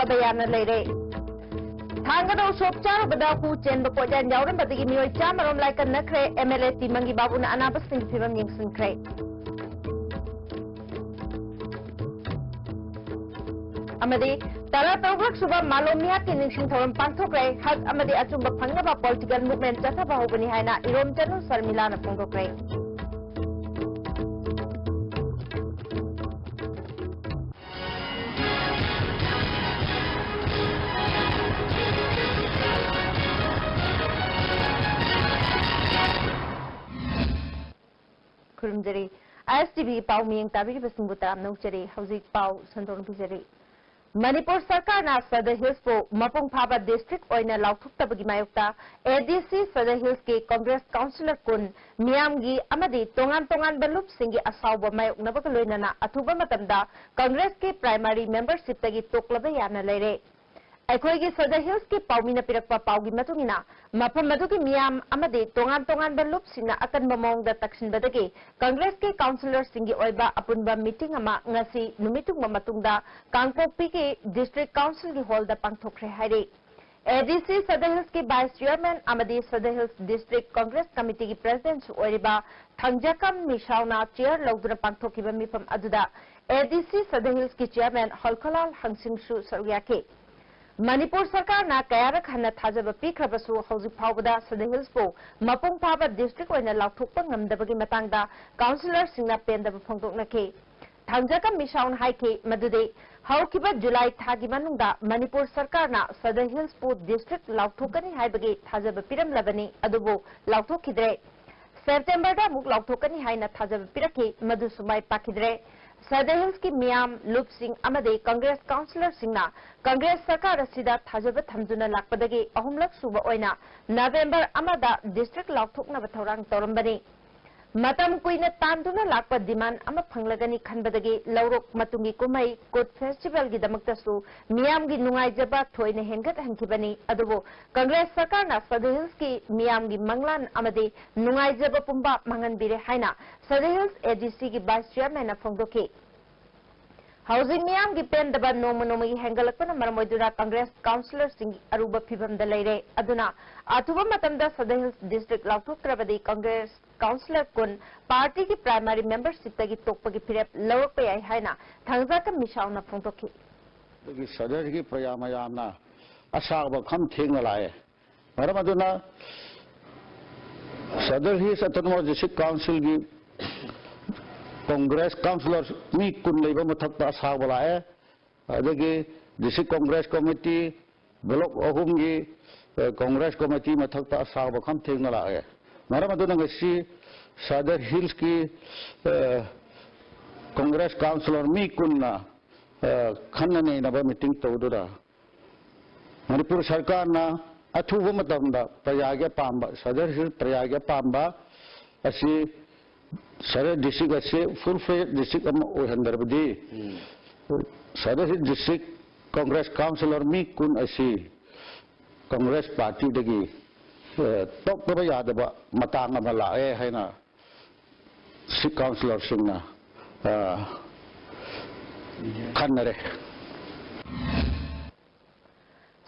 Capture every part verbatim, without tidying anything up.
Love ꯌꯥꯅ ꯂꯩꯔꯦ꯫ ꯊꯥꯡꯒꯗ ꯎꯁꯣꯞ ꯆꯥꯔꯨꯕꯗ ꯍꯨ ꯆꯦꯟꯕ ꯄꯣꯠꯌꯥꯟ ꯌꯥꯎꯔꯝꯕꯗꯒꯤ ꯃꯤꯑꯣꯏ ꯆꯥꯝꯃꯔꯣꯝ ꯂꯥꯏꯀꯠꯅꯈ꯭ꯔꯦ꯫ ꯑꯦꯝ ꯑꯦꯜ ꯑꯦ ꯇꯤꯃꯪꯒꯤ ꯕꯥꯕꯨꯅ ꯑꯅꯥꯕꯁꯤꯡꯒꯤ ꯐꯤꯕꯝ ꯌꯦꯡꯁꯤꯟꯈ꯭ꯔꯦ꯫ ꯑꯃꯗꯤ ꯇꯔꯥ ꯇꯔꯨꯛ ꯁꯨꯕ ꯃꯥꯂꯣꯝ ꯃꯤꯍꯥꯠꯀꯤ ꯅꯤꯡꯁꯤꯡ ꯊꯧꯔꯝ ꯄꯥꯡꯊꯣꯛꯈ꯭ꯔꯦ꯫ ꯍꯛ ꯑꯃꯗꯤ ꯑꯆꯨꯝꯕ ꯐꯪꯅꯕ ꯄꯣꯂꯤꯇꯤꯀꯦꯜ ꯃꯨꯚꯃꯦꯟꯠ ꯆꯠꯊꯕ ꯍꯧꯕꯅꯤ ꯍꯥꯏꯅ ꯏꯔꯣꯝꯆꯅꯨ ꯁꯔꯃꯤꯂꯥꯅ ꯐꯣꯡꯗꯣꯛꯈ꯭ꯔꯦ꯫ ꯈꯨꯔꯨꯝꯖꯔꯤ꯫ ꯑꯥꯏ ꯑꯦꯁ ꯇꯤ ꯚꯤ ꯄꯥꯎ ꯃꯤꯌꯦꯡ ꯇꯥꯕꯤꯔꯤꯕꯁꯤꯡꯕꯨ ꯇꯔꯥꯝꯅ ꯑꯣꯛꯆꯔꯤ꯫ ꯍꯧꯖꯤꯛ ꯄꯥꯎ ꯁꯟꯗꯣꯛꯅ ꯄꯤꯖꯔꯤ꯫ ꯃꯅꯤꯄꯨꯔ ꯁꯔꯀꯥꯔꯅ ꯁꯗꯔ ꯍꯤꯜꯁꯄꯨ ꯃꯄꯨꯡ ꯐꯥꯕ ꯗꯤꯁꯇ꯭ꯔꯤꯛ ꯑꯣꯏꯅ ꯂꯥꯎꯊꯣꯛꯇꯕꯒꯤ ꯃꯥꯌꯣꯛꯇ ꯑꯦ ꯗꯤ ꯁꯤ ꯁꯗꯔ ꯍꯤꯜꯁꯀꯤ ꯀꯣꯡꯒ꯭ꯔꯦꯁ ꯀꯥꯎꯟꯁꯤꯂꯔ ꯀꯨꯟ ꯃꯤꯌꯥꯝꯒꯤ ꯑꯃꯗꯤ ꯇꯣꯉꯥꯟ ꯇꯣꯉꯥꯟꯕ ꯂꯨꯞꯁꯤꯡꯒꯤ ꯑꯁꯥꯎꯕ ꯃꯥꯌꯣꯛꯅꯕꯒ ꯂꯣꯏꯅꯅ ꯑꯊꯨꯕ ꯃꯇꯝꯗ ꯀꯪꯒ꯭ꯔꯦꯁꯀꯤ ꯄ꯭ꯔꯥꯏꯃꯥꯔꯤ ꯃꯦꯝꯕꯔꯁꯤꯞꯇꯒꯤ ꯇꯣꯛꯂꯕ ꯌꯥꯅ ꯂꯩꯔꯦ꯫ ꯑꯩꯈꯣꯏꯒꯤ ꯁꯗꯔ ꯍꯤꯜꯁꯀꯤ ꯄꯥꯎꯃꯤꯅ ꯄꯤꯔꯛꯄ ꯄꯥꯎꯒꯤ ꯃꯇꯨꯡ ꯏꯟꯅ, ꯃꯐꯝ ꯑꯗꯨꯒꯤ ꯃꯤꯌꯥꯝ ꯑꯃꯗꯤ ꯇꯣꯉꯥꯟ ꯇꯣꯉꯥꯟꯕ ꯂꯨꯞꯁꯤꯡꯅ ꯑꯀꯟꯕ ꯃꯑꯣꯡꯗ ꯇꯛꯁꯤꯟꯕꯗꯒꯤ ꯀꯪꯒ꯭ꯔꯦꯁꯀꯤ ꯀꯥꯎꯟꯁꯤꯂꯔꯁꯤꯡꯒꯤ ꯑꯣꯏꯕ ꯑꯄꯨꯟꯕ ꯃꯤꯇꯤꯡ ꯑꯃ ꯉꯁꯤ ꯅꯨꯃꯤꯠ ꯊꯨꯡꯕ ꯃꯇꯨꯡꯗ ꯀꯥꯡꯄꯣꯛꯄꯤꯒꯤ ꯗꯤꯁꯇ꯭ꯔꯤꯛ ꯀꯥꯎꯟꯁꯤꯜꯒꯤ ꯍꯣꯜꯗ ꯄꯥꯡꯊꯣꯛꯈ꯭ꯔꯦ ꯍꯥꯏꯔꯤ꯫ ꯑꯦ ꯗꯤ ꯁꯤ ꯁꯗꯔ ꯍꯤꯜꯁꯀꯤ ꯚꯥꯏꯁ ꯆꯤꯌꯔꯃꯦꯟ ꯑꯃꯗꯤ ꯁꯗꯔ ꯍꯤꯜꯁ ꯗꯤꯁꯇ꯭ꯔꯤꯛ ꯀꯪꯒ꯭ꯔꯦꯁ ꯀꯃꯤꯇꯤꯒꯤ ꯄ꯭ꯔꯦꯁꯤꯗꯦꯟꯠꯁꯨ ꯑꯣꯏꯔꯤꯕ ꯊꯥꯡꯖꯀꯝ ꯃꯤꯁꯥꯎꯅ ꯆꯤꯌꯔ ꯂꯧꯗꯨꯅ ꯄꯥꯡꯊꯣꯛꯈꯤꯕ ꯃꯤꯐꯝ ꯑꯗꯨꯗ ꯑꯦ ꯗꯤ ꯁꯤ ꯁꯗꯔ ꯍꯤꯜꯁꯀꯤ ꯆꯤꯌꯔꯃꯦꯟ ꯍꯣꯜꯈꯣꯂꯥꯜ ꯍꯪꯁꯤꯡꯁꯨ ꯁꯔꯨꯛ ꯌꯥꯈꯤ꯫ ꯃꯅꯤꯄꯨꯔ ꯁꯔꯀꯥꯔꯅ ꯀꯌꯥꯔꯛ ꯍꯟꯅ ꯊꯥꯖꯕ ꯄꯤꯈ꯭ꯔꯕꯁꯨ ꯍꯧꯖꯤꯛ ꯐꯥꯎꯕꯗ ꯁꯗꯔ ꯍꯤꯜꯁꯄꯨ ꯃꯄꯨꯡ ꯐꯥꯕ ꯗꯤꯁꯇ꯭ꯔꯤꯛ ꯑꯣꯏꯅ ꯂꯥꯎꯊꯣꯛꯄ ꯉꯝꯗꯕꯒꯤ ꯃꯇꯥꯡꯗ ꯀꯥꯎꯟꯁꯤꯂꯔꯁꯤꯡꯅ ꯄꯦꯟꯗꯕ ꯐꯣꯡꯗꯣꯛꯅꯈꯤ꯫ ꯊꯥꯡꯖꯀꯝ ꯃꯤꯁꯥꯎꯅ ꯍꯥꯏꯈꯤ ꯃꯗꯨꯗꯤ ꯍꯧꯈꯤꯕ ꯖꯨꯂꯥꯏ ꯊꯥꯒꯤ ꯃꯅꯨꯡꯗ ꯃꯅꯤꯄꯨꯔ ꯁꯔꯀꯥꯔꯅ ꯁꯗꯔ ꯍꯤꯜꯁꯄꯨ ꯗꯤꯁꯇ꯭ꯔꯤꯛ ꯂꯥꯎꯊꯣꯛꯀꯅꯤ ꯍꯥꯏꯕꯒꯤ ꯊꯥꯖꯕ ꯄꯤꯔꯝꯂꯕꯅꯤ, ꯑꯗꯨꯕꯨ ꯂꯥꯎꯊꯣꯛꯈꯤꯗ꯭ꯔꯦ꯫ ꯁꯦꯞꯇꯦꯝꯕꯔꯗ ꯑꯃꯨꯛ ꯂꯥꯎꯊꯣꯛꯀꯅꯤ ꯍꯥꯏꯅ ꯊꯥꯖꯕ ꯄꯤꯔꯛꯈꯤ, ꯃꯗꯨꯁꯨ ꯃꯥꯏ ꯄꯥꯛꯈꯤꯗ꯭ꯔꯦ꯫ ꯁꯗꯔ ꯍꯤꯜꯁꯀꯤ ꯃꯤꯌꯥꯝ, ꯂꯨꯞꯁꯤꯡ ꯑꯃꯗꯤ ꯀꯪꯒ꯭ꯔꯦꯁ ꯀꯥꯎꯟꯁꯤꯂꯔꯁꯤꯡꯅ ꯀꯪꯒ꯭ꯔꯦꯁ ꯁꯔꯀꯥꯔ ꯑꯁꯤꯗ ꯊꯥꯖꯕ ꯊꯝꯗꯨꯅ ꯂꯥꯛꯄꯗꯒꯤ ꯑꯍꯨꯝꯂꯛ ꯁꯨꯕ ꯑꯣꯏꯅ ꯅꯕꯦꯝꯕꯔ ꯑꯃꯗ ꯗꯤꯁꯇ꯭ꯔꯤꯛ ꯂꯥꯎꯊꯣꯛꯅꯕ ꯊꯧꯔꯥꯡ ꯇꯧꯔꯝꯕꯅꯤ꯫ ꯃꯇꯝ ꯀꯨꯏꯅ ꯇꯥꯟꯗꯨꯅ ꯂꯥꯛꯄ ꯗꯤꯃꯥꯟ ꯑꯃ ꯐꯪꯂꯒꯅꯤ ꯈꯟꯕꯗꯒꯤ ꯂꯧꯔꯣꯛ ꯃꯇꯨꯡꯒꯤ ꯀꯨꯝꯍꯩ ꯀꯨꯠ ꯐꯦꯁꯇꯤꯚꯦꯜꯒꯤꯗꯃꯛꯇꯁꯨ ꯃꯤꯌꯥꯝꯒꯤ ꯅꯨꯡꯉꯥꯏꯖꯕ ꯊꯣꯏꯅ ꯍꯦꯟꯒꯠꯍꯟꯈꯤꯕꯅꯤ꯫ ꯑꯗꯨꯕꯨ ꯀꯪꯒ꯭ꯔꯦꯁ ꯁꯔꯀꯥꯔꯅ ꯁꯗꯔ ꯍꯤꯜꯁꯀꯤ ꯃꯤꯌꯥꯝꯒꯤ ꯃꯪꯂꯥꯟ ꯑꯃꯗꯤ ꯅꯨꯡꯉꯥꯏꯖꯕ ꯄꯨꯝꯕ ꯃꯥꯡꯍꯟꯕꯤꯔꯦ ꯍꯥꯏꯅ ꯁꯗꯔ ꯍꯤꯜꯁ ꯑꯦ ꯗꯤ ꯁꯤꯒꯤ ꯚꯥꯏꯁ ꯆꯤꯌꯔꯃꯦꯟꯅ ꯐꯣꯡꯗꯣꯛꯈꯤ꯫ ꯍꯧꯖꯤꯛ ꯃꯤꯌꯥꯝꯒꯤ ꯄꯦꯟꯗꯕ ꯅꯣꯡꯃ ꯅꯣꯡꯃꯒꯤ ꯍꯦꯟꯒꯠꯂꯛꯄꯅ ꯃꯔꯝ ꯑꯣꯏꯗꯨꯅ ꯀꯪꯒ꯭ꯔꯦꯁ ꯀꯥꯎꯟꯁꯤꯂꯔꯁꯤꯡ ꯑꯔꯨꯕ ꯐꯤꯚꯝꯗ ꯂꯩꯔꯦ꯫ ꯑꯗꯨꯅ ꯑꯊꯨꯕ ꯃꯇꯝꯗ Sadar hills district ꯂꯥꯎꯊꯣꯛꯇ꯭ꯔꯕꯗꯤ Congress counsellor ꯀꯨꯟ ꯄꯥꯔꯇꯤꯒꯤ ꯄ꯭ꯔꯥꯏꯃꯥꯔꯤ ꯃꯦꯝꯕꯔꯁꯤꯞꯇꯒꯤ ꯇꯣꯛꯄꯒꯤ ꯐꯤꯔꯦꯞ ꯂꯧꯔꯛꯄ ꯌꯥꯏ ꯍꯥꯏꯅ ꯊꯥꯡꯖꯥꯀꯝ ꯃꯤꯁꯥꯎꯅ ꯐꯣꯡꯗꯣꯛꯈꯤ꯫ ꯑꯗꯨꯒꯤ ꯁꯗꯔꯒꯤ ꯄ꯭ꯔꯖꯥ ꯃꯌꯥꯝꯅ ꯑꯁꯥꯎꯕ ꯈꯝ ꯊꯦꯡꯅ ꯂꯥꯛꯑꯦ꯫ ꯃꯔꯝ ꯑꯗꯨꯅ ꯁꯗꯔ ꯍꯤꯜꯁ ꯑꯣꯇꯣꯅꯣꯃꯁ ꯗꯤꯁꯇ꯭ꯔꯤꯛ ꯀꯥꯎꯟꯁꯤꯜꯒꯤ ꯀꯣꯡꯒ꯭ꯔꯦꯁ ꯀꯥꯎꯟꯁꯤꯂꯔ ꯃꯤ ꯀꯨꯟ ꯂꯩꯕ ꯃꯊꯛꯇ ꯑꯁꯥꯎꯕ ꯂꯥꯛꯑꯦ꯫ ꯑꯗꯒꯤ ꯗꯤꯁꯇ꯭ꯔꯤꯛ ꯀꯣꯡꯒ꯭ꯔꯦꯁ ꯀꯃꯤꯇꯤ, ꯕ꯭ꯂꯣꯛ ꯑꯍꯨꯝꯒꯤ, ꯑ, ꯀꯣꯡꯒ꯭ꯔꯦꯁ ꯀꯃꯤꯇꯤ ꯃꯊꯛꯇ ꯑꯁꯥꯎꯕ ꯈꯝ ꯊꯦꯡꯅ ꯂꯥꯛꯑꯦ꯫ ꯃꯔꯝ ꯑꯗꯨꯅ ꯉꯁꯤ ꯁꯗꯔ ꯍꯤꯜꯁꯀꯤ, ꯑ, ꯀꯣꯡꯒ꯭ꯔꯦꯁ ꯀꯥꯎꯟꯁꯤꯂꯔ ꯃꯤ ꯀꯨꯟꯅ, ꯑ, ꯈꯟꯅ ꯅꯩꯅꯕ ꯃꯤꯇꯤꯡ ꯇꯧꯗꯨꯅ ꯃꯅꯤꯄꯨꯔ ꯁꯔꯀꯥꯔꯅ ꯑꯊꯨꯕ ꯃꯇꯝꯗ ꯄ꯭ꯔꯖꯥꯒꯤ ꯑꯄꯥꯝꯕ, ꯁꯗꯔ ꯍꯤꯜ ꯄ꯭ꯔꯖꯥꯒꯤ ꯑꯄꯥꯝꯕ ꯑꯁꯤ ꯁꯗꯔ ꯗꯤꯁꯇ꯭ꯔꯤꯛ ꯑꯁꯤ ꯐꯨꯜ ꯐ꯭ꯂꯦꯖ ꯗꯤꯁꯇ꯭ꯔꯤꯛ ꯑꯃ ꯑꯣꯏꯍꯟꯗ꯭ꯔꯕꯗꯤ, ꯎꯝ꯫ Sadar hill district Congress counsellor ꯃꯤ ꯀꯨꯟ ꯑꯁꯤ ꯀꯣꯡꯒ꯭ꯔꯦꯁ ꯄꯥꯔꯇꯤꯗꯒꯤ, ꯑ, ꯇꯣꯛꯇꯕ ꯌꯥꯗꯕ ꯃꯇꯥꯡ ꯑꯃ ꯂꯥꯛꯑꯦ ꯍꯥꯏꯅ ꯗꯤꯁꯇ꯭ꯔꯤꯛ ꯀꯥꯎꯟꯁꯤꯂꯔꯁꯤꯡꯅ, ꯑ, ꯈꯟꯅꯔꯦ꯫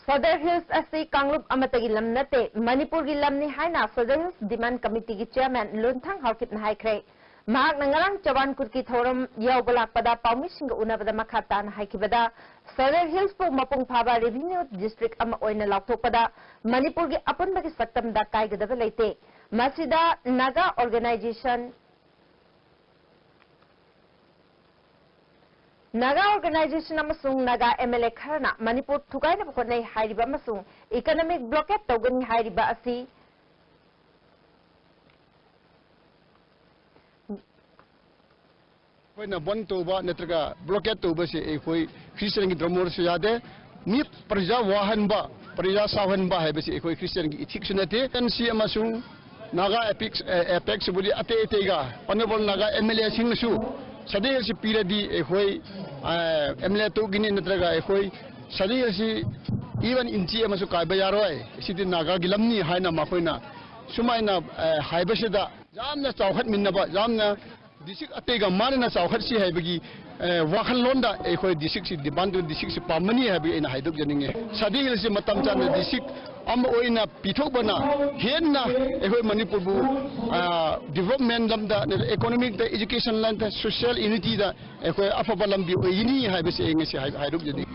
ꯁꯗꯔ ꯍꯤꯜꯁ ꯑꯁꯤ ꯀꯥꯡꯂꯨꯞ ꯑꯃꯠꯇꯒꯤ ꯂꯝ ꯅꯠꯇꯦ, ꯃꯅꯤꯄꯨꯔꯒꯤ ꯂꯝꯅꯤ ꯍꯥꯏꯅ ꯁꯗꯔ ꯍꯤꯜꯁ ꯗꯤꯃꯥꯟ ꯀꯃꯤꯇꯤꯒꯤ ꯆꯤꯌꯔꯃꯦꯟ ꯂꯨꯟꯊꯥꯡ ꯍꯥꯎꯀꯤꯞꯅ ꯍꯥꯏꯈ꯭ꯔꯦ꯫ ꯃꯍꯥꯛꯅ ꯉꯔꯥꯡ ꯆꯕꯥꯟ ꯀꯨꯠꯀꯤ ꯊꯧꯔꯝ ꯌꯥꯎꯕ ꯂꯥꯛꯄꯗ ꯄꯥꯎꯃꯤꯁꯤꯡꯒ ꯎꯅꯕꯗ ꯃꯈꯥ ꯇꯥꯅ ꯍꯥꯏꯈꯤꯕꯗ, ꯁꯗꯔ ꯍꯤꯜꯁꯄꯨ ꯃꯄꯨꯡ ꯐꯥꯕ ꯔꯦꯚꯤꯅ꯭ꯌꯨ ꯗꯤꯁꯇ꯭ꯔꯤꯛ ꯑꯃ ꯑꯣꯏꯅ ꯂꯥꯎꯊꯣꯛꯄꯗ ꯃꯅꯤꯄꯨꯔꯒꯤ ꯑꯄꯨꯟꯕꯒꯤ ꯁꯛꯇꯝꯗ ꯀꯥꯏꯒꯗꯕ ꯂꯩꯇꯦ꯫ ꯃꯁꯤꯗ ꯅꯥꯒꯥ ꯑꯣꯔꯒꯅꯥꯏꯖꯦꯁꯟ, ꯅꯥꯒꯥ ꯑꯣꯔꯒꯅꯥꯏꯖꯦꯁꯟ ꯑꯃꯁꯨꯡ ꯅꯥꯒꯥ ꯑꯦꯝ ꯑꯦꯜ ꯑꯦ ꯈꯔꯅ ꯃꯅꯤꯄꯨꯔ ꯊꯨꯒꯥꯏꯅꯕ ꯍꯣꯠꯅꯩ ꯍꯥꯏꯔꯤꯕ ꯑꯃꯁꯨꯡ ꯏꯀꯣꯅꯣꯃꯤꯛ ꯕ꯭ꯂꯣꯀꯦꯠ ꯇꯧꯒꯅꯤ ꯍꯥꯏꯔꯤꯕ ꯑꯁꯤ ꯑꯩꯈꯣꯏꯅ ꯕꯟ ꯇꯧꯕ ꯅꯠꯇ꯭ꯔꯒ ꯕ꯭ꯂꯣꯀꯦꯠ ꯇꯧꯕꯁꯦ ꯑꯩꯈꯣꯏ ꯈ꯭ꯔꯤꯁꯇꯤꯌꯥꯟꯒꯤ ꯙꯔꯃꯗꯁꯨ ꯌꯥꯗꯦ꯫ ꯃꯤ ꯄ꯭ꯔꯖꯥ ꯋꯥꯍꯟꯕ, ꯄ꯭ꯔꯖꯥ ꯁꯥꯎꯍꯟꯕ ꯍꯥꯏꯕꯁꯤ ꯑꯩꯈꯣꯏ ꯈ꯭ꯔꯤꯁꯇꯤꯌꯥꯟꯒꯤ ꯏꯊꯤꯛꯁꯁꯨ ꯅꯠꯇꯦ꯫ ꯑꯦꯟ ꯁꯤ ꯑꯃꯁꯨꯡ ꯅꯥꯒꯥ ꯑꯦꯄꯤꯛꯁ, ꯑꯦ, ꯑꯦꯄꯦꯛꯁꯕꯨꯗꯤ ꯑꯇꯩ ꯑꯇꯩꯒ honourable Naga M L ꯑꯦꯁꯤꯡꯅꯁꯨ Sadar ꯍꯤꯜꯁꯁꯤ ꯄꯤꯔꯗꯤ ꯑꯩꯈꯣꯏ, ꯑ, ꯑꯦꯝ ꯑꯦꯜ ꯑꯦ ꯇꯣꯛꯀꯅꯤ ꯅꯠꯇ꯭ꯔꯒ ꯑꯩꯈꯣꯏ ꯁꯗꯔ ꯍꯤꯜꯁꯁꯤ ꯏꯚꯟ ꯏꯟꯆꯤ ꯑꯃꯁꯨ ꯀꯥꯏꯕ ꯌꯥꯔꯣꯏ, ꯁꯤꯗꯤ ꯅꯥꯒꯥꯒꯤ ꯂꯝꯅꯤ ꯍꯥꯏꯅ ꯃꯈꯣꯏꯅ ꯁꯨꯃꯥꯏꯅ, ꯑ, ꯍꯥꯏꯕꯁꯤꯗ ꯌꯥꯝꯅ ꯆꯥꯎꯈꯠꯃꯤꯟꯅꯕ, ꯌꯥꯝꯅ ꯗꯤꯁꯇ꯭ꯔꯤꯛ ꯑꯇꯩꯒ ꯃꯥꯟꯅꯅ ꯆꯥꯎꯈꯠꯁꯤ ꯍꯥꯏꯕꯒꯤ, ꯑꯦ, ꯋꯥꯈꯜꯂꯣꯟꯗ ꯑꯩꯈꯣꯏ ꯗꯤꯁꯇ꯭ꯔꯤꯛꯁꯤ ꯗꯤꯃꯥꯟꯗꯨ ꯗꯤꯁꯇ꯭ꯔꯤꯛꯁꯤ ꯄꯥꯝꯕꯅꯤ ꯍꯥꯏꯕꯒꯤ ꯑꯩꯅ ꯍꯥꯏꯗꯣꯛꯆꯅꯤꯡꯉꯤ꯫ ꯁꯥꯗꯩ ꯍꯤꯜꯁꯁꯤ ꯃꯇꯝ ꯆꯥꯅ ꯗꯤꯁꯇ꯭ꯔꯤꯛ ꯑꯃ ꯑꯣꯏꯅ ꯄꯤꯊꯣꯛꯄꯅ ꯍꯦꯟꯅ ꯑꯩꯈꯣꯏ ꯃꯅꯤꯄꯨꯔꯕꯨ, ꯑ, ꯗꯤꯕ꯭ꯂꯞꯃꯦꯟ ꯂꯝꯗ, ꯏꯀꯣꯅꯣꯃꯤꯛꯇ, ꯏꯖꯨꯀꯦꯁꯟ ꯂꯥꯏꯟꯗ, ꯁꯣꯁꯤꯌꯦꯜ ꯌꯨꯅꯤꯇꯤꯗ ꯑꯩꯈꯣꯏ ꯑꯐꯕ ꯂꯝꯕꯤ ꯑꯣꯏꯒꯅꯤ ꯍꯥꯏꯕꯁꯤ ꯑꯩ ꯉꯁꯤ ꯍꯥꯏ-, ꯍꯥꯏꯗꯣꯛꯆꯅꯤꯡꯉꯤ꯫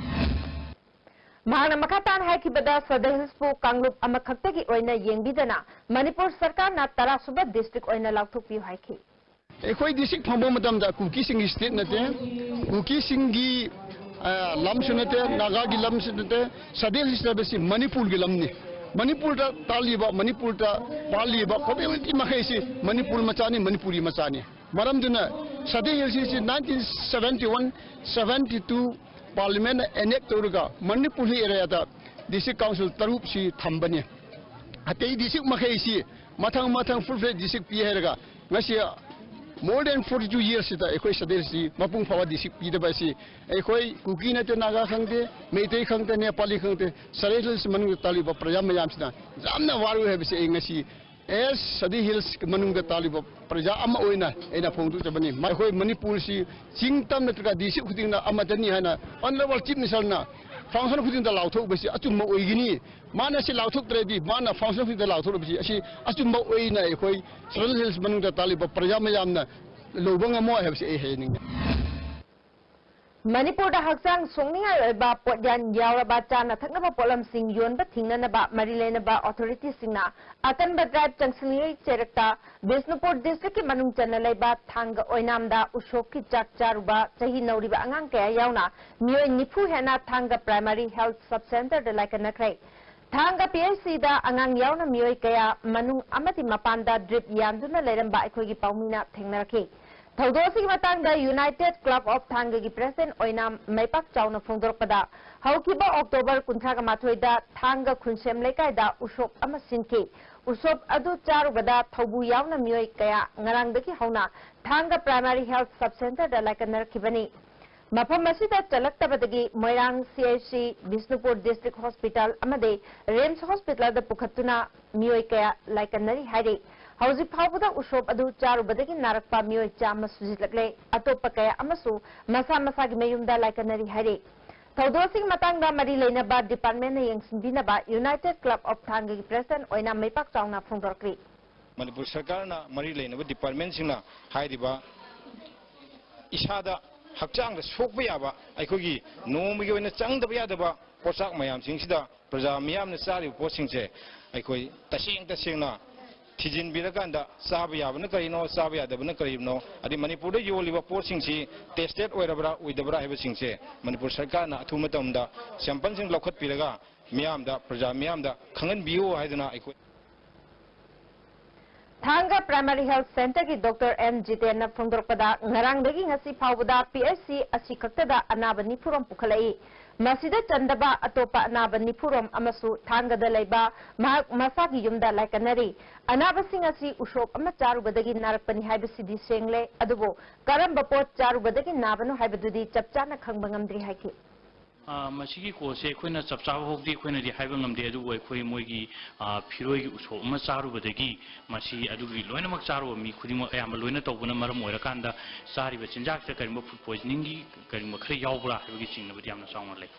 ꯃꯍꯥꯛꯅ ꯃꯈꯥ ꯇꯥꯅ ꯍꯥꯏꯈꯤꯕꯗ, ꯁꯥꯗꯩ ꯍꯤꯜꯁꯄꯨ ꯀꯥꯡꯂꯨꯞ ꯑꯃꯈꯛꯇꯒꯤ ꯑꯣꯏꯅ ꯌꯦꯡꯕꯤꯗꯅ ꯃꯅꯤꯄꯨꯔ ꯁꯔꯀꯥꯔꯅ ꯇꯔꯥꯁꯨꯕ ꯗꯤꯁꯇ꯭ꯔꯤꯛ ꯑꯣꯏꯅ ꯂꯥꯎꯊꯣꯛꯄꯤꯌꯨ ꯍꯥꯏꯈꯤ꯫ ꯑꯩꯈꯣꯏ ꯗꯤꯁꯇ꯭ꯔꯤꯛ ꯐꯪꯕ ꯃꯇꯝꯗ ꯀꯨꯀꯤꯁꯤꯡꯒꯤ ꯁ꯭ꯇꯦꯠ ꯅꯠꯇꯦ, ꯀꯨꯀꯤꯁꯤꯡꯒꯤ, ꯑ, ꯂꯝꯁꯨ ꯅꯠꯇꯦ, ꯅꯥꯒꯥꯒꯤ ꯂꯝꯁꯨ ꯅꯠꯇꯦ, ꯁꯥꯗꯩ ꯍꯤꯜꯁ ꯍꯥꯏꯕꯁꯤ ꯃꯅꯤꯄꯨꯔꯒꯤ ꯂꯝꯅꯤ꯫ ꯃꯅꯤꯄꯨꯔꯗ ꯇꯥꯜꯂꯤꯕ, ꯃꯅꯤꯄꯨꯔꯗ ꯄꯥꯜꯂꯤꯕ ꯀꯝꯃ꯭ꯌꯨꯅꯤꯇꯤ ꯃꯈꯩꯁꯤ ꯃꯅꯤꯄꯨꯔ ꯃꯆꯥꯅꯤ, ꯃꯅꯤꯄꯨꯔꯤ ꯃꯆꯥꯅꯤ꯫ ꯃꯔꯝꯗꯨꯅ ꯁꯥꯗꯩ ꯍꯤꯜꯁ ꯑꯁꯤ nineteen seventy one seventy two ꯄꯥꯔꯂꯤꯌꯥꯃꯦꯟꯅ ꯑꯦꯅꯦꯛ ꯇꯧꯔꯒ ꯃꯅꯤꯄꯨꯔ ꯑꯦꯔꯤꯌꯥꯗ ꯗꯤꯁꯇ꯭ꯔꯤꯛ ꯀꯥꯎꯟꯁꯤꯜ ꯇꯔꯨꯛꯁꯤ ꯊꯝꯕꯅꯤ꯫ ꯑꯇꯩ ꯗꯤꯁꯇ꯭ꯔꯤꯛ ꯃꯈꯩꯁꯤ ꯃꯊꯪ ꯃꯊꯪ ꯐꯨꯜ ꯐ꯭ꯂꯦꯖ ꯗꯤꯁꯇ꯭ꯔꯤꯛ ꯄꯤ ꯍꯥꯏꯔꯒ ꯉꯁꯤ more than forty two years ꯁꯤꯗ ꯑꯩꯈꯣꯏ ꯁꯥꯗꯩ ꯍꯤꯜꯁꯁꯤ ꯃꯄꯨꯡ ꯐꯥꯕ ꯗꯤꯁꯇ꯭ꯔꯤꯛ ꯄꯤꯗꯕ ꯑꯁꯤ ꯑꯩꯈꯣꯏ ꯀꯨꯀꯤ ꯅꯠꯇꯦ, ꯅꯥꯒꯥ ꯈꯪꯗꯦ, ꯃꯩꯇꯩ ꯈꯪꯗꯦ, ꯅꯦꯄꯥꯂꯤ ꯈꯪꯗꯦ, ꯁꯥꯗꯩ ꯍꯤꯜꯁ ꯃꯅꯨꯡꯗ ꯇꯥꯜꯂꯤꯕ ꯄ꯭ꯔꯖꯥ ꯃꯌꯥꯝꯁꯤꯅ ꯌꯥꯝꯅ ꯋꯥꯔꯨꯏ ꯍꯥꯏꯕꯁꯤ ꯑꯩ ꯉꯁꯤ ꯑꯦꯁ ꯁꯥꯗꯩ ꯍꯤꯜꯁ ꯃꯅꯨꯡꯗ ꯇꯥꯜꯂꯤꯕ ꯄ꯭ꯔꯖꯥ ꯑꯃ ꯑꯣꯏꯅ ꯑꯩꯅ ꯐꯣꯡꯗꯣꯛꯆꯕꯅꯤ꯫ ꯑꯩꯈꯣꯏ ꯃꯅꯤꯄꯨꯔꯁꯤ ꯆꯤꯡ ꯇꯝ ꯅꯠꯇ꯭ꯔꯒ ꯗꯤꯁꯇ꯭ꯔꯤꯛ ꯈꯨꯗꯤꯡꯗ ꯑꯃꯠꯇꯅꯤ ꯍꯥꯏꯅ ꯑꯣꯅꯔꯦꯕꯜ ꯆꯤꯐ ꯃꯤꯅꯤꯁꯇꯔꯅ ꯐꯪꯁꯟ ꯈꯨꯗꯤꯡꯗ ꯂꯥꯎꯊꯣꯛꯄꯁꯤ ꯑꯆꯨꯝꯕ ꯑꯣꯏꯒꯅꯤ꯫ ꯃꯥꯅ ꯁꯤ ꯂꯥꯎꯊꯣꯛꯇ꯭ꯔꯗꯤ, ꯃꯥꯅ ꯐꯪꯁꯟ ꯈꯨꯗꯤꯡꯗ ꯂꯥꯎꯊꯣꯛꯂꯕꯁꯤ ꯑꯁꯤ ꯑꯆꯨꯝꯕ ꯑꯣꯏꯅ ꯑꯩꯈꯣꯏ ꯁꯥꯗꯩ ꯍꯤꯜꯁ ꯃꯅꯨꯡꯗ ꯇꯥꯜꯂꯤꯕ ꯄ꯭ꯔꯖꯥ ꯃꯌꯥꯝꯅ ꯂꯧꯕ ꯉꯝꯃꯣꯏ ꯍꯥꯏꯕꯁꯤ ꯑꯩ ꯍꯥꯏꯅꯤꯡꯉꯤ꯫ ꯃꯅꯤꯄꯨꯔꯗ ꯍꯛꯆꯥꯡ ꯁꯣꯛꯅꯤꯡꯉꯥꯏ ꯑꯣꯏꯕ ꯄꯣꯠꯌꯥꯟ ꯌꯥꯎꯔꯕ ꯆꯥꯅ ꯊꯛꯅꯕ ꯄꯣꯠꯂꯝꯁꯤꯡ ꯌꯣꯟꯕ ꯊꯤꯡꯅꯅꯕ ꯃꯔꯤ ꯂꯩꯅꯕ ꯑꯣꯊꯣꯔꯤꯇꯤꯁꯤꯡꯅ ꯑꯀꯟꯕ ꯗ꯭ꯔꯥꯏꯚ ꯆꯪꯁꯤꯜꯂꯤꯉꯩ ꯆꯩꯔꯛꯇ ꯕꯤꯁꯅꯨꯄꯨꯔ ꯗꯤꯁꯇ꯭ꯔꯤꯛꯀꯤ ꯃꯅꯨꯡ ꯆꯟꯅ ꯂꯩꯕ ꯊꯥꯡꯒ ꯑꯣꯏꯅꯥꯝꯗ ꯎꯁꯣꯞꯀꯤ ꯆꯥꯛ ꯆꯥꯔꯨꯕ ꯆꯍꯤ ꯅꯧꯔꯤꯕ ꯑꯉꯥꯡ ꯀꯌꯥ ꯌꯥꯎꯅ ꯃꯤꯑꯣꯏ ꯅꯤꯐꯨ ꯍꯦꯟꯅ ꯊꯥꯡꯒ ꯄ꯭ꯔꯥꯏꯃꯥꯔꯤ ꯍꯦꯜꯊ ꯁꯕ ꯁꯦꯟꯇꯔꯗ ꯂꯥꯏꯀꯠꯅꯈ꯭ꯔꯦ꯫ ꯊꯥꯡꯒ ꯄꯤ ꯑꯩꯆ ꯁꯤꯗ ꯑꯉꯥꯡ ꯌꯥꯎꯅ ꯃꯤꯑꯣꯏ ꯀꯌꯥ ꯃꯅꯨꯡ ꯑꯃꯗꯤ ꯃꯄꯥꯟꯗ ꯗ꯭ꯔꯤꯞ ꯌꯥꯟꯗꯨꯅ ꯂꯩꯔꯝꯕ ꯑꯩꯈꯣꯏꯒꯤ ꯄꯥꯎꯃꯤꯅ ꯊꯦꯡꯅꯔꯛꯈꯤ꯫ ꯊꯧꯗꯣꯛ ꯑꯁꯤꯒꯤ ꯃꯇꯥꯡꯗ ꯌꯨꯅꯥꯏꯇꯦꯗ ꯀ꯭ꯂꯕ ꯑꯣꯐ ꯊꯥꯡꯒꯒꯤ ꯄ꯭ꯔꯦꯁꯤꯗꯦꯟꯠ ꯑꯣꯏꯅꯥꯝ ꯃꯥꯏꯄꯥꯛ ꯆꯥꯎꯅ ꯐꯣꯡꯗꯣꯔꯛꯄꯗ, ꯍꯧꯈꯤꯕ ꯑꯣꯛꯇꯣꯕꯔ ꯀꯨꯟꯊ꯭ꯔꯥꯒ ꯃꯥꯊꯣꯏꯗ ꯊꯥꯡꯒ ꯈꯨꯟꯁꯦꯝ ꯂꯩꯀꯥꯏꯗ ꯎꯁꯣꯞ ꯑꯃ ꯁꯤꯟꯈꯤ꯫ ꯎꯁꯣꯞ ꯑꯗꯨ ꯆꯥꯔꯨꯕꯗ ꯊꯧꯕꯨ ꯌꯥꯎꯅ ꯃꯤꯑꯣꯏ ꯀꯌꯥ ꯉꯔꯥꯡꯗꯒꯤ ꯍꯧꯅ ꯊꯥꯡꯒ ꯄ꯭ꯔꯥꯏꯃꯥꯔꯤ ꯍꯦꯜꯊ ꯁꯕ ꯁꯦꯟꯇꯔꯗ ꯂꯥꯏꯀꯠꯅꯔꯛꯈꯤꯕꯅꯤ꯫ ꯃꯐꯝ ꯑꯁꯤꯗ ꯆꯠꯂꯛꯇꯕꯗꯒꯤ ꯃꯣꯏꯔꯥꯡ ꯁꯤ H C, Bishnupur district hospital ꯑꯃꯗꯤ ꯔꯤꯝꯁ ꯍꯣꯁꯄꯤꯇꯥꯜꯗ ꯄꯨꯈꯠꯇꯨꯅ ꯃꯤꯑꯣꯏ ꯀꯌꯥ ꯂꯥꯏꯀꯠꯅꯔꯤ ꯍꯥꯏꯔꯤ꯫ ꯍꯧꯖꯤꯛ ꯐꯥꯎꯕꯗ ꯎꯁꯣꯞ ꯑꯗꯨ ꯆꯥꯔꯨꯕꯗꯒꯤ ꯅꯥꯔꯛꯄ ꯃꯤꯑꯣꯏ ꯆꯥꯝꯃ ꯁꯨꯖꯤꯜꯂꯛꯂꯦ꯫ ꯑꯇꯣꯞꯄ ꯀꯌꯥ ꯑꯃꯁꯨ ꯃꯁꯥ ꯃꯁꯥꯒꯤ ꯃꯌꯨꯝꯗ ꯂꯥꯏꯀꯠꯅꯔꯤ ꯍꯥꯏꯔꯤ꯫ ꯊꯧꯗꯣꯛ ꯑꯁꯤꯒꯤ ꯃꯇꯥꯡꯗ ꯃꯔꯤ ꯂꯩꯅꯕ department ꯅ ꯌꯦꯡꯁꯤꯟꯕꯤꯅꯕ United Club of ꯊꯥꯡꯒꯒꯤ president ꯑꯣꯏꯅ ꯃꯩꯄꯥꯛ ꯆꯥꯎꯅ ꯐꯣꯡꯗꯣꯔꯛꯂꯤ꯫ ꯃꯅꯤꯄꯨꯔ ꯁꯔꯀꯥꯔꯅ ꯃꯔꯤ ꯂꯩꯅꯕ department ꯁꯤꯡꯅ ꯍꯥꯏꯔꯤꯕ ꯏꯁꯥꯗ, ꯍꯛꯆꯥꯡꯗ ꯁꯣꯛꯄ ꯌꯥꯕ, ꯑꯩꯈꯣꯏꯒꯤ ꯅꯣꯡꯃꯒꯤ ꯑꯣꯏꯅ ꯆꯪꯗꯕ ꯌꯥꯗꯕ ꯄꯣꯠꯆꯥꯛ ꯃꯌꯥꯝꯁꯤꯡꯁꯤꯗ ꯄ꯭ꯔꯖꯥ ꯃꯤꯌꯥꯝꯅ ꯆꯥꯔꯤꯕ ꯄꯣꯠꯁꯤꯡꯁꯦ ꯑꯩꯈꯣꯏ ꯇꯁꯦꯡ ꯇꯁꯦꯡꯅ ꯊꯤꯖꯤꯟꯕꯤꯔꯀꯥꯟꯗ ꯆꯥꯕ ꯌꯥꯕꯅ ꯀꯔꯤꯅꯣ, ꯆꯥꯕ ꯌꯥꯗꯕꯅ ꯀꯔꯤꯅꯣ, ꯑꯗꯩ ꯃꯅꯤꯄꯨꯔꯗ ꯌꯣꯜꯂꯤꯕ ꯄꯣꯠꯁꯤꯡꯁꯤ tested ꯑꯣꯏꯔꯕ꯭ꯔꯥ, ꯑꯣꯏꯗꯕ꯭ꯔꯥ ꯍꯥꯏꯕꯁꯤꯡꯁꯦ ꯃꯅꯤꯄꯨꯔ ꯁꯔꯀꯥꯔꯅ ꯑꯊꯨꯕ ꯃꯇꯝꯗ sample ꯁꯤꯡ ꯂꯧꯈꯠꯄꯤꯔꯒ ꯃꯤꯌꯥꯝꯗ, ꯄ꯭ꯔꯖꯥ ꯃꯤꯌꯥꯝꯗ ꯈꯪꯍꯟꯕꯤꯌꯨ ꯍꯥꯏꯗꯅ ꯑꯩꯈꯣꯏ ꯊꯥꯡꯒ Primary Health Centre ꯒꯤ Doctor ꯑꯦꯟ ꯖꯤꯇꯦꯟꯅ ꯐꯣꯡꯗꯣꯔꯛꯄꯗ, ꯉꯔꯥꯡꯗꯒꯤ ꯉꯁꯤ ꯐꯥꯎꯕꯗ ꯄꯤ ꯑꯩꯆ ꯁꯤ ꯑꯁꯤ ꯈꯛꯇꯗ ꯑꯅꯥꯕ ꯅꯤꯐꯨꯔꯣꯝ ꯄꯨꯈꯠꯂꯛꯏ꯫ ꯃꯁꯤꯗ ꯆꯟꯗꯕ ꯑꯇꯣꯞꯄ ꯑꯅꯥꯕ ꯅꯤꯐꯨꯔꯣꯝ ꯑꯃꯁꯨ ꯊꯥꯡꯒꯗ ꯂꯩꯕ ꯃꯍꯥꯛ ꯃꯁꯥꯒꯤ ꯌꯨꯝꯗ ꯂꯥꯏꯀꯠꯅꯔꯤ꯫ ꯑꯅꯥꯕꯁꯤꯡ ꯑꯁꯤ ꯎꯁꯣꯞ ꯑꯃ ꯆꯥꯔꯨꯕꯗꯒꯤ ꯅꯥꯔꯛꯄꯅꯤ ꯍꯥꯏꯕꯁꯤꯗꯤ ꯁꯦꯡꯂꯦ, ꯑꯗꯨꯕꯨ ꯀꯔꯝꯕ ꯄꯣꯠ ꯆꯥꯔꯨꯕꯗꯒꯤ ꯅꯥꯕꯅꯣ ꯍꯥꯏꯕꯗꯨꯗꯤ ꯆꯞ ꯆꯥꯅ ꯈꯪꯕ ꯉꯝꯗ꯭ꯔꯤ ꯍꯥꯏꯈꯤ꯫ ꯑ, ꯃꯁꯤꯒꯤ cause ꯁꯦ ꯑꯩꯈꯣꯏꯅ ꯆꯞ ꯆꯥꯕ ꯐꯥꯎꯗꯤ ꯑꯩꯈꯣꯏꯅꯗꯤ ꯍꯥꯏꯕ ꯉꯝꯗꯦ, ꯑꯗꯨꯕꯨ ꯑꯩꯈꯣꯏ ꯃꯣꯏꯒꯤ, ꯑ, ꯐꯤꯔꯣꯏꯒꯤ ꯎꯁꯣꯞ ꯑꯃ ꯆꯥꯔꯨꯕꯗꯒꯤ ꯃꯁꯤ ꯑꯗꯨꯒꯤ ꯂꯣꯏꯅꯃꯛ ꯆꯥꯔꯨꯕ ꯃꯤ ꯈꯨꯗꯤꯡꯃꯛ ꯑꯌꯥꯝꯕ ꯂꯣꯏꯅ ꯇꯧꯕꯅ ꯃꯔꯝ ꯑꯣꯏꯔꯀꯥꯟꯗ ꯆꯥꯔꯤꯕ ꯆꯤꯟꯖꯥꯛꯁꯤꯗ ꯀꯔꯤꯒꯨꯝꯕ food poisoning ꯒꯤ ꯀꯔꯤꯒꯨꯝꯕ ꯈꯔ ꯌꯥꯎꯕ꯭ꯔꯥ ꯍꯥꯏꯕꯒꯤ ꯆꯤꯡꯅꯕꯗꯤ ꯌꯥꯝꯅ ꯆꯥꯎꯅ ꯂꯩ꯫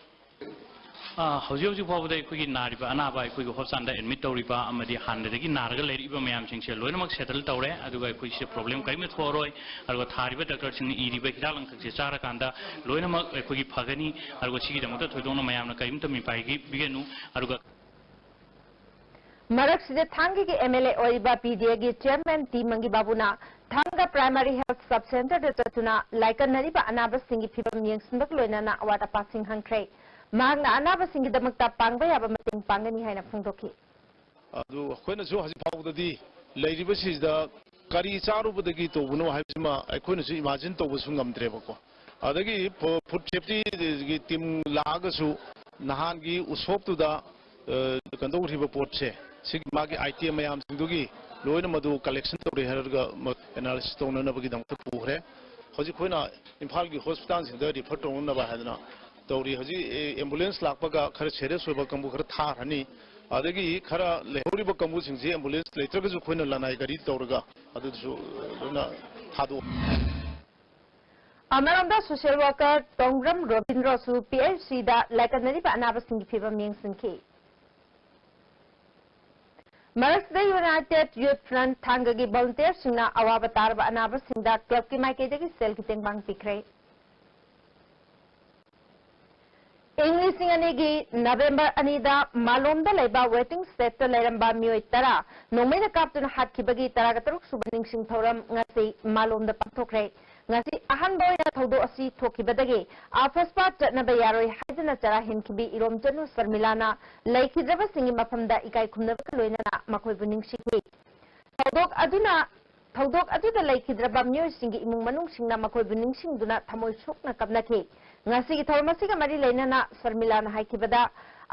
ꯑ, ꯍꯧꯖꯤꯛ ꯍꯧꯖꯤꯛ ꯐꯥꯎꯕꯗ ꯑꯩꯈꯣꯏꯒꯤ ꯅꯥꯔꯤꯕ ꯑꯅꯥꯕ, ꯑꯩꯈꯣꯏꯒꯤ hospital ꯗ admit ꯇꯧꯔꯤꯕ ꯑꯃꯗꯤ ꯍꯥꯟꯅꯗꯒꯤ ꯅꯥꯔꯒ ꯂꯩꯔꯛꯏꯕ ꯃꯌꯥꯝꯁꯤꯡꯁꯦ ꯂꯣꯏꯅꯃꯛ settle ꯇꯧꯔꯦ, ꯑꯗꯨꯒ ꯑꯩꯈꯣꯏꯁꯦ problem ꯀꯔꯤꯝꯇ ꯊꯣꯛꯑꯔꯣꯏ꯫ ꯑꯗꯨꯒ ꯊꯥꯔꯤꯕ doctor ꯁꯤꯡꯅ ꯏꯔꯤꯕ ꯍꯤꯗꯥꯛ ꯂꯥꯡꯊꯛꯁꯦ ꯆꯥꯔꯀꯥꯟꯗ ꯂꯣꯏꯅꯃꯛ ꯑꯩꯈꯣꯏꯒꯤ ꯐꯒꯅꯤ꯫ ꯑꯗꯨꯒ ꯁꯤꯒꯤꯗꯃꯛꯇ ꯊꯣꯏꯗꯣꯛꯅ ꯃꯌꯥꯝꯅ ꯀꯔꯤꯝꯇ ꯃꯤꯄꯥꯏꯕꯤꯒꯅꯨ꯫ ꯑꯗꯨꯒ ꯃꯔꯛꯁꯤꯗ ꯊꯥꯡꯒꯒꯤ ꯑꯦꯝ ꯑꯦꯜ ꯑꯦ ꯑꯣꯏꯔꯤꯕ ꯄꯤ ꯗꯤ ꯑꯦꯒꯤ chairman ꯇꯤ ꯃꯪꯒꯤ ꯕꯥꯕꯨꯅ ꯊꯥꯡꯒ Primary Health Sub Centre ꯗ ꯆꯠꯇꯨꯅ ꯂꯥꯏꯀꯠꯅꯔꯤꯕ ꯑꯅꯥꯕꯁꯤꯡꯒꯤ ꯐꯤꯕꯝ ꯌꯦꯡꯁꯤꯟꯕꯒ ꯂꯣꯏꯅꯅ ꯑꯋꯥꯠ ꯑꯄꯥꯁꯤꯡ ꯍꯪꯈ꯭ꯔꯦ꯫ ꯃꯍꯥꯛꯅ ꯑꯅꯥꯕꯁꯤꯡꯒꯤꯗꯃꯛꯇ ꯄꯥꯡꯕ ꯌꯥꯕ ꯃꯇꯦꯡ ꯄꯥꯡꯒꯅꯤ ꯍꯥꯏꯅ ꯐꯣꯡꯗꯣꯛꯈꯤ꯫ ꯑꯗꯨ ꯑꯩꯈꯣꯏꯅꯁꯨ ꯍꯧꯖꯤꯛ ꯐꯥꯎꯕꯗꯗꯤ ꯂꯩꯔꯤꯕꯁꯤꯗ ꯀꯔꯤ ꯆꯥꯔꯨꯕꯗꯒꯤ ꯇꯧꯕꯅꯣ ꯍꯥꯏꯕꯁꯤꯃ ꯑꯩꯈꯣꯏꯅꯁꯨ imagine ꯇꯧꯕꯁꯨ ꯉꯝꯗ꯭ꯔꯦꯕꯀꯣ꯫ ꯑꯗꯒꯤ ꯐꯨ-, food safety ꯒꯤ team ꯂꯥꯛꯑꯒꯁꯨ ꯅꯍꯥꯟꯒꯤ ꯎꯁꯣꯞꯇꯨꯗ, ꯑ, ꯀꯩꯅꯣ ꯇꯧꯈ꯭ꯔꯤꯕ ꯄꯣꯠꯁꯦ, ꯁꯤꯒꯤ ꯃꯥꯒꯤ item ꯃꯌꯥꯝꯁꯤꯡꯗꯨꯒꯤ ꯂꯣꯏꯅ ꯃꯗꯨ collection ꯇꯧꯔꯦ ꯍꯥꯏꯔꯒ ꯃ-, analysis ꯇꯧꯅꯅꯕꯒꯤꯗꯃꯛꯇ ꯄꯨꯈ꯭ꯔꯦ꯫ ꯍꯧꯖꯤꯛ ꯑꯩꯈꯣꯏꯅ ꯏꯝꯐꯥꯜꯒꯤ hospital ꯁꯤꯡꯗ refer ꯇꯧꯅꯅꯕ ꯍꯥꯏꯗꯅ ꯇꯧꯔꯤ꯫ ꯍꯧꯖꯤꯛ, ꯑꯦ, ambulance ꯂꯥꯛꯄꯒ ꯈꯔ serious ꯑꯣꯏꯕ ꯀꯥꯡꯕꯨ ꯈꯔ ꯊꯥꯈ꯭ꯔꯅꯤ꯫ ꯑꯗꯒꯤ ꯈꯔ ꯂꯩꯍꯧꯔꯤꯕ ꯀꯥꯡꯕꯨꯁꯤꯡꯁꯤ ꯑꯦꯝꯕꯨꯂꯦꯟꯁ ꯂꯩꯇ꯭ꯔꯒꯁꯨ ꯑꯩꯈꯣꯏꯅ ꯂꯅꯥꯏ ꯒꯥꯔꯤ ꯇꯧꯔꯒ ꯑꯗꯨꯁꯨ ꯂꯣꯏꯅ ꯊꯥꯗꯣꯛ꯫ ꯑꯃꯔꯣꯝꯗ, ꯁꯣꯁꯤꯌꯦꯜ ꯋꯥꯔꯀꯔ ꯇꯣꯡꯕ꯭ꯔꯝ ꯔꯣꯕꯤꯟꯗ꯭ꯔꯣꯁꯨ ꯄꯤ ꯑꯩꯆ ꯁꯤꯗ ꯂꯥꯏꯀꯠꯅꯔꯤꯕ ꯑꯅꯥꯕꯁꯤꯡꯒꯤ ꯐꯤꯕꯝ ꯌꯦꯡꯁꯤꯟꯈꯤ꯫ ꯃꯔꯛꯁꯤꯗ, ꯌꯨꯅꯥꯏꯇꯦꯗ ꯌꯨꯊ ꯐ꯭ꯔꯟꯠ ꯊꯥꯡꯒꯒꯤ ꯚꯣꯂꯨꯟꯇꯤꯌꯔꯁꯤꯡꯅ ꯑꯋꯥꯕ ꯇꯥꯔꯕ ꯑꯅꯥꯕꯁꯤꯡꯗ ꯀ꯭ꯂꯕꯀꯤ ꯃꯥꯏꯀꯩꯗꯒꯤ ꯁꯦꯜꯒꯤ ꯇꯦꯡꯕꯥꯡ ꯄꯤꯈ꯭ꯔꯦ꯫ ꯏꯪ ꯂꯤꯁꯤꯡ ꯑꯅꯤꯒꯤ ꯅꯕꯦꯝꯕꯔ ꯑꯅꯤꯗ ꯃꯥꯂꯣꯝꯗ ꯂꯩꯕ ꯋꯦꯇꯤꯡ ꯁꯦꯗꯇ ꯂꯩꯔꯝꯕ ꯃꯤꯑꯣꯏ ꯇꯔꯥ ꯅꯣꯡꯃꯩꯅ ꯀꯥꯞꯇꯨꯅ ꯍꯥꯠꯈꯤꯕꯒꯤ ꯇꯔꯥꯒ ꯇꯔꯨꯛ ꯁꯨꯕ ꯅꯤꯡꯁꯤꯡ ꯊꯧꯔꯝ ꯉꯁꯤ ꯃꯥꯂꯣꯝꯗ ꯄꯥꯡꯊꯣꯛꯈ꯭ꯔꯦ꯫ ꯉꯁꯤ ꯑꯍꯥꯟꯕ ꯑꯣꯏꯅ ꯊꯧꯗꯣꯛ ꯑꯁꯤ ꯊꯣꯛꯈꯤꯕꯗꯒꯤ ꯑꯐꯁꯄꯥ ꯆꯠꯅꯕ ꯌꯥꯔꯣꯏ ꯍꯥꯏꯗꯨꯅ ꯆꯔꯥ ꯍꯦꯟꯈꯤꯕꯤ ꯏꯔꯣꯝꯆꯅꯨ ꯁꯔꯃꯤꯂꯥꯅ ꯂꯩꯈꯤꯗ꯭ꯔꯕꯁꯤꯡꯒꯤ ꯃꯐꯝꯗ ꯏꯀꯥꯏ ꯈꯨꯝꯅꯕꯒ ꯂꯣꯏꯅꯅ ꯃꯈꯣꯏꯕꯨ ꯅꯤꯡꯁꯤꯡꯈꯤ꯫ ꯊꯧꯗꯣꯛ ꯑꯗꯨꯅ ꯊꯧꯗꯣꯛ ꯑꯗꯨꯗ ꯂꯩꯈꯤꯗ꯭ꯔꯕ ꯃꯤꯑꯣꯏꯁꯤꯡꯒꯤ ꯏꯃꯨꯡ ꯃꯅꯨꯡꯁꯤꯡꯅ ꯃꯈꯣꯏꯕꯨ ꯅꯤꯡꯁꯤꯡꯗꯨꯅ ꯊꯃꯣꯏ ꯁꯣꯛꯅ ꯀꯞꯅꯈꯤ꯫ ꯉꯁꯤꯒꯤ ꯊꯧꯔꯝ ꯑꯁꯤꯒ ꯃꯔꯤ ꯂꯩꯅꯅ ꯁꯔꯃꯤꯂꯥꯅ ꯍꯥꯏꯈꯤꯕꯗ,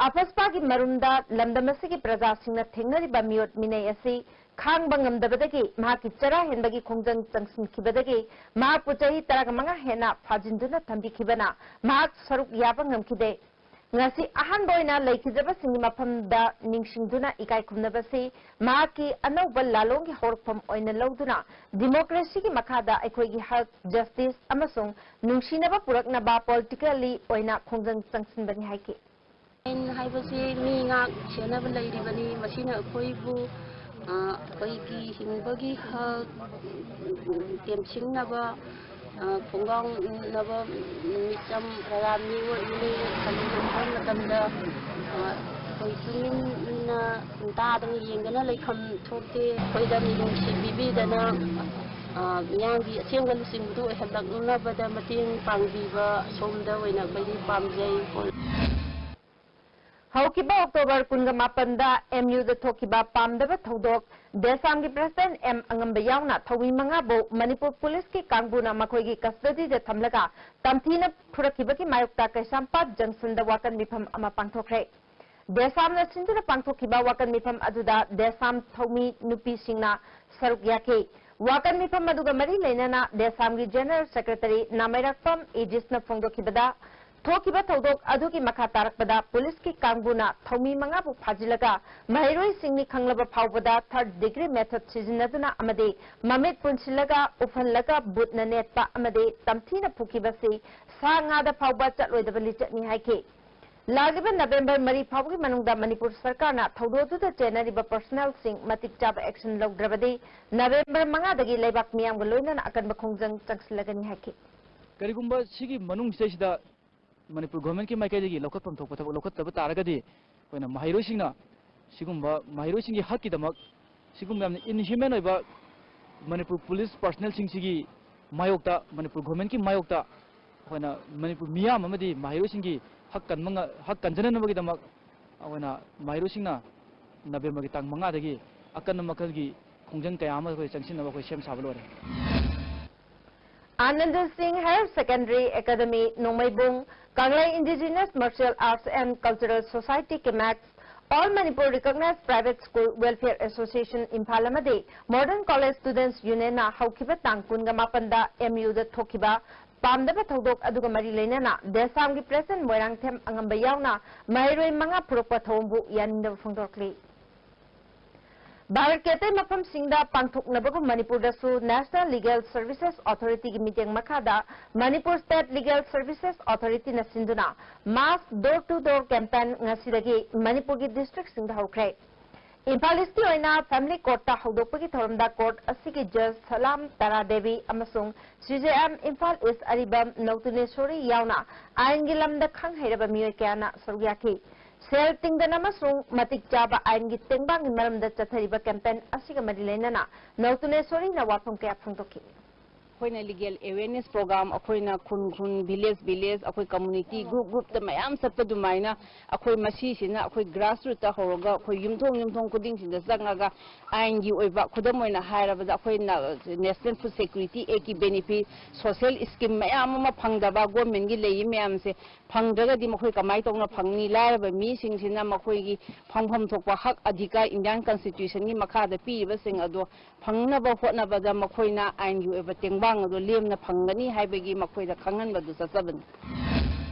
ꯑꯐꯁꯄꯥꯒꯤ ꯃꯔꯨꯝꯗ ꯂꯝꯗꯝ ꯑꯁꯤꯒꯤ ꯄ꯭ꯔꯖꯥꯁꯤꯡꯅ ꯊꯦꯡꯅꯔꯤꯕ ꯃꯤꯑꯣꯠ ꯃꯤꯅꯩ ꯑꯁꯤ ꯈꯥꯡꯕ ꯉꯝꯗꯕꯗꯒꯤ ꯃꯍꯥꯛꯀꯤ ꯆꯔꯥ ꯍꯦꯟꯕꯒꯤ ꯈꯣꯡꯖꯪ ꯆꯪꯁꯤꯟꯈꯤꯕꯗꯒꯤ ꯃꯍꯥꯛꯄꯨ ꯆꯍꯤ ꯇꯔꯥꯃꯉꯥ ꯍꯦꯟꯅ ꯐꯥꯖꯤꯟꯗꯨꯅ ꯊꯝꯕꯤꯈꯤꯕꯅ ꯃꯍꯥꯛ ꯁꯔꯨꯛ ꯌꯥꯕ ꯉꯝꯈꯤꯗꯦ꯫ ꯉꯁꯤ ꯑꯍꯥꯟꯕ ꯑꯣꯏꯅ ꯂꯩꯈꯤꯗ꯭ꯔꯕꯁꯤꯡꯒꯤ ꯃꯐꯝꯗ ꯅꯤꯡꯁꯤꯡꯗꯨꯅ ꯏꯀꯥꯏ ꯈꯨꯝꯅꯕꯁꯤ ꯃꯍꯥꯛꯀꯤ ꯑꯅꯧꯕ ꯂꯥꯂꯣꯡꯒꯤ ꯍꯧꯔꯛꯐꯝ ꯑꯣꯏꯅ ꯂꯧꯗꯨꯅ ꯗꯤꯃꯣꯀ꯭ꯔꯦꯁꯤꯒꯤ ꯃꯈꯥꯗ ꯑꯩꯈꯣꯏꯒꯤ ꯍꯛ, ꯖꯁꯇꯤꯁ ꯑꯃꯁꯨꯡ ꯅꯨꯡꯁꯤꯅꯕ ꯄꯨꯔꯛꯅꯕ ꯄꯣꯂꯤꯇꯤꯀꯦꯜꯂꯤ ꯑꯣꯏꯅ ꯈꯣꯡꯖꯪ ꯆꯪꯁꯤꯟꯕꯅꯤ ꯍꯥꯏꯈꯤ꯫ ꯑꯥꯏꯟ ꯍꯥꯏꯕꯁꯤ ꯃꯤ ꯉꯥꯛ ꯁꯦꯟꯅꯕ ꯂꯩꯔꯤꯕꯅꯤ꯫ ꯃꯁꯤꯅ ꯑꯩꯈꯣꯏꯕꯨ, ꯑ, ꯑꯩꯈꯣꯏꯒꯤ ꯍꯤꯡꯕꯒꯤ ꯍꯛ, ꯇꯦꯝꯁꯤꯡꯅꯕ, ꯑ, ꯈꯣꯡꯒꯥꯎꯅꯕ ꯃꯤꯆꯝ ꯄ꯭ꯔꯖꯥ ꯃꯤꯑꯣꯏ ꯃꯤꯅꯩ ꯈꯟꯕ ꯃꯇꯝꯗ, ꯑ, ꯑꯩꯈꯣꯏ ꯇꯨꯃꯤꯟꯅ ꯇꯥꯗꯅ ꯌꯦꯡꯗꯅ ꯂꯩꯐꯝ ꯊꯣꯛꯇꯦ꯫ ꯑꯩꯈꯣꯏꯗ ꯃꯤꯅꯨꯡꯁꯤ ꯄꯤꯕꯤꯗꯅ, ꯑ, ꯃꯤꯌꯥꯝꯒꯤ ꯑꯁꯦꯡꯕ ꯂꯨꯆꯤꯡꯕꯗꯨ ꯑꯣꯏꯍꯜꯂꯛꯅꯕꯗ ꯃꯇꯦꯡ ꯄꯥꯡꯕꯤꯕ ꯁꯣꯝꯗ ꯑꯣꯏꯅ ꯑꯩꯈꯣꯏꯗꯤ ꯄꯥꯝꯖꯩ꯫ ꯍꯧꯈꯤꯕ ꯑꯣꯛꯇꯣꯕꯔ ꯀꯨꯟꯒ ꯃꯥꯄꯟꯗ ꯑꯦꯝ ꯌꯨꯗ ꯊꯣꯛꯈꯤꯕ ꯄꯥꯝꯗꯕ ꯊꯧꯗꯣꯛ, ꯗꯦꯁꯥꯝꯒꯤ ꯄ꯭ꯔꯁꯤꯗꯦꯟꯠ ꯑꯦꯝ ꯑꯉꯝꯕ ꯌꯥꯎꯅ ꯊꯧꯃꯤ ꯃꯉꯥꯕꯨ ꯃꯅꯤꯄꯨꯔ ꯄꯨꯂꯤꯁꯀꯤ ꯀꯥꯡꯕꯨꯅ ꯃꯈꯣꯏꯒꯤ ꯀꯁꯇꯗꯤꯗ ꯊꯝꯂꯒ ꯇꯝꯊꯤꯅ ꯐꯨꯔꯛꯈꯤꯕꯒꯤ ꯃꯥꯌꯣꯛꯇ ꯀꯩꯁꯥꯝꯄꯥꯠ ꯖꯪꯁꯟꯗ ꯋꯥꯀꯟ ꯃꯤꯐꯝ ꯑꯃ ꯄꯥꯡꯊꯣꯛꯈ꯭ꯔꯦ꯫ ꯗꯦꯁꯥꯝꯅ ꯁꯤꯟꯗꯨꯅ ꯄꯥꯡꯊꯣꯛꯈꯤꯕ ꯋꯥꯀꯟ ꯃꯤꯐꯝ ꯑꯗꯨꯗ ꯗꯦꯁꯥꯝ ꯊꯧꯃꯤ ꯅꯨꯄꯤꯁꯤꯡꯅ ꯁꯔꯨꯛ ꯌꯥꯈꯤ꯫ ꯋꯥꯀꯟ ꯃꯤꯐꯝ ꯑꯗꯨꯒ ꯃꯔꯤ ꯂꯩꯅꯅ ꯗꯦꯁꯥꯝꯒꯤ ꯖꯦꯅꯔꯦꯜ ꯁꯦꯀ꯭ꯔꯦꯇꯔꯤ ꯅꯥꯃꯩꯔꯥꯛꯄꯝ ꯏꯗꯤꯁꯅ ꯐꯣꯡꯗꯣꯛꯈꯤꯕꯗ, ꯊꯣꯛꯈꯤꯕ ꯊꯧꯗꯣꯛ ꯑꯗꯨꯒꯤ ꯃꯈꯥ ꯇꯥꯔꯛꯄꯗ ꯄꯨꯂꯤꯁꯀꯤ ꯀꯥꯡꯕꯨꯅ ꯊꯧꯃꯤ ꯃꯉꯥꯕꯨ ꯐꯥꯖꯤꯜꯂꯒ ꯃꯍꯩꯔꯣꯏꯁꯤꯡꯅꯤ ꯈꯪꯂꯕ ꯐꯥꯎꯕꯗ third degree method ꯁꯤꯖꯤꯟꯅꯗꯨꯅ ꯑꯃꯗꯤ ꯃꯃꯤꯠ ꯄꯨꯟꯁꯤꯜꯂꯒ ꯎꯐꯜꯂꯒ ꯕꯨꯠꯅ ꯅꯦꯠꯄ ꯑꯃꯗꯤ ꯇꯝꯊꯤꯅ ꯐꯨꯈꯤꯕꯁꯤ ꯁꯥ ꯉꯥꯗ ꯐꯥꯎꯕ ꯆꯠꯂꯣꯏꯗꯕ ꯂꯤꯆꯠꯅꯤ ꯍꯥꯏꯈꯤ꯫ ꯂꯥꯛꯂꯤꯕ ꯅꯕꯦꯝꯕꯔ ꯃꯔꯤ ꯐꯥꯎꯕꯒꯤ ꯃꯅꯨꯡꯗ ꯃꯅꯤꯄꯨꯔ ꯁꯔꯀꯥꯔꯅ ꯊꯧꯗꯣꯛꯇꯨꯗ ꯆꯦꯟꯅꯔꯤꯕ personnelꯁꯤꯡ ꯃꯇꯤꯛ ꯆꯥꯕ action ꯂꯧꯗ꯭ꯔꯕꯗꯤ ꯅꯕꯦꯝꯕꯔ ꯃꯉꯥꯗꯒꯤ ꯂꯩꯕꯥꯛ ꯃꯤꯌꯥꯝꯒ ꯂꯣꯏꯅꯅ ꯑꯀꯟꯕ ꯈꯣꯡꯖꯪ ꯆꯪꯁꯤꯜꯂꯒꯅꯤ ꯍꯥꯏꯈꯤ꯫ ꯀꯔꯤꯒꯨꯝꯕ ꯁꯤꯒꯤ ꯃꯅꯨꯡꯁꯤꯗꯩꯁꯤꯗ ꯃꯅꯤꯄꯨꯔ ꯒꯣꯔꯃꯦꯟꯒꯤ ꯃꯥꯏꯀꯩꯗꯒꯤ ꯂꯧꯈꯠꯐꯝ ꯊꯣꯛꯄ ꯊꯕꯛ ꯂꯧꯈꯠꯇꯕ ꯇꯥꯔꯒꯗꯤ ꯑꯩꯈꯣꯏꯅ ꯃꯍꯩꯔꯣꯏꯁꯤꯡꯅ ꯁꯤꯒꯨꯝꯕ ꯃꯍꯩꯔꯣꯏꯁꯤꯡꯒꯤ ꯍꯛꯀꯤꯗꯃꯛ ꯁꯤꯒꯨꯝꯕ ꯌꯥꯝꯅ inhuman ꯑꯣꯏꯕ ꯃꯅꯤꯄꯨꯔ ꯄꯨꯂꯤꯁ personnelꯁꯤꯡꯁꯤꯒꯤ ꯃꯥꯌꯣꯛꯇ, ꯃꯅꯤꯄꯨꯔ ꯒꯣꯔꯃꯦꯟꯒꯤ ꯃꯥꯌꯣꯛꯇ ꯑꯩꯈꯣꯏꯅ ꯃꯅꯤꯄꯨꯔ ꯃꯤꯌꯥꯝ ꯑꯃꯗꯤ ꯃꯍꯩꯔꯣꯏꯁꯤꯡꯒꯤ ꯍꯛ ꯀꯟꯕ ꯉ-, ꯍꯛ ꯀꯟꯖꯅꯅꯕꯒꯤꯗꯃꯛ ꯑꯩꯈꯣꯏꯅ ꯃꯍꯩꯔꯣꯏꯁꯤꯡꯅ ꯅꯕꯦꯝꯕꯔꯒꯤ ꯇꯥꯡ ꯃꯉꯥꯗꯒꯤ ꯑꯀꯟꯕ ꯃꯈꯜꯒꯤ ꯈꯣꯡꯖꯪ ꯀꯌꯥ ꯑꯃ ꯑꯩꯈꯣꯏ ꯆꯪꯁꯤꯟꯅꯕ ꯑꯩꯈꯣꯏ ꯁꯦꯝ ꯁꯥꯕ ꯂꯣꯏꯔꯦ꯫ Anand Singh Higher Secondary Academy, ꯅꯣꯡꯃꯩꯕꯨꯡ, Kanglei Indigenous Martial Arts and Cultural Society, ꯀꯦꯃꯦꯛꯁ, All Manipur Recognized Private School Welfare Association, Imphal ꯑꯃꯗꯤ Modern College Students Unionꯅ ꯍꯧꯈꯤꯕ ꯇꯥꯡ ꯀꯨꯟꯒ ꯃꯥꯄꯟꯗ ꯑꯦꯝ ꯌꯨꯗ ꯊꯣꯛꯈꯤꯕ ꯄꯥꯝꯗꯕ ꯊꯧꯗꯣꯛ ꯑꯗꯨꯒ ꯃꯔꯤ ꯂꯩꯅꯅ ꯗꯦꯁꯥꯝꯒꯤ ꯄ꯭ꯔꯦꯁꯤꯗꯦꯟꯠ ꯃꯣꯏꯔꯥꯡꯊꯦꯝ ꯑꯉꯝꯕ ꯌꯥꯎꯅ ꯃꯍꯩꯔꯣꯏ ꯃꯉꯥ ꯐꯨꯔꯛꯄ ꯊꯧꯑꯣꯡꯕꯨ ꯌꯥꯅꯤꯡꯗꯕ ꯐꯣꯡꯗꯣꯔꯛꯂꯤ꯫ ꯚꯥꯔꯠꯀꯤ ꯑꯇꯩ ꯃꯐꯝꯁꯤꯡꯗ ꯄꯥꯡꯊꯣꯛꯅꯕꯒꯨꯝ ꯃꯅꯤꯄꯨꯔꯗꯁꯨ National Legal Services Authorityꯒꯤ ꯃꯤꯠꯌꯦꯡ ꯃꯈꯥꯗ Manipur State Legal Services Authorityꯅ ꯁꯤꯟꯗꯨꯅ mass door to door campaign ꯉꯁꯤꯗꯒꯤ ꯃꯅꯤꯄꯨꯔꯒꯤ districtꯁꯤꯡꯗ ꯍꯧꯈ꯭ꯔꯦ꯫ ꯏꯝꯐꯥꯜ ꯏꯁꯀꯤ ꯑꯣꯏꯅ family courtꯇ ꯍꯧꯗꯣꯛꯄꯒꯤ ꯊꯧꯔꯝꯗ court ꯑꯁꯤꯒꯤ judge ꯁꯂꯥꯝ ꯇꯔꯥ ꯗꯦꯕꯤ ꯑꯃꯁꯨꯡ C J M ꯏꯝꯐꯥꯜ ꯏꯁ ꯑꯔꯤꯕꯝ ꯅꯧꯇꯨꯅꯦꯁꯣꯔꯤ ꯌꯥꯎꯅ ꯑꯥꯏꯟꯒꯤ ꯂꯝꯗ ꯈꯪ ꯍꯩꯔꯕ ꯃꯤꯑꯣꯏ ꯀꯌꯥꯅ ꯁꯔꯨꯛ ꯌꯥꯈꯤ꯫ ꯁꯦꯜ ꯇꯤꯡꯗꯅ ꯑꯃꯁꯨꯡ ꯃꯇꯤꯛ ꯆꯥꯕ ꯑꯥꯏꯟꯒꯤ ꯇꯦꯡꯕꯥꯡꯒꯤ ꯃꯔꯝꯗ ꯆꯠꯊꯔꯤꯕ campaign ꯑꯁꯤꯒ ꯃꯔꯤ ꯂꯩꯅꯅ ꯅꯧꯇꯨꯅꯦꯁꯣꯔꯤꯅ ꯋꯥꯐꯝ ꯀꯌꯥ ꯐꯣꯡꯗꯣꯛꯈꯤ꯫ ꯑꯩꯈꯣꯏꯅ legal awareness program, ꯑꯩꯈꯣꯏꯅ ꯈꯨꯟ ꯈꯨꯟ, village village, ꯑꯩꯈꯣꯏ community group groupꯇ ꯃꯌꯥꯝ ꯆꯠꯄ ꯑꯗꯨꯃꯥꯏꯅ ꯑꯩꯈꯣꯏ ꯃꯁꯤꯁꯤꯅ ꯑꯩꯈꯣꯏ grassrootꯇ ꯍꯧꯔꯒ ꯑꯩꯈꯣꯏ ꯌꯨꯝꯊꯣꯡ ꯌꯨꯝꯊꯣꯡ ꯈꯨꯗꯤꯡꯁꯤꯗ ꯆꯪꯉꯒ ꯑꯥꯏꯟꯒꯤ ꯑꯣꯏꯕ, ꯈꯨꯗꯝ ꯑꯣꯏꯅ ꯍꯥꯏꯔꯕꯗ ꯑꯩꯈꯣꯏꯅ National Food Security Actꯀꯤ benefit, social scheme ꯃꯌꯥꯝ ꯑꯃ ꯐꯪꯗꯕ governmentꯀꯤ ꯂꯩꯔꯤ ꯃꯌꯥꯝꯁꯦ ꯐꯪꯗ꯭ꯔꯒꯗꯤ ꯃꯈꯣꯏ ꯀꯃꯥꯏꯅ ꯇꯧꯅ ꯐꯪꯅꯤ? ꯂꯥꯏꯔꯕ ꯃꯤꯁꯤꯡꯁꯤꯅ ꯃꯈꯣꯏꯒꯤ ꯐꯪꯐꯝ ꯊꯣꯛꯄ ꯍꯛ ꯑꯙꯤꯀꯥꯔ Indian Constitutionꯒꯤ ꯃꯈꯥꯗ ꯄꯤꯔꯤꯕꯁꯤꯡ ꯑꯗꯣ ꯐꯪꯅꯕ ꯍꯣꯠꯅꯕꯗ ꯃꯈꯣꯏꯅ ꯑꯥꯏꯟꯒꯤ ꯑꯣꯏꯕ ꯇꯦꯡꯕꯥꯡ ꯑꯗꯨ ꯂꯦꯝꯅ ꯐꯪꯒꯅꯤ ꯍꯥꯏꯕꯒꯤ ꯃꯈꯣꯏꯗ ꯈꯪꯍꯟꯕꯗꯨ ꯆꯠꯆꯕꯅꯤ꯫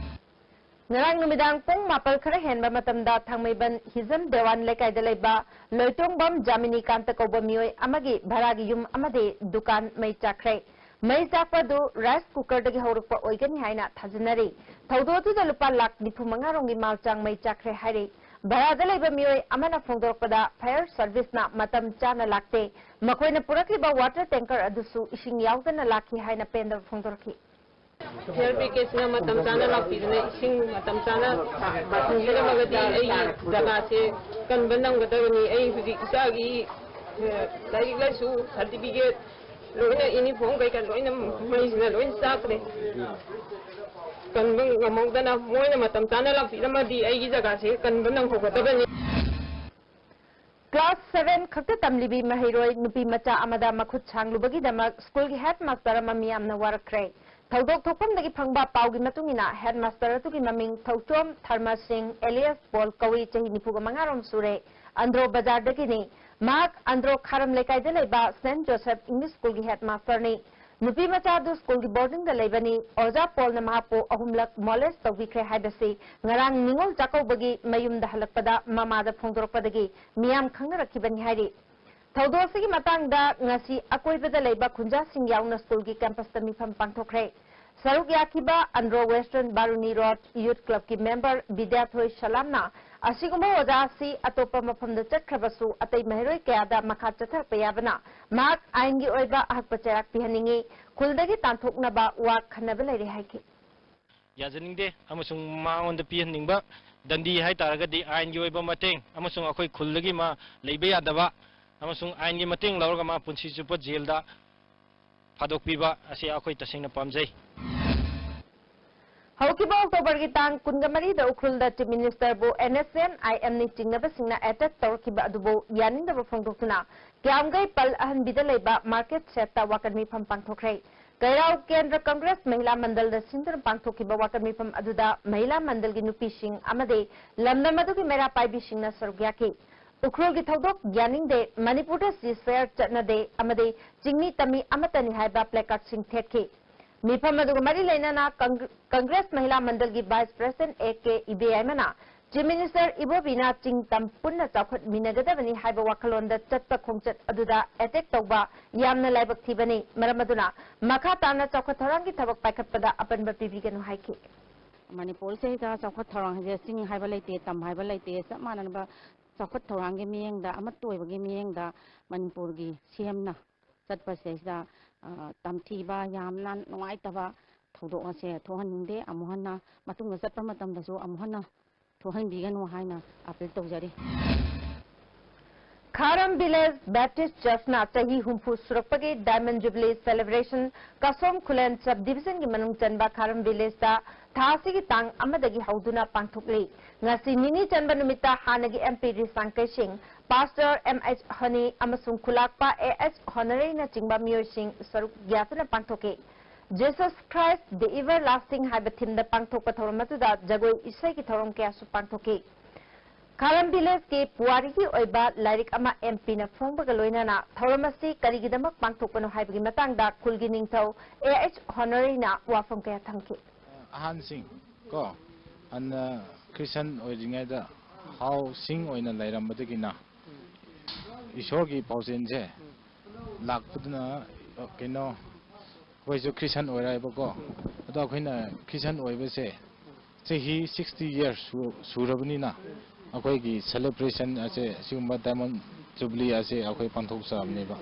ꯉꯔꯥꯡ ꯅꯨꯃꯤꯗꯥꯡ ꯄꯨꯡ ꯃꯥꯄꯜ ꯈꯔ ꯍꯦꯟꯕ ꯃꯇꯝꯗ ꯊꯥꯡꯃꯩꯕꯟ ꯍꯤꯖꯝ ꯗꯦꯋꯥꯟ ꯂꯩꯀꯥꯏꯗ ꯂꯩꯕ ꯂꯣꯏꯇꯣꯡꯕꯝ ꯖꯥꯃꯤꯅꯤꯀꯥꯟꯇ ꯀꯧꯕ ꯃꯤꯑꯣꯏ ꯑꯃꯒꯤ ꯚꯔꯥꯒꯤ ꯌꯨꯝ ꯑꯃꯗꯤ ꯗꯨꯀꯥꯟ ꯃꯩ ꯆꯥꯛꯈ꯭ꯔꯦ꯫ ꯃꯩ ꯆꯥꯛꯄ ꯑꯗꯨ ꯔꯥꯏꯁ ꯀꯨꯀꯔꯗꯒꯤ ꯍꯧꯔꯛꯄ ꯑꯣꯏꯒꯅꯤ ꯍꯥꯏꯅ ꯊꯥꯖꯅꯔꯤ꯫ ꯊꯧꯗꯣꯛ ꯑꯗꯨꯗ ꯂꯨꯄꯥ ꯂꯥꯈ ꯅꯤꯐꯨ ꯃꯉꯥ ꯔꯣꯝꯒꯤ ꯃꯥꯜ ꯆꯥꯡ ꯃꯩ ꯆꯥꯛꯈ꯭ꯔꯦ ꯍꯥꯏꯔꯤ꯫ ꯚꯔꯥꯗ ꯂꯩꯕ ꯃꯤꯑꯣꯏ ꯑꯃꯅ ꯐꯣꯡꯗꯣꯔꯛꯄꯗ, ꯐꯥꯌꯔ ꯁꯔꯚꯤꯁꯅ ꯃꯇꯝ ꯆꯥꯅ ꯂꯥꯛꯇꯦ꯫ ꯃꯈꯣꯏꯅ ꯄꯨꯔꯛꯂꯤꯕ ꯋꯥꯇꯔ ꯇꯦꯡꯀꯔ ꯑꯗꯨꯁꯨ ꯏꯁꯤꯡ ꯌꯥꯎꯗꯅ ꯂꯥꯛꯈꯤ ꯍꯥꯏꯅ ꯄꯦꯟꯗꯕ ꯐꯣꯡꯗꯣꯔꯛꯈꯤ꯫ ꯐꯥꯌꯔ ꯕ꯭ꯔꯤꯒꯦꯗꯁꯤꯅ ꯃꯇꯝ ꯆꯥꯅ ꯂꯥꯛꯄꯤꯗꯨꯅ ꯏꯁꯤꯡ ꯃꯇꯝ ꯆꯥꯅ ꯄꯥꯟꯕꯤꯔꯝꯃꯒꯗꯤ ꯑꯩꯒꯤ ꯖꯒꯥꯁꯦ ꯀꯟꯕ ꯅꯪꯒꯗꯕꯅꯤ꯫ ꯑꯩ ꯍꯧꯖꯤꯛ ꯏꯆꯥꯒꯤ, ꯑ, ꯂꯥꯏꯔꯤꯛ ꯂꯥꯏꯁꯨ ꯁꯥꯔꯇꯤꯐꯤꯀꯦꯠ ꯂꯣꯏꯅ, ꯌꯨꯅꯤꯐꯣꯔꯝ ꯀꯩꯀꯥ ꯂꯣꯏꯅ ꯃꯩꯁꯤꯅ ꯂꯣꯏꯅ ꯆꯥꯛꯈ꯭ꯔꯦ꯫ ꯀꯟꯕ ꯉꯝꯍꯧꯗꯅ ꯃꯣꯏꯅ ꯃꯇꯝ ꯆꯥꯅ ꯂꯥꯛꯄꯤꯔꯝꯃꯗꯤ ꯑꯩꯒꯤ ꯖꯒꯥꯁꯦ ꯀꯟꯕ ꯅꯪꯍꯧꯒꯗꯕꯅꯤ꯫ ꯀ꯭ꯂꯥꯁ ꯁꯚꯦꯟ ꯈꯛꯇ ꯇꯝꯂꯤꯕꯤ ꯃꯍꯩꯔꯣꯏ ꯅꯨꯄꯤ ꯃꯆꯥ ꯑꯃꯗ ꯃꯈꯨꯠ ꯁꯥꯡꯂꯨꯕꯒꯤꯗꯃꯛ ꯁ꯭ꯀꯨꯜꯒꯤ ꯍꯦꯗꯃꯥꯁꯇꯔ ꯑꯃ ꯃꯤꯌꯥꯝꯅ ꯋꯥꯔꯛꯈ꯭ꯔꯦ꯫ ꯊꯧꯗꯣꯛ ꯊꯣꯛꯐꯝꯗꯒꯤ ꯐꯪꯕ ꯄꯥꯎꯒꯤ ꯃꯇꯨꯡ ꯏꯟꯅ, ꯍꯦꯗꯃꯥꯁꯇꯔ ꯑꯗꯨꯒꯤ ꯃꯃꯤꯡ ꯊꯧꯆꯣꯝ ꯊꯔꯃ ꯁꯤꯡ ꯑꯦꯂꯤꯌꯥꯁ ꯄꯣꯜ ꯀꯧꯏ, ꯆꯍꯤ ꯅꯤꯐꯨꯒ ꯃꯉꯥ ꯔꯣꯝ ꯁꯨꯔꯦ꯫ ꯑꯟꯗ꯭ꯔꯣ ꯕꯖꯥꯔꯗꯒꯤꯅꯤ꯫ ꯃꯍꯥꯛ ꯑꯟꯗ꯭ꯔꯣ ꯈꯥꯔꯝ ꯂꯩꯀꯥꯏꯗ ꯂꯩꯕ ꯁꯦꯟꯠ ꯖꯣꯁꯦꯐ ꯏꯪꯂꯤꯁ ꯁ꯭ꯀꯨꯜꯒꯤ ꯍꯦꯗꯃꯥꯁꯇꯔꯅꯤ꯫ ꯅꯨꯄꯤ ꯃꯆꯥ ꯑꯗꯨ ꯁ꯭ꯀꯨꯜꯒꯤ ꯕꯣꯔꯗꯤꯡꯗ ꯂꯩꯕꯅꯤ꯫ ꯑꯣꯖꯥ ꯄꯣꯜꯅ ꯃꯍꯥꯛꯄꯨ ꯑꯍꯨꯝꯂꯛ ꯃꯣꯂꯦꯁ ꯇꯧꯕꯤꯈ꯭ꯔꯦ ꯍꯥꯏꯕꯁꯤ ꯉꯔꯥꯡ ꯅꯤꯉꯣꯜ ꯆꯥꯛꯀꯧꯕꯒꯤ ꯃꯌꯨꯝꯗ ꯍꯜꯂꯛꯄꯗ ꯃꯃꯥꯗ ꯐꯣꯡꯗꯣꯔꯛꯄꯗꯒꯤ ꯃꯤꯌꯥꯝ ꯈꯪꯅꯔꯛꯈꯤꯕꯅꯤ ꯍꯥꯏꯔꯤ꯫ ꯊꯧꯗꯣꯛ ꯑꯁꯤꯒꯤ ꯃꯇꯥꯡꯗ ꯉꯁꯤ ꯑꯀꯣꯏꯕꯗ ꯂꯩꯕ ꯈꯨꯟꯖꯥꯁꯤꯡ ꯌꯥꯎꯅ ꯁ꯭ꯀꯨꯜꯒꯤ ꯀꯦꯝꯄꯁꯇ ꯃꯤꯐꯝ ꯄꯥꯡꯊꯣꯛꯈ꯭ꯔꯦ꯫ ꯁꯔꯨꯛ ꯌꯥꯈꯤꯕ ꯑꯟꯗ꯭ꯔꯣ ꯋꯦꯁꯇꯔꯟ ꯕꯥꯔꯨꯅꯤ ꯔꯣꯗ ꯌꯨꯊ ꯀ꯭ꯂꯕꯀꯤ ꯃꯦꯝꯕꯔ ꯕꯤꯗ꯭ꯌꯥꯊꯣꯏ ꯁꯂꯥꯝꯅ ꯑꯁꯤꯒꯨꯝꯕ ꯑꯣꯖꯥ ꯑꯁꯤ ꯑꯇꯣꯞꯄ ꯃꯐꯝꯗ ꯆꯠꯈ꯭ꯔꯕꯁꯨ ꯑꯇꯩ ꯃꯍꯩꯔꯣꯏ ꯀꯌꯥꯗ ꯃꯈꯥ ꯆꯠꯊꯔꯛꯄ ꯌꯥꯕꯅ ꯃꯍꯥꯛ ꯑꯥꯏꯟꯒꯤ ꯑꯣꯏꯕ ꯑꯍꯛꯄ ꯆꯩꯔꯥꯛ ꯄꯤꯍꯟꯅꯤꯡꯏ, ꯈꯨꯜꯗꯒꯤ ꯇꯥꯟꯊꯣꯛꯅꯕ ꯋꯥ ꯈꯟꯅꯕ ꯂꯩꯔꯦ ꯍꯥꯏꯈꯤ꯫ ꯌꯥꯖꯅꯤꯡꯗꯦ ꯑꯃꯁꯨꯡ ꯃꯉꯣꯟꯗ ꯄꯤꯍꯟꯅꯤꯡꯕ ꯗꯟꯗꯤ ꯍꯥꯏꯇꯥꯔꯒꯗꯤ ꯑꯥꯏꯟꯒꯤ ꯑꯣꯏꯕ ꯃꯇꯦꯡ ꯑꯃꯁꯨꯡ ꯑꯩꯈꯣꯏ ꯈꯨꯜꯗꯒꯤ ꯃꯥ ꯂꯩꯕ ꯌꯥꯗꯕ ꯑꯃꯁꯨꯡ ꯑꯥꯏꯟꯒꯤ ꯃꯇꯦꯡ ꯂꯧꯔꯒ ꯃꯥ ꯄꯨꯟꯁꯤ ꯆꯨꯞꯄ ꯖꯦꯜꯗ ꯐꯥꯗꯣꯛꯄꯤꯕ ꯑꯁꯤ ꯑꯩꯈꯣꯏ ꯇꯁꯦꯡꯅ ꯄꯥꯝꯖꯩ꯫ ꯍꯧꯈꯤꯕ ꯑꯣꯛꯇꯣꯕꯔꯒꯤ ꯇꯥꯡ ꯀꯨꯟꯃꯔꯤꯗ ꯎꯈ꯭ꯔꯨꯜꯗ ꯆꯤꯐ ꯃꯤꯅꯤꯁꯇꯔꯕꯨ ꯑꯦꯟ ꯑꯦꯁ ꯑꯦꯟ ꯑꯥꯏ ꯑꯦꯝꯅꯤ ꯆꯤꯡꯅꯕꯁꯤꯡꯅ ꯑꯦꯇꯦꯛ ꯇꯧꯔꯛꯈꯤꯕ ꯑꯗꯨꯕꯨ ꯌꯥꯅꯤꯡꯗꯕ ꯐꯣꯡꯗꯣꯛꯇꯨꯅ ꯀ꯭ꯌꯥꯝꯒꯩ ꯄꯜ ꯑꯍꯟꯕꯤꯗ ꯂꯩꯕ ꯃꯥꯔꯀꯦꯠ ꯁꯦꯠꯇ ꯋꯥꯀꯠ ꯃꯤꯐꯝ ꯄꯥꯡꯊꯣꯛꯈ꯭ꯔꯦ꯫ ꯀꯩꯔꯥꯎ ꯀꯦꯟꯗ꯭ꯔ ꯀꯪꯒ꯭ꯔꯦꯁ ꯃꯍꯤꯂꯥ ꯃꯟꯗꯜꯗ ꯁꯤꯟꯗꯨꯅ ꯄꯥꯡꯊꯣꯛꯈꯤꯕ ꯋꯥꯀꯠ ꯃꯤꯐꯝ ꯑꯗꯨꯗ ꯃꯍꯤꯂꯥ ꯃꯟꯗꯜꯒꯤ ꯅꯨꯄꯤꯁꯤꯡ ꯑꯃꯗꯤ ꯂꯝꯗꯝ ꯑꯗꯨꯒꯤ ꯃꯩꯔꯥ ꯄꯥꯏꯕꯤꯁꯤꯡꯅ ꯁꯔꯨꯛ ꯌꯥꯈꯤ꯫ ꯎꯈ꯭ꯔꯨꯜꯒꯤ ꯊꯧꯗꯣꯛ ꯌꯥꯅꯤꯡꯗꯦ, ꯃꯅꯤꯄꯨꯔꯗ ꯁꯤꯖꯐꯥꯌꯔ ꯆꯠꯅꯗꯦ ꯑꯃꯗꯤ ꯆꯤꯡꯃꯤ ꯇꯝꯃꯤ ꯑꯃꯠꯇꯅꯤ ꯍꯥꯏꯕ ꯄ꯭ꯂꯦꯀꯥꯔꯗꯁꯤꯡ ꯊꯦꯠꯈꯤ꯫ ꯃꯤꯐꯝ ꯑꯗꯨꯒ ꯃꯔꯤ ꯂꯩꯅꯅ ꯀꯪꯒ꯭ꯔ-, ꯀꯪꯒ꯭ꯔꯦꯁ ꯃꯍꯤꯂꯥ ꯃꯟꯗꯜꯒꯤ ꯚꯥꯏꯁ ꯄ꯭ꯔꯦꯁꯤꯗꯦꯟꯠ ꯑꯦ ꯀꯦ ꯏꯕꯦꯌꯥꯏꯃꯅ ꯆꯤꯐ ꯃꯤꯅꯤꯁꯇꯔ ꯏꯕꯣꯕꯤꯅ ꯆꯤꯡ ꯇꯝ ꯄꯨꯟꯅ ꯆꯥꯎꯈꯠꯃꯤꯟꯅꯒꯗꯕꯅꯤ ꯍꯥꯏꯕ ꯋꯥꯈꯜꯂꯣꯟꯗ ꯆꯠꯄ ꯈꯣꯡꯆꯠ ꯑꯗꯨꯗ ꯑꯦꯇꯦꯛ ꯇꯧꯕ ꯌꯥꯝꯅ ꯂꯥꯏꯕꯛ ꯊꯤꯕꯅꯤ꯫ ꯃꯔꯝ ꯑꯗꯨꯅ ꯃꯈꯥ ꯇꯥꯅ ꯆꯥꯎꯈꯠ ꯊꯧꯔꯥꯡꯒꯤ ꯊꯕꯛ ꯄꯥꯏꯈꯠꯄꯗ ꯑꯄꯟꯕ ꯄꯤꯕꯤꯒꯅꯨ ꯍꯥꯏꯈꯤ꯫ ꯃꯅꯤꯄꯨꯔꯁꯤꯗ ꯆꯥꯎꯈꯠ ꯊꯧꯔꯥꯡ ꯍꯥꯏꯁꯦ ꯆꯤꯡ ꯍꯥꯏꯕ ꯂꯩꯇꯦ, ꯇꯝ ꯍꯥꯏꯕ ꯂꯩꯇꯦ, ꯆꯞ ꯃꯥꯟꯅꯕ ꯆꯥꯎꯈꯠ ꯊꯧꯔꯥꯡꯒꯤ ꯃꯤꯠꯌꯦꯡꯗ, ꯑꯃꯠꯇ ꯑꯣꯏꯕꯒꯤ ꯃꯤꯠꯌꯦꯡꯗ ꯃꯅꯤꯄꯨꯔꯒꯤ ꯁꯤ ꯑꯦꯝꯅ ꯆꯠꯄꯁꯤꯗꯩꯁꯤꯗ, ꯑ, ꯇꯝꯊꯤꯕ, ꯌꯥꯝꯅ ꯅꯨꯡꯉꯥꯏꯇꯕ ꯊꯧꯗꯣꯛ ꯑꯁꯦ ꯊꯣꯛꯍꯟꯅꯤꯡꯗꯦ꯫ ꯑꯃꯨꯛ ꯍꯟꯅ ꯃꯇꯨꯡꯗ ꯆꯠꯄ ꯃꯇꯝꯗꯁꯨ ꯑꯃꯨꯛ ꯍꯟꯅ ꯊꯣꯛꯍꯟꯕꯤꯒꯅꯨ ꯍꯥꯏꯅ ꯑꯥꯄꯤꯜ ꯇꯧꯖꯔꯤ꯫ ꯈꯥꯔꯝ ꯚꯤꯂꯦꯖ ꯕꯦꯞꯇꯤꯁ ꯆꯔꯆꯅ ꯆꯍꯤ ꯍꯨꯝꯐꯨ ꯁꯨꯔꯛꯄꯒꯤ ꯗꯥꯏꯃꯟ ꯖꯨꯕꯤꯂꯤ ꯁꯦꯂꯦꯕ꯭ꯔꯦꯁꯟ ꯀꯁꯣꯝ ꯈꯨꯂꯦꯟ ꯁꯕ ꯗꯤꯕꯤꯖꯟꯒꯤ ꯃꯅꯨꯡ ꯆꯟꯕ ꯈꯥꯔꯝ ꯚꯤꯂꯦꯖꯇ ꯊꯥ ꯑꯁꯤꯒꯤ ꯇꯥꯡ ꯑꯃꯗꯒꯤ ꯍꯧꯗꯨꯅ ꯄꯥꯡꯊꯣꯛꯂꯤ꯫ ꯉꯁꯤ ꯅꯤꯅꯤ ꯆꯟꯕ ꯅꯨꯃꯤꯠꯇ ꯍꯥꯟꯅꯒꯤ ꯑꯦꯝ ꯄꯤ ꯔꯤꯁꯥꯡ ꯀꯩꯁꯤꯡ, ꯄꯥꯁꯇꯔ ꯑꯦꯝ ꯑꯩꯆ ꯍꯅꯤ ꯑꯃꯁꯨꯡ ꯈꯨꯂꯥꯛꯄ ꯑꯦ ꯑꯩꯆ ꯍꯣꯅꯔꯦꯅꯆꯤꯡꯕ ꯃꯤꯑꯣꯏꯁꯤꯡ ꯁꯔꯨꯛ ꯌꯥꯗꯨꯅ ꯄꯥꯡꯊꯣꯛꯈꯤ꯫ Jesus Christ the Everlasting ꯍꯥꯏꯕ ꯊꯤꯝꯗ ꯄꯥꯡꯊꯣꯛꯄ ꯊꯧꯔꯝ ꯑꯗꯨꯗ ꯖꯒꯣꯏ ꯏꯁꯩꯒꯤ ꯊꯧꯔꯝ ꯀꯌꯥꯁꯨ ꯄꯥꯡꯊꯣꯛꯈꯤ꯫ ꯈꯥꯔꯝ ꯚꯤꯂꯦꯖꯀꯤ ꯄꯨꯋꯥꯔꯤꯒꯤ ꯑꯣꯏꯕ ꯂꯥꯏꯔꯤꯛ ꯑꯃ ꯑꯦꯝ ꯄꯤꯅ ꯐꯣꯡꯕꯒ ꯂꯣꯏꯅꯅ ꯊꯧꯔꯝ ꯑꯁꯤ ꯀꯔꯤꯒꯤꯗꯃꯛ ꯄꯥꯡꯊꯣꯛꯄꯅꯣ ꯍꯥꯏꯕꯒꯤ ꯃꯇꯥꯡꯗ ꯈꯨꯜꯒꯤ ꯅꯤꯡꯊꯧ ꯑꯦ ꯑꯩꯆ ꯍꯣꯅꯔꯤꯅ ꯋꯥꯐꯝ ꯀꯌꯥ ꯊꯝꯈꯤ꯫ ꯑꯍꯟꯁꯤꯡ ꯀꯣ, ꯍꯥꯟꯅ ꯈ꯭ꯔꯤꯁꯇꯟ ꯑꯣꯏꯔꯤꯉꯩꯗ ꯍꯥꯎꯁꯤꯡ ꯑꯣꯏꯅ ꯂꯩꯔꯝꯕꯗꯒꯤꯅ ꯏꯁꯣꯔꯒꯤ ꯄꯥꯎꯖꯦꯜꯁꯦ ꯂꯥꯛꯄꯗꯨꯅ, ꯀꯩꯅꯣ, ꯑꯩꯈꯣꯏꯁꯨ ꯈ꯭ꯔꯤꯁꯇꯟ ꯑꯣꯏꯔꯛꯑꯦꯕꯀꯣ꯫ ꯑꯗꯣ ꯑꯩꯈꯣꯏꯅ ꯈ꯭ꯔꯤꯁꯇꯟ ꯑꯣꯏꯕꯁꯦ ꯆꯍꯤ sixty years ꯁꯨ-, ꯁꯨꯔꯕꯅꯤꯅ ꯑꯩꯈꯣꯏꯒꯤ celebration ꯑꯁꯦ, ꯁꯤꯒꯨꯝꯕ diamond jubilee ꯑꯁꯦ ꯑꯩꯈꯣꯏ ꯄꯥꯡꯊꯣꯛꯆꯕꯅꯦꯕ꯫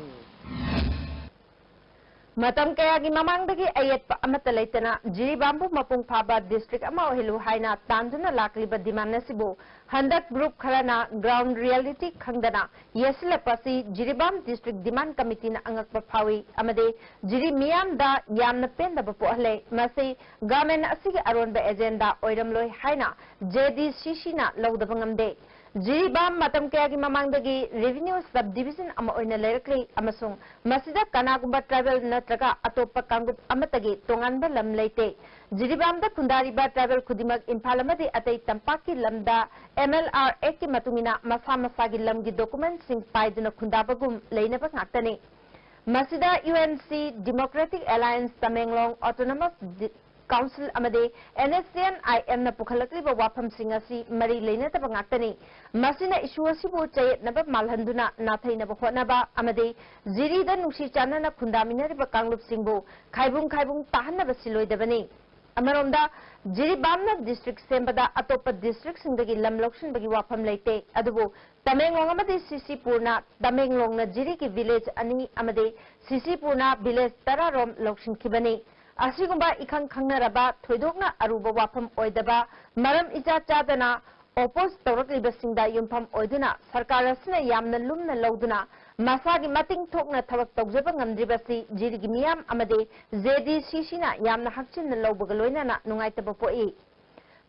ꯃꯇꯝ ꯀꯌꯥꯒꯤ ꯃꯃꯥꯡꯗꯒꯤ ꯑꯌꯦꯠꯄ ꯑꯃꯠꯇ ꯂꯩꯇꯅ ꯖꯤꯔꯤꯕꯥꯝꯕꯨ ꯃꯄꯨꯡ ꯐꯥꯕ district ꯑꯃ ꯑꯣꯏꯍꯜꯂꯨ ꯍꯥꯏꯅ ꯇꯥꯟꯗꯨꯅ ꯂꯥꯛꯂꯤꯕ demand ꯑꯁꯤꯕꯨ ꯍꯟꯗꯛ group ꯈꯔꯅ ground reality ꯈꯪꯗꯅ ꯌꯦꯠꯁꯤꯜꯂꯛꯄ ꯑꯁꯤ ꯖꯤꯔꯤꯕꯥꯝ district demand committeeꯅ ꯑꯉꯛꯄ ꯐꯥꯎꯏ ꯑꯃꯗꯤ ꯖꯤꯔꯤ ꯃꯤꯌꯥꯝꯗ ꯌꯥꯝꯅ ꯄꯦꯟꯗꯕ ꯄꯣꯛꯍꯜꯂꯦ꯫ ꯃꯁꯤ government ꯑꯁꯤꯒꯤ ꯑꯔꯣꯟꯕ agenda ꯑꯣꯏꯔꯝꯂꯣꯏ ꯍꯥꯏꯅ JDCCꯅ ꯂꯧꯗꯕ ꯉꯝꯗꯦ꯫ ꯖꯤꯔꯤꯕꯥꯝ ꯃꯇꯝ ꯀꯌꯥꯒꯤ ꯃꯃꯥꯡꯗꯒꯤ revenue subdivision ꯑꯃ ꯑꯣꯏꯅ ꯂꯩꯔꯛꯂꯤ ꯑꯃꯁꯨꯡ ꯃꯁꯤꯗ ꯀꯅꯥꯒꯨꯝꯕ tribal ꯅꯠꯇ꯭ꯔꯒ ꯑꯇꯣꯞꯄ ꯀꯥꯡꯂꯨꯞ ꯑꯃꯠꯇꯒꯤ ꯇꯣꯉꯥꯟꯕ ꯂꯝ ꯂꯩꯇꯦ꯫ ꯖꯤꯔꯤꯕꯥꯝꯗ ꯈꯨꯟꯗꯥꯔꯤꯕ tribal ꯈꯨꯗꯤꯡꯃꯛ ꯏꯝꯐꯥꯜ ꯑꯃꯗꯤ ꯑꯇꯩ ꯇꯝꯄꯥꯛꯀꯤ ꯂꯝꯗ MLR Actꯀꯤ ꯃꯇꯨꯡ ꯏꯟꯅ ꯃꯁꯥ ꯃꯁꯥꯒꯤ ꯂꯝꯒꯤ documentꯁꯤꯡ ꯄꯥꯏꯗꯨꯅ ꯈꯨꯟꯗꯥꯕꯒꯨꯝ ꯂꯩꯅꯕ ꯉꯥꯛꯇꯅꯤ꯫ ꯃꯁꯤꯗ UNC, Democratic Alliance Tamenglong Autonomous Di-, Council ꯑꯃꯗꯤ NSCN-IMꯅ ꯄꯨꯈꯠꯂꯛꯂꯤꯕ ꯋꯥꯐꯝꯁꯤꯡ ꯑꯁꯤ ꯃꯔꯤ ꯂꯩꯅꯗꯕ ꯉꯥꯛꯇꯅꯤ꯫ ꯃꯁꯤꯅ issue ꯑꯁꯤꯕꯨ ꯆꯌꯦꯠꯅꯕ ꯃꯥꯜꯍꯟꯗꯨꯅ ꯅꯥꯊꯩꯅꯕ ꯍꯣꯠꯅꯕ ꯑꯃꯗꯤ ꯖꯤꯔꯤꯗ ꯅꯨꯡꯁꯤ ꯆꯥꯟꯅꯅ ꯈꯨꯟꯗꯥꯃꯤꯟꯅꯔꯤꯕ ꯀꯥꯡꯂꯨꯞꯁꯤꯡꯕꯨ ꯈꯥꯏꯕꯨꯡ ꯈꯥꯏꯕꯨꯡ ꯇꯥꯍꯟꯅꯕ ꯁꯤꯜꯂꯣꯏꯗꯕꯅꯤ꯫ ꯑꯃꯔꯣꯝꯗ, ꯖꯤꯔꯤꯕꯥꯝꯅ district ꯁꯦꯝꯕꯗ ꯑꯇꯣꯞꯄ districtꯁꯤꯡꯗꯒꯤ ꯂꯝ ꯂꯧꯁꯤꯟꯕꯒꯤ ꯋꯥꯐꯝ ꯂꯩꯇꯦ, ꯑꯗꯨꯕꯨ ꯇꯃꯦꯡꯂꯣꯡ ꯑꯃꯗꯤ ꯁꯤꯁꯤꯄꯨꯔꯅ, ꯇꯃꯦꯡꯂꯣꯡꯅ ꯖꯤꯔꯤꯒꯤ village ꯑꯅꯤ ꯑꯃꯗꯤ ꯁꯤꯁꯤꯄꯨꯔꯅ village ꯇꯔꯥ ꯔꯣꯝ ꯂꯧꯁꯤꯟꯈꯤꯕꯅꯤ꯫ ꯑꯁꯤꯒꯨꯝꯕ ꯏꯈꯪ ꯈꯪꯅꯔꯕ, ꯊꯣꯏꯗꯣꯛꯅ ꯑꯔꯨꯕ ꯋꯥꯐꯝ ꯑꯣꯏꯗꯕ, ꯃꯔꯝ ꯏꯆꯥ ꯆꯥꯗꯅ oppose ꯇꯧꯔꯛꯂꯤꯕꯁꯤꯡꯗ ꯌꯨꯝꯐꯝ ꯑꯣꯏꯗꯨꯅ ꯁꯔꯀꯥꯔ ꯑꯁꯤꯅ ꯌꯥꯝꯅ ꯂꯨꯝꯅ ꯂꯧꯗꯨꯅ ꯃꯁꯥꯒꯤ ꯃꯇꯤꯡ ꯊꯣꯛꯅ ꯊꯕꯛ ꯇꯧꯖꯕ ꯉꯝꯗ꯭ꯔꯤꯕꯁꯤ ꯖꯤꯔꯤꯒꯤ ꯃꯤꯌꯥꯝ ꯑꯃꯗꯤ JDCCꯅ ꯌꯥꯝꯅ ꯍꯛꯆꯤꯟꯅ ꯂꯧꯕꯒ ꯂꯣꯏꯅꯅ ꯅꯨꯡꯉꯥꯏꯇꯕ ꯄꯣꯛꯏ꯫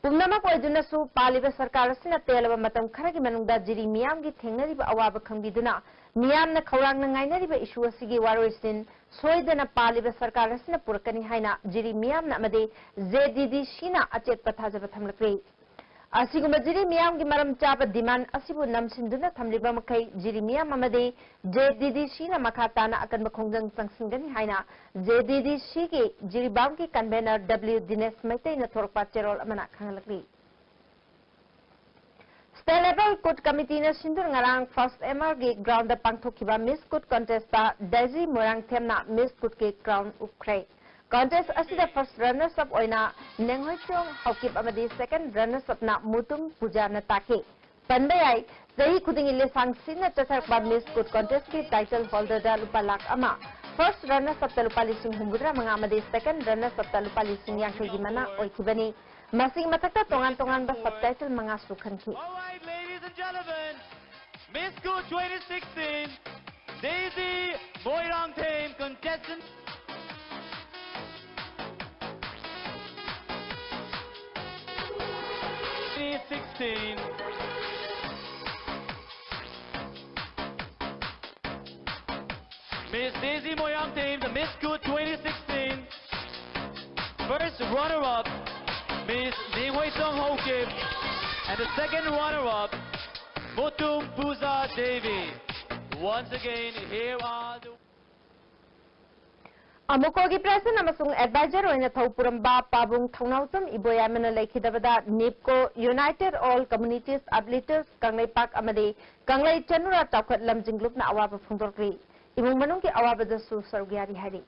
ꯄꯨꯝꯅꯃꯛ ꯑꯣꯏꯗꯨꯅꯁꯨ ꯄꯥꯜꯂꯤꯕ ꯁꯔꯀꯥꯔ ꯑꯁꯤꯅ ꯇꯦꯜꯂꯕ ꯃꯇꯝ ꯈꯔꯒꯤ ꯃꯅꯨꯡꯗ ꯖꯤꯔꯤ ꯃꯤꯌꯥꯝꯒꯤ ꯊꯦꯡꯅꯔꯤꯕ ꯑꯋꯥꯕ ꯈꯪꯕꯤꯗꯨꯅ ꯃꯤꯌꯥꯝꯅ ꯈꯧꯔꯥꯡꯅ ꯉꯥꯏꯅꯔꯤꯕ issue ꯑꯁꯤꯒꯤ ꯋꯥꯔꯣꯏꯁꯤꯟ ꯁꯣꯏꯗꯅ ꯄꯥꯜꯂꯤꯕ ꯁꯔꯀꯥꯔ ꯑꯁꯤꯅ ꯄꯨꯔꯛꯀꯅꯤ ꯍꯥꯏꯅ ꯖꯤꯔꯤ ꯃꯤꯌꯥꯝꯅ ꯑꯃꯗꯤ JDCCꯅ ꯑꯆꯦꯠꯄ ꯊꯥꯖꯕ ꯊꯝꯂꯛꯂꯤ꯫ ꯑꯁꯤꯒꯨꯝꯕ ꯖꯤꯔꯤ ꯃꯤꯌꯥꯝꯒꯤ ꯃꯔꯝ ꯆꯥꯕ demand ꯑꯁꯤꯕꯨ ꯅꯝꯁꯤꯟꯗꯨꯅ ꯊꯝꯂꯤꯕ ꯃꯈꯩ ꯖꯤꯔꯤ ꯃꯤꯌꯥꯝ ꯑꯃꯗꯤ JDCCꯅ ꯃꯈꯥ ꯇꯥꯅ ꯑꯀꯟꯕ ꯈꯣꯡꯖꯪ ꯆꯪꯁꯤꯟꯒꯅꯤ ꯍꯥꯏꯅ JDCCꯒꯤ ꯖꯤꯔꯤꯕꯥꯝꯒꯤ convener W ꯗꯤꯅꯦꯁ ꯃꯩꯇꯩꯅ ꯊꯣꯔꯛꯄ ꯆꯦꯔꯣꯜ ꯑꯃꯅ ꯈꯪꯍꯜꯂꯛꯂꯤ꯫ State Level Kut Committeeꯅ ꯁꯤꯟꯗꯨꯅ ꯉꯔꯥꯡ First MRꯒꯤ groundꯗ ꯄꯥꯡꯊꯣꯛꯈꯤꯕ Miss Kut Contestꯇ ꯗꯦꯖꯤ ꯃꯣꯏꯔꯥꯡꯊꯦꯝꯅ Miss Kutꯀꯤ crown ꯎꯞꯈ꯭ꯔꯦ꯫ Contest ꯑꯁꯤꯗ first runners up ꯑꯣꯏꯅ ꯅꯦꯡꯍꯣꯏꯆꯣꯡ ꯍꯧꯀꯤꯞ ꯑꯃꯗꯤ second runners upꯅ ꯃꯨꯇꯨꯝ ꯄꯨꯖꯥꯅ ꯇꯥꯈꯤ꯫ ꯄꯟꯕ ꯌꯥꯏ, ꯆꯍꯤ ꯈꯨꯗꯤꯡꯒꯤ ꯂꯦꯁꯥꯡ ꯁꯤꯟꯅ ꯆꯠꯊꯔꯛꯄ Miss Kut Contestꯀꯤ title holderꯗ ꯂꯨꯄꯥ ꯂꯥꯈ ꯑꯃ, first runners upꯇ ꯂꯨꯄꯥ ꯂꯤꯁꯤꯡ ꯍꯨꯝꯐꯨꯇꯔꯥ ꯃꯉꯥ ꯑꯃꯗꯤ second runners upꯇ ꯂꯨꯄꯥ ꯂꯤꯁꯤꯡ ꯌꯥꯡꯈꯩꯒꯤ ꯃꯅꯥ ꯑꯣꯏꯈꯤꯕꯅꯤ꯫ ꯃꯁꯤꯒꯤ ꯃꯊꯛꯇ ꯇꯣꯉꯥꯟ ꯇꯣꯉꯥꯟꯕ sub title ꯃꯉꯥꯁꯨ ꯈꯟꯈꯤ꯫ All right, ladies and gentlemen, Miss Kut twenty sixteen, Daisy Moirangthem, contestant twenty sixteen. Miss Daisy Moirangthem, the Miss Kut twenty sixteen. First runner-up, Miss Ninghoisong Hokip. And the second runner-up, Motum Puza Devi. Once again, here are the ꯑꯃꯨꯀꯣꯒꯤ president ꯑꯃꯁꯨꯡ advisor ꯑꯣꯏꯅ ꯊꯧ ꯄꯨꯔꯝꯕ ꯄꯥꯕꯨꯡ ꯊꯧꯅꯥꯎꯖꯝ ꯏꯕꯣꯌꯥꯏꯃꯅ ꯂꯩꯈꯤꯗꯕꯗ NEEPCO, United All Communities of Leaders Kangleipak ꯑꯃꯗꯤ ꯀꯪꯂꯩ ꯆꯅꯨꯔꯥ ꯆꯥꯎꯈꯠ ꯂꯝꯖꯤꯡ ꯂꯨꯞꯅ ꯑꯋꯥꯕ ꯐꯣꯡꯗꯣꯔꯛꯂꯤ꯫ ꯏꯃꯨꯡ ꯃꯅꯨꯡꯒꯤ ꯑꯋꯥꯕꯗꯁꯨ ꯁꯔꯨꯛ ꯌꯥꯔꯤ ꯍꯥꯏꯔꯤ꯫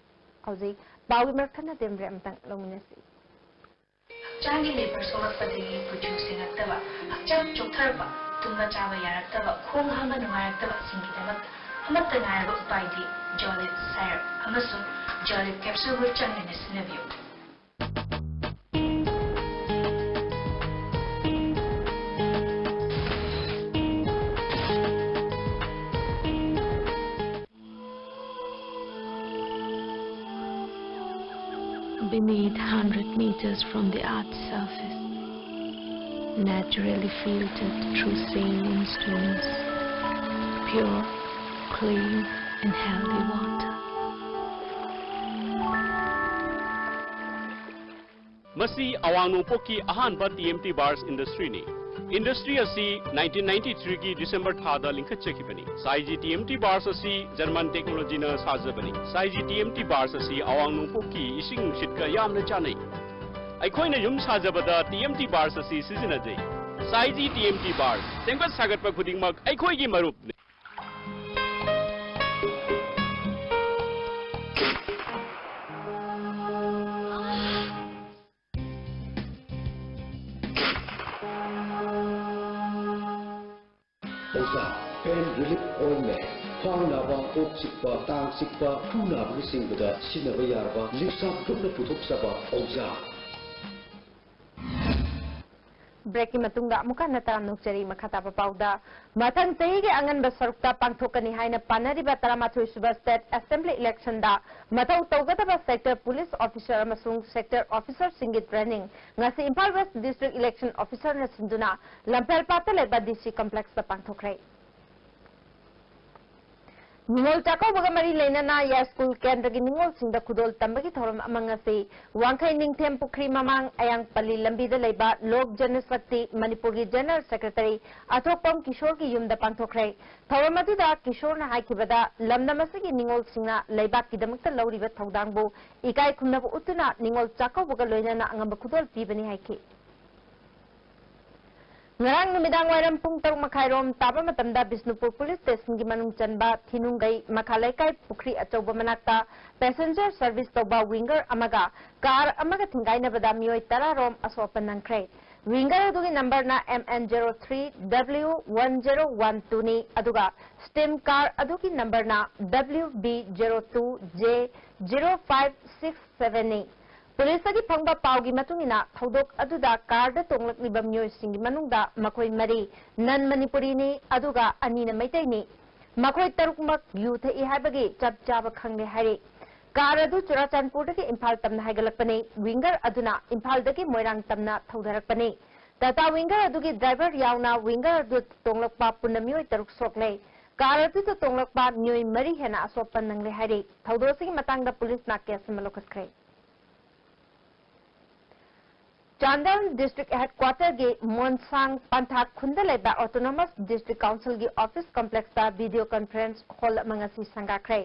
ꯍꯧꯖꯤꯛ ꯄꯥꯎꯒꯤ ꯃꯔꯛ ꯊꯠꯅ ꯇꯦꯝꯕ꯭ꯔꯦ ꯑꯃꯇꯪ ꯂꯧꯃꯤꯟꯅꯁꯤ꯫ ꯍꯛꯆꯥꯡꯒꯤ labor ꯁꯣꯛꯂꯛꯄꯗꯒꯤ ꯀꯨꯆꯨ ꯁꯦꯡꯉꯛꯇꯕ, ꯍꯛꯆꯥꯡ ꯆꯣꯛꯊꯔꯛꯄ, ꯇꯨꯝꯕ ꯆꯥꯕ ꯌꯥꯔꯛꯇꯕ, ꯈꯣꯡ ꯍꯥꯝꯕ ꯅꯨꯡꯉꯥꯏꯔꯛꯇꯕꯁꯤꯡꯒꯤꯗꯃꯛꯇ ꯑꯃꯠꯇ ꯉꯥꯏꯔꯕ ꯎꯄꯥꯏꯗꯤ Jolib Syrup ꯑꯃꯁꯨꯡ Jolib Capsule ꯆꯥꯡ ꯅꯥꯏꯅ ꯁꯤꯖꯤꯟꯅꯕꯤꯌꯨ꯫ Beneath, hundred meters from the earth's surface, naturally filtered through saline streams, pure, clean and healthy water. ꯃꯁꯤ ꯑꯋꯥꯡ ꯅꯣꯡꯄꯣꯛꯀꯤ ꯑꯍꯥꯟꯕ TMT bars industryꯅꯤ꯫ Industry ꯑꯁꯤ nineteen ninety-threeꯒꯤ December ꯊꯥꯗ ꯂꯤꯡꯈꯠꯆꯈꯤꯕꯅꯤ꯫ ꯁꯥꯏꯖꯤ TMT bars ꯑꯁꯤ German technologyꯅ ꯁꯥꯖꯕꯅꯤ꯫ ꯁꯥꯏꯖꯤ TMT bars ꯑꯁꯤ ꯑꯋꯥꯡ ꯅꯣꯡꯄꯣꯛꯀꯤ ꯏꯁꯤꯡ ꯅꯨꯡꯁꯤꯠꯀ ꯌꯥꯝꯅ ꯆꯥꯟꯅꯩ꯫ ꯑꯩꯈꯣꯏꯅ ꯌꯨꯝ ꯁꯥꯖꯕꯗ TMT bars ꯑꯁꯤ ꯁꯤꯖꯤꯟꯅꯖꯩ꯫ ꯁꯥꯏꯖꯤ TMT bars, ꯁꯦꯝꯒꯠ ꯁꯥꯒꯠꯄ ꯈꯨꯗꯤꯡꯃꯛ ꯑꯩꯈꯣꯏꯒꯤ ꯃꯔꯨꯞꯅꯤ꯫ ꯑꯣꯖꯥ, pain relief ointment, ꯈ꯭ꯋꯥꯡ ꯅꯥꯕ, ꯀꯣꯛ ꯆꯤꯛꯄ, ꯇꯥꯡ ꯆꯤꯛꯄ, ꯈꯨ ꯅꯥꯕꯅꯆꯤꯡꯕꯗ ꯁꯤꯖꯤꯟꯅꯕ ꯌꯥꯔꯕ ꯂꯤꯛꯁꯥꯞ ꯒ꯭ꯔꯨꯞꯅ ꯄꯨꯊꯣꯛꯆꯕ ꯑꯣꯖꯥ꯫ Breakꯀꯤ ꯃꯇꯨꯡꯗ ꯑꯃꯨꯛ ꯍꯟꯅ ꯇꯔꯥꯝꯅ ꯑꯣꯛꯆꯔꯤ꯫ ꯃꯈꯥ ꯇꯥꯕ ꯄꯥꯎꯗ, ꯃꯊꯪ ꯆꯍꯤꯒꯤ ꯑꯉꯟꯕ ꯁꯔꯨꯛꯇ ꯄꯥꯡꯊꯣꯛꯀꯅꯤ ꯍꯥꯏꯅ ꯄꯥꯅꯔꯤꯕ ꯇꯔꯥꯃꯥꯊꯣꯏ ꯁꯨꯕ State Assembly electionꯗ ꯃꯊꯧ ꯇꯧꯒꯗꯕ sector police officer ꯑꯃꯁꯨꯡ sector officerꯁꯤꯡꯒꯤ training ꯉꯁꯤ ꯏꯝꯐꯥꯜ West District Election Officerꯅ ꯁꯤꯟꯗꯨꯅ ꯂꯝꯐꯦꯜꯄꯥꯠꯇ ꯂꯩꯕ DC complexꯇ ꯄꯥꯡꯊꯣꯛꯈ꯭ꯔꯦ꯫ ꯅꯤꯉꯣꯜ ꯆꯥꯛꯀꯧꯕꯒ ꯃꯔꯤ ꯂꯩꯅꯅ ꯌꯥꯏꯁ꯭ꯀꯨꯜ ꯀꯦꯟꯗ꯭ꯔꯒꯤ ꯅꯤꯉꯣꯜꯁꯤꯡꯗ ꯈꯨꯗꯣꯜ ꯇꯝꯕꯒꯤ ꯊꯧꯔꯝ ꯑꯃ ꯉꯁꯤ ꯋꯥꯡꯈꯩ ꯅꯤꯡꯊꯦꯝ ꯄꯨꯈ꯭ꯔꯤ ꯃꯃꯥꯡ ꯑꯌꯥꯡꯄꯜꯂꯤ ꯂꯝꯕꯤꯗ ꯂꯩꯕ ꯂꯣꯛ ꯖꯅꯁꯛꯇꯤ ꯃꯅꯤꯄꯨꯔꯒꯤ ꯖꯦꯅꯔꯦꯜ ꯁꯦꯀ꯭ꯔꯦꯇꯔꯤ ꯑꯊꯣꯛꯄꯝ ꯀꯤꯁꯣꯔꯒꯤ ꯌꯨꯝꯗ ꯄꯥꯡꯊꯣꯛꯈ꯭ꯔꯦ꯫ ꯊꯧꯔꯝ ꯑꯗꯨꯗ ꯀꯤꯁꯣꯔꯅ ꯍꯥꯏꯈꯤꯕꯗ, ꯂꯝꯗꯝ ꯑꯁꯤꯒꯤ ꯅꯤꯉꯣꯜꯁꯤꯡꯅ ꯂꯩꯕꯥꯛꯀꯤꯗꯃꯛꯇ ꯂꯧꯔꯤꯕ ꯊꯧꯗꯥꯡꯕꯨ ꯏꯀꯥꯏ ꯈꯨꯝꯅꯕ ꯎꯠꯇꯨꯅ ꯅꯤꯉꯣꯜ ꯆꯥꯛꯀꯧꯕꯒ ꯂꯣꯏꯅꯅ ꯑꯉꯝꯕ ꯈꯨꯗꯣꯜ ꯄꯤꯕꯅꯤ ꯍꯥꯏꯈꯤ꯫ ꯉꯔꯥꯡ ꯅꯨꯃꯤꯗꯥꯡ ꯋꯥꯏꯔꯝ ꯄꯨꯡ ꯇꯔꯨꯛ ꯃꯈꯥꯏꯔꯣꯝ ꯇꯥꯕ ꯃꯇꯝꯗ ꯕꯤꯁꯅꯨꯄꯨꯔ ꯄꯨꯂꯤꯁ ꯁ꯭ꯇꯦꯁꯟꯒꯤ ꯃꯅꯨꯡ ꯆꯟꯕ ꯊꯤꯅꯨꯡꯒꯩ ꯃꯈꯥ ꯂꯩꯀꯥꯏ ꯄꯨꯈ꯭ꯔꯤ ꯑꯆꯧꯕ ꯃꯅꯥꯛꯇ ꯄꯦꯁꯦꯟꯖꯔ ꯁꯔꯚꯤꯁ ꯇꯧꯕ ꯋꯤꯡꯒꯔ ꯑꯃꯒ ꯀꯥꯔ ꯑꯃꯒ ꯊꯤꯡꯒꯥꯏꯅꯕꯗ ꯃꯤꯑꯣꯏ ꯇꯔꯥ ꯔꯣꯝ ꯑꯁꯣꯛ ꯑꯄꯟ ꯅꯪꯈ꯭ꯔꯦ꯫ ꯋꯤꯡꯒꯔ ꯑꯗꯨꯒꯤ ꯅꯝꯕꯔꯅ M N zero three W one zero one two ꯅꯤ, ꯑꯗꯨꯒ ꯁ꯭ꯇꯤꯝ ꯀꯥꯔ ꯑꯗꯨꯒꯤ ꯅꯝꯕꯔꯅ W B zero two J zero five six seven ꯅꯤ꯫ ꯄꯨꯂꯤꯁꯇꯒꯤ ꯐꯪꯕ ꯄꯥꯎꯒꯤ ꯃꯇꯨꯡ ꯏꯟꯅ, ꯊꯧꯗꯣꯛ ꯑꯗꯨꯗ ꯀꯥꯔꯗ ꯇꯣꯡꯂꯛꯂꯤꯕ ꯃꯤꯑꯣꯏꯁꯤꯡꯒꯤ ꯃꯅꯨꯡꯗ ꯃꯈꯣꯏ ꯃꯔꯤ ꯅꯟ ꯃꯅꯤꯄꯨꯔꯤꯅꯤ, ꯑꯗꯨꯒ ꯑꯅꯤꯅ ꯃꯩꯇꯩꯅꯤ꯫ ꯃꯈꯣꯏ ꯇꯔꯨꯛꯃꯛ ꯌꯨ ꯊꯛꯏ ꯍꯥꯏꯕꯒꯤ ꯆꯞ ꯆꯥꯕ ꯈꯪꯂꯦ ꯍꯥꯏꯔꯤ꯫ ꯀꯥꯔ ꯑꯗꯨ ꯆꯨꯔꯥꯆꯥꯟꯄꯨꯔꯗꯒꯤ ꯏꯝꯐꯥꯜ ꯇꯝꯅ ꯍꯥꯏꯒꯠꯂꯛꯄꯅꯤ꯫ ꯋꯤꯡꯒꯔ ꯑꯗꯨꯅ ꯏꯝꯐꯥꯜꯗꯒꯤ ꯃꯣꯏꯔꯥꯡ ꯇꯝꯅ ꯊꯧꯗꯔꯛꯄꯅꯤ꯫ ꯇꯥꯇꯥ ꯋꯤꯡꯒꯔ ꯑꯗꯨꯒꯤ ꯗ꯭ꯔꯥꯏꯚꯔ ꯌꯥꯎꯅ ꯋꯤꯡꯒꯔ ꯑꯗꯨ ꯇꯣꯡꯂꯛꯄ ꯄꯨꯟꯅ ꯃꯤꯑꯣꯏ ꯇꯔꯨꯛ ꯁꯣꯛꯂꯦ꯫ ꯀꯥꯔ ꯑꯗꯨꯗ ꯇꯣꯡꯂꯛꯄ ꯃꯤꯑꯣꯏ ꯃꯔꯤ ꯍꯦꯟꯅ ꯑꯁꯣꯛ ꯑꯄꯟ ꯅꯪꯂꯦ ꯍꯥꯏꯔꯤ꯫ ꯊꯧꯗꯣꯛ ꯑꯁꯤꯒꯤ ꯃꯇꯥꯡꯗ ꯄꯨꯂꯤꯁꯅ ꯀꯦꯁ ꯑꯃ ꯂꯧꯈꯠꯈ꯭ꯔꯦ꯫ ꯆꯥꯟꯗꯦꯜ ꯗꯤꯁꯇ꯭ꯔꯤꯛ ꯍꯦꯗꯀ꯭ꯋꯥꯇꯔꯒꯤ ꯃꯣꯟꯁꯥꯡ ꯄꯟꯊꯥ ꯈꯨꯟꯗ ꯂꯩꯕ ꯑꯣꯇꯣꯅꯣꯃꯁ ꯗꯤꯁꯇ꯭ꯔꯤꯛ ꯀꯥꯎꯟꯁꯤꯜꯒꯤ ꯑꯣꯐꯤꯁ ꯀꯝꯄ꯭ꯂꯦꯛꯁꯇ ꯚꯤꯗꯤꯑꯣ ꯀꯟꯐꯔꯦꯟꯁ ꯍꯣꯜ ꯑꯃ ꯉꯁꯤ ꯁꯪꯒꯥꯈ꯭ꯔꯦ꯫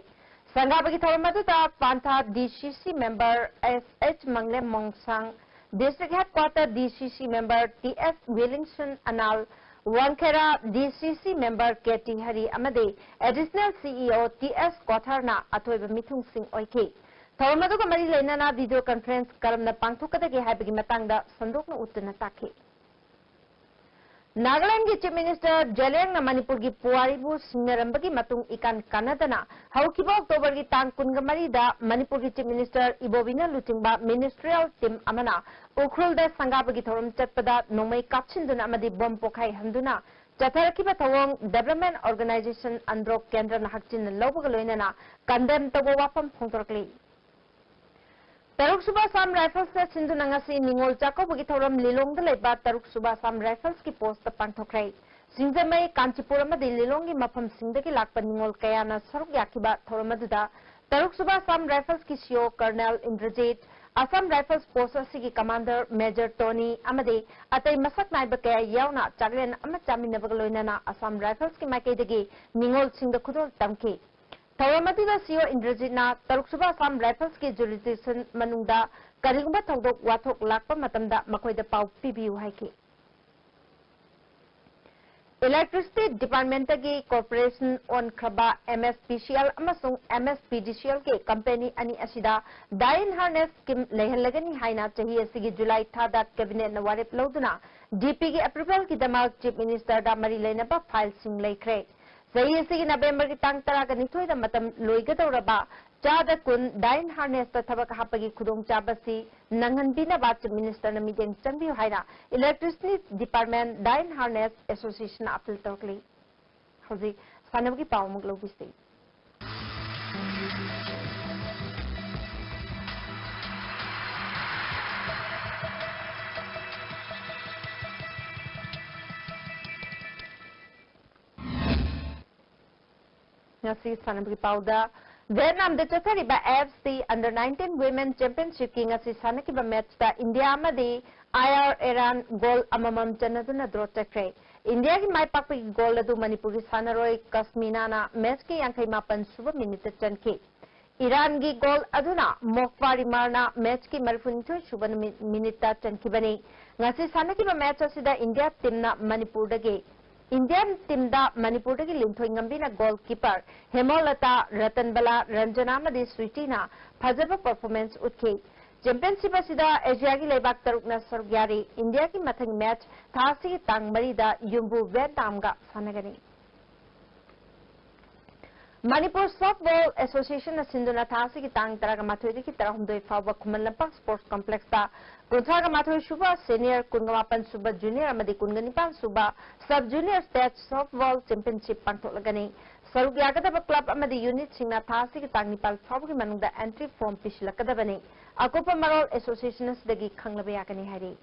ꯁꯪꯒꯥꯕꯒꯤ ꯊꯧꯔꯝ ꯑꯗꯨꯗ Pantha D C C member S H Manglem Monsang, district headquarter D C C member T S Willingson Anal, Wangkhera D C C member K T Hari ꯑꯃꯗꯤ additional C E O T S ꯀ꯭ꯋꯥꯊꯔꯅ ꯑꯊꯣꯏꯕ ꯃꯤꯊꯨꯡꯁꯤꯡ ꯑꯣꯏꯈꯤ꯫ ꯊꯧꯔꯝ ꯑꯗꯨꯒ ꯃꯔꯤ ꯂꯩꯅꯅ ꯚꯤꯗꯤꯑꯣ ꯀꯟꯐꯔꯦꯟꯁ ꯀꯔꯝꯅ ꯄꯥꯡꯊꯣꯛꯀꯗꯒꯦ ꯍꯥꯏꯕꯒꯤ ꯃꯇꯥꯡꯗ ꯁꯟꯗꯣꯛꯅ ꯎꯠꯇꯨꯅ ꯇꯥꯛꯈꯤ꯫ ꯅꯥꯒꯥꯂꯦꯟꯗꯒꯤ ꯆꯤꯐ ꯃꯤꯅꯤꯁꯇꯔ ꯖꯦꯂꯦꯡꯅ ꯃꯅꯤꯄꯨꯔꯒꯤ ꯄꯨꯋꯥꯔꯤꯕꯨ ꯁꯤꯡꯅꯔꯝꯕꯒꯤ ꯃꯇꯨꯡ ꯏꯀꯥꯟ ꯀꯥꯟꯅꯗꯅ ꯍꯧꯈꯤꯕ ꯑꯣꯛꯇꯣꯕꯔꯒꯤ ꯇꯥꯡ ꯀꯨꯟꯃꯔꯤꯗ ꯃꯅꯤꯄꯨꯔꯒꯤ ꯆꯤꯐ ꯃꯤꯅꯤꯁꯇꯔ ꯏꯕꯣꯕꯤꯅ ꯂꯨꯆꯤꯡꯕ ꯃꯤꯅꯤꯁꯇ꯭ꯔꯤꯌꯦꯜ ꯇꯤꯝ ꯑꯃꯅ ꯎꯈ꯭ꯔꯨꯜꯗ ꯁꯪꯒꯥꯕꯒꯤ ꯊꯧꯔꯝ ꯆꯠꯄꯗ ꯅꯣꯡꯃꯩ ꯀꯥꯞꯁꯤꯟꯗꯨꯅ ꯑꯃꯗꯤ ꯕꯣꯝ ꯄꯣꯈꯥꯏꯍꯟꯗꯨꯅ ꯆꯠꯊꯔꯛꯈꯤꯕ ꯊꯧꯑꯣꯡ ꯗꯦꯕꯂꯞꯃꯦꯟ ꯑꯣꯔꯒꯅꯥꯏꯖꯦꯁꯟ ꯑꯟꯗ꯭ꯔꯣ ꯀꯦꯟꯗ꯭ꯔꯅ ꯍꯛꯆꯤꯟꯅ ꯂꯧꯕꯒ ꯂꯣꯏꯅꯅ ꯀꯟꯗꯦꯝ ꯇꯧꯕ ꯋꯥꯐꯝ ꯐꯣꯡꯗꯣꯔꯛꯂꯤ꯫ ꯇꯔꯨꯛ ꯁꯨꯕ ꯑꯁꯥꯝ ꯔꯥꯏꯐꯜꯁꯅ ꯁꯤꯟꯗꯨꯅ ꯉꯁꯤ ꯅꯤꯉꯣꯜ ꯆꯥꯛꯀꯧꯕꯒꯤ ꯊꯧꯔꯝ ꯂꯤꯂꯣꯡꯗ ꯂꯩꯕ ꯇꯔꯨꯛ ꯁꯨꯕ ꯑꯁꯥꯝ ꯔꯥꯏꯐꯜꯁꯀꯤ ꯄꯣꯁꯇ ꯄꯥꯡꯊꯣꯛꯈ꯭ꯔꯦ꯫ ꯁꯤꯡꯖꯃꯩ, ꯀꯥꯟꯆꯤꯄꯨꯔ ꯑꯃꯗꯤ ꯂꯤꯂꯣꯡꯒꯤ ꯃꯐꯝꯁꯤꯡꯗꯒꯤ ꯂꯥꯛꯄ ꯅꯤꯉꯣꯜ ꯀꯌꯥꯅ ꯁꯔꯨꯛ ꯌꯥꯈꯤꯕ ꯊꯧꯔꯝ ꯑꯗꯨꯗ ꯇꯔꯨꯛꯁꯨꯕ ꯑꯁꯥꯝ ꯔꯥꯏꯐꯜꯁꯀꯤ ꯁꯤꯑꯣ ꯀꯔꯅꯦꯜ ꯏꯟꯗ꯭ꯔꯖꯤꯠ, ꯑꯁꯥꯝ ꯔꯥꯏꯐꯜꯁ ꯄꯣꯁ ꯑꯁꯤꯒꯤ ꯀꯃꯥꯟꯗꯔ ꯃꯦꯖꯔ ꯇꯣꯅꯤ ꯑꯃꯗꯤ ꯑꯇꯩ ꯃꯁꯛ ꯅꯥꯏꯕ ꯀꯌꯥ ꯌꯥꯎꯅ ꯆꯥꯛꯂꯦꯟ ꯑꯃ ꯆꯥꯃꯤꯟꯅꯕꯒ ꯂꯣꯏꯅꯅ ꯑꯁꯥꯝ ꯔꯥꯏꯐꯜꯁꯀꯤ ꯃꯥꯏꯀꯩꯗꯒꯤ ꯅꯤꯉꯣꯜꯁꯤꯡꯗ ꯈꯨꯗꯣꯜ ꯇꯝꯈꯤ꯫ ꯊꯧꯔꯝ ꯑꯗꯨꯗ ꯁꯤꯑꯣ ꯏꯟꯗ꯭ꯔꯖꯤꯠꯅ ꯇꯔꯨꯛꯁꯨꯕ ꯑꯁꯥꯝ ꯔꯥꯏꯐꯜꯁꯀꯤ ꯖꯨꯔꯤꯁꯗꯤꯛꯁꯟ ꯃꯅꯨꯡꯗ ꯀꯔꯤꯒꯨꯝꯕ ꯊꯧꯗꯣꯛ ꯋꯥꯊꯣꯛ ꯂꯥꯛꯄ ꯃꯇꯝꯗ ꯃꯈꯣꯏꯗ ꯄꯥꯎ ꯄꯤꯕꯤꯌꯨ ꯍꯥꯏꯈꯤ꯫ ꯏꯂꯦꯛꯇ꯭ꯔꯤꯁꯤꯇꯤ ꯗꯤꯄꯥꯔꯠꯃꯦꯟꯇꯒꯤ ꯀꯣꯔꯄꯣꯔꯦꯁꯟ ꯑꯣꯟꯈ꯭ꯔꯕ M S P C L ꯑꯃꯁꯨꯡ ꯑꯦꯝ ꯑꯦꯁ ꯄꯤ ꯗꯤ ꯁꯤ ꯑꯦꯜꯒꯤ ꯀꯝꯄꯦꯅꯤ ꯑꯅꯤ ꯑꯁꯤꯗ ꯗꯥꯏꯟ ꯍꯥꯔꯅꯦꯁ ꯁ꯭ꯀꯤꯝ ꯂꯩꯍꯜꯂꯒꯅꯤ ꯍꯥꯏꯅ ꯆꯍꯤ ꯑꯁꯤꯒꯤ ꯖꯨꯂꯥꯏ ꯊꯥꯗ ꯀꯦꯕꯤꯅꯦꯠꯅ ꯋꯥꯔꯦꯞ ꯂꯧꯗꯨꯅ ꯗꯤ ꯄꯤꯒꯤ ꯑꯦꯄ꯭ꯔꯨꯚꯦꯜꯒꯤꯗꯃꯛ ꯆꯤꯐ ꯃꯤꯅꯤꯁꯇꯔꯗ ꯃꯔꯤ ꯂꯩꯅꯕ ꯐꯥꯏꯜꯁꯤꯡ ꯂꯩꯈ꯭ꯔꯦ꯫ ꯆꯍꯤ ꯑꯁꯤꯒꯤ ꯅꯕꯦꯝꯕꯔꯒꯤ ꯇꯥꯡ ꯇꯔꯥꯒ ꯅꯤꯊꯣꯏꯗ ꯃꯇꯝ ꯂꯣꯏꯒꯗꯧꯔꯕ ꯆꯥꯗ ꯀꯨꯟ ꯗꯥꯏꯟ ꯍꯥꯔꯅꯦꯁꯇ ꯊꯕꯛ ꯍꯥꯞꯄꯒꯤ ꯈꯨꯗꯣꯡꯆꯥꯕꯁꯤ ꯅꯪꯍꯟꯕꯤꯅꯕ ꯆꯤꯐ ꯃꯤꯅꯤꯁꯇꯔꯅ ꯃꯤꯠꯌꯦꯡ ꯆꯪꯕꯤꯌꯨ ꯍꯥꯏꯅ ꯏꯂꯦꯛꯇ꯭ꯔꯤꯁꯤꯇꯤ ꯗꯤꯄꯥꯔꯠꯃꯦꯟ ꯗꯥꯏꯟ ꯍꯥꯔꯅꯦꯁ ꯑꯦꯁꯣꯁꯤꯌꯦꯁꯟꯅ ꯑꯄꯤꯜ ꯇꯧꯔꯛꯂꯤ꯫ ꯍꯧꯖꯤꯛ ꯁꯥꯟꯅꯕꯒꯤ ꯄꯥꯎ ꯑꯃꯨꯛ ꯂꯧꯕꯤꯁꯤ꯫ ꯉꯁꯤ ꯁꯥꯟꯅꯕꯒꯤ ꯄꯥꯎꯗ, ꯚꯤꯌꯦꯠꯅꯥꯝꯗ ꯆꯠꯊꯔꯤꯕ F C Under nineteen Women Championshipꯀꯤ ꯉꯁꯤ ꯁꯥꯟꯅꯈꯤꯕ ꯃꯦꯆꯇ ꯏꯟꯗꯤꯌꯥ ꯑꯃꯗꯤ ꯑꯥꯏ ꯑꯥꯔ ꯏꯔꯥꯟ ꯒꯣꯜ ꯑꯃꯃꯝ ꯆꯟꯅꯗꯨꯅ ꯗ꯭ꯔꯣ ꯆꯠꯈ꯭ꯔꯦ꯫ ꯏꯟꯗꯤꯌꯥꯒꯤ ꯃꯥꯏ ꯄꯥꯛꯄꯒꯤ ꯒꯣꯜ ꯑꯗꯨ ꯃꯅꯤꯄꯨꯔꯒꯤ ꯁꯥꯟꯅꯔꯣꯏ ꯀꯁꯃꯤꯅꯥꯅ ꯃꯦꯆꯀꯤ ꯌꯥꯡꯈꯩ ꯃꯥꯄꯟ ꯁꯨꯕ ꯃꯤꯅꯤꯠꯇ ꯆꯟꯈꯤ꯫ ꯏꯔꯥꯟꯒꯤ ꯒꯣꯜ ꯑꯗꯨꯅ ꯃꯣꯛꯐꯥ ꯔꯤꯃꯥꯔꯅ ꯃꯦꯆꯀꯤ ꯃꯔꯤꯐꯨꯅꯤꯊꯣꯏ ꯁꯨꯕ ꯅꯨꯃꯤꯠ, ꯃꯤꯅꯤꯠꯇ ꯆꯟꯈꯤꯕꯅꯤ꯫ ꯉꯁꯤ ꯁꯥꯟꯅꯈꯤꯕ ꯃꯦꯆ ꯑꯁꯤꯗ ꯏꯟꯗꯤꯌꯥ ꯇꯤꯝꯅ ꯃꯅꯤꯄꯨꯔꯗꯒꯤ, ꯏꯟꯗꯤꯌꯥꯟ ꯇꯤꯝꯗ ꯃꯅꯤꯄꯨꯔꯗꯒꯤ ꯂꯤꯟꯊꯣꯏ ꯉꯝꯕꯤꯅ ꯒꯣꯜ ꯀꯤꯄꯔ ꯍꯦꯃꯣꯂꯇꯥ, ꯔꯇꯟꯕꯂꯥ, ꯔꯟꯖꯅꯥ ꯑꯃꯗꯤ ꯁ꯭ꯋꯤꯇꯤꯅ ꯐꯖꯕ ꯄꯔꯐꯣꯔꯃꯦꯟꯁ ꯎꯠꯈꯤ꯫ ꯆꯦꯝꯄꯤꯌꯟꯁꯤꯞ ꯑꯁꯤꯗ ꯑꯦꯁꯤꯌꯥꯒꯤ ꯂꯩꯕꯥꯛ ꯇꯔꯨꯛꯅ ꯁꯔꯨꯛ ꯌꯥꯔꯤ꯫ ꯏꯟꯗꯤꯌꯥꯒꯤ ꯃꯊꯪꯒꯤ ꯃꯦꯆ ꯊꯥ ꯑꯁꯤꯒꯤ ꯇꯥꯡ ꯃꯔꯤꯗ ꯌꯨꯝꯕꯨ ꯚꯤꯌꯦꯠꯅꯥꯝꯒ ꯁꯥꯟꯅꯒꯅꯤ꯫ ꯃꯅꯤꯄꯨꯔ ꯁꯣꯐꯕꯣꯜ ꯑꯦꯁꯣꯁꯤꯌꯦꯁꯟꯅ ꯁꯤꯟꯗꯨꯅ ꯊꯥ ꯑꯁꯤꯒꯤ ꯇꯥꯡ ꯇꯔꯥꯃꯥꯊꯣꯏꯗꯒꯤ ꯇꯔꯥꯍꯨꯝꯗꯣꯏ ꯐꯥꯎꯕ ꯈꯨꯃꯟ ꯂꯝꯄꯥꯛ ꯁ꯭ꯄꯣꯔꯠꯁ ꯀꯝꯄ꯭ꯂꯦꯛꯁꯇ ꯀꯨꯟꯊ꯭ꯔꯥꯒ ꯃꯥꯊꯣꯏ ꯁꯨꯕ ꯁꯦꯅꯤꯌꯔ, ꯀꯨꯟꯒ ꯃꯥꯄꯟ ꯁꯨꯕ ꯖꯨꯅꯤꯌꯔ ꯑꯃꯗꯤ ꯀꯨꯟꯒ ꯅꯤꯄꯥꯟ ꯁꯨꯕ ꯁꯕ ꯖꯨꯅꯤꯌꯔ ꯁ꯭ꯇꯦꯠ ꯁꯣꯐꯕꯣꯜ ꯆꯦꯝꯄꯤꯌꯟꯁꯤꯞ ꯄꯥꯡꯊꯣꯛꯂꯒꯅꯤ꯫ ꯁꯔꯨꯛ ꯌꯥꯒꯗꯕ ꯀ꯭ꯂꯕ ꯑꯃꯗꯤ ꯌꯨꯅꯤꯠꯁꯤꯡꯅ ꯊꯥ ꯑꯁꯤꯒꯤ ꯇꯥꯡ ꯅꯤꯄꯥꯟ ꯐꯥꯎꯕꯒꯤ ꯃꯅꯨꯡꯗ ꯑꯦꯟꯇ꯭ꯔꯤ ꯐꯣꯔꯝ ꯄꯤꯁꯤꯜꯂꯛꯀꯗꯕꯅꯤ꯫ ꯑꯀꯨꯞꯄ ꯃꯔꯣꯜ ꯑꯦꯁꯣꯁꯤꯌꯦꯁꯟ ꯑꯁꯤꯗꯒꯤ ꯈꯪꯂꯕ ꯌꯥꯒꯅꯤ ꯍꯥꯏꯔꯤ꯫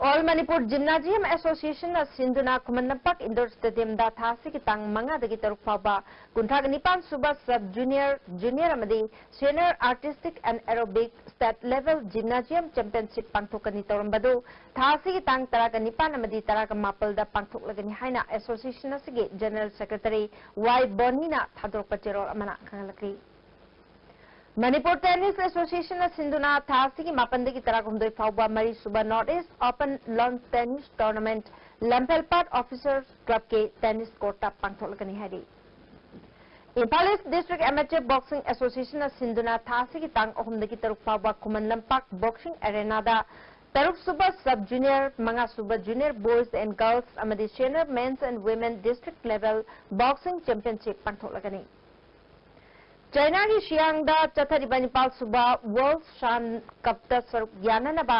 All Manipur Gymnasium Association ꯅ ꯁꯤꯟꯗꯨꯅ ꯈꯨꯃꯟ ꯂꯝꯄꯥꯛ Indoor Stadium ꯗ ꯊꯥ ꯑꯁꯤꯒꯤ ꯇꯥꯡ ꯃꯉꯥꯗꯒꯤ ꯇꯔꯨꯛ ꯐꯥꯎꯕ ꯀꯨꯟꯊ꯭ꯔꯥꯒ ꯅꯤꯄꯥꯟ ꯁꯨꯕ Sub Junior, Junior ꯑꯃꯗꯤ Senior Artistic and Aerobic State Level Gymnasium Championship ꯄꯥꯡꯊꯣꯛꯀꯅꯤ ꯇꯧꯔꯝꯕꯗꯨ ꯊꯥ ꯑꯁꯤꯒꯤ ꯇꯥꯡ ꯇꯔꯥꯒ ꯅꯤꯄꯥꯟ ꯑꯃꯗꯤ ꯇꯔꯥꯒ ꯃꯥꯄꯜꯗ ꯄꯥꯡꯊꯣꯛꯂꯒꯅꯤ ꯍꯥꯏꯅ association ꯑꯁꯤꯒꯤ General Secretary ꯋꯥꯏ ꯕꯣꯅꯤꯅ ꯊꯥꯗꯣꯔꯛꯄ ꯆꯦꯔꯣꯜ ꯑꯃꯅ ꯈꯪꯍꯜꯂꯛꯂꯤ꯫ ꯃꯅꯤꯄꯨꯔ Tennis Association ꯅ ꯁꯤꯟꯗꯨꯅ ꯊꯥ ꯑꯁꯤꯒꯤ ꯃꯥꯄꯟꯗꯒꯤ ꯇꯔꯥꯍꯨꯝꯗꯣꯏ ꯐꯥꯎꯕ ꯃꯔꯤ ꯁꯨꯕ North East Open Lawn Tennis Tournament ꯂꯝꯐꯦꯜꯄꯥꯠ Officers Club ꯀꯤ tennis court ꯇ ꯄꯥꯡꯊꯣꯛꯂꯒꯅꯤ ꯍꯥꯏꯔꯤ꯫ Imphal East District Amateur Boxing Association ꯅ ꯁꯤꯟꯗꯨꯅ ꯊꯥ ꯑꯁꯤꯒꯤ ꯇꯥꯡ ꯑꯍꯨꯝꯗꯒꯤ ꯇꯔꯨꯛ ꯐꯥꯎꯕ ꯈꯨꯃꯟ ꯂꯝꯄꯥꯛ Boxing Arena ꯗ ꯇꯔꯨꯛ ꯁꯨꯕ Sub Junior, ꯃꯉꯥ ꯁꯨꯕ Junior Boys and Girls ꯑꯃꯗꯤ Senior Men's and Women District Level Boxing Championship ꯄꯥꯡꯊꯣꯛꯂꯒꯅꯤ꯫ ꯆꯥꯏꯅꯥꯒꯤ ꯁꯤꯌꯥꯡꯗ ꯆꯠꯊꯔꯤꯕ ꯅꯤꯄꯥꯜ ꯁꯨꯕ World Shan Cup ꯇ ꯁꯔꯨꯛ ꯌꯥꯅꯅꯕ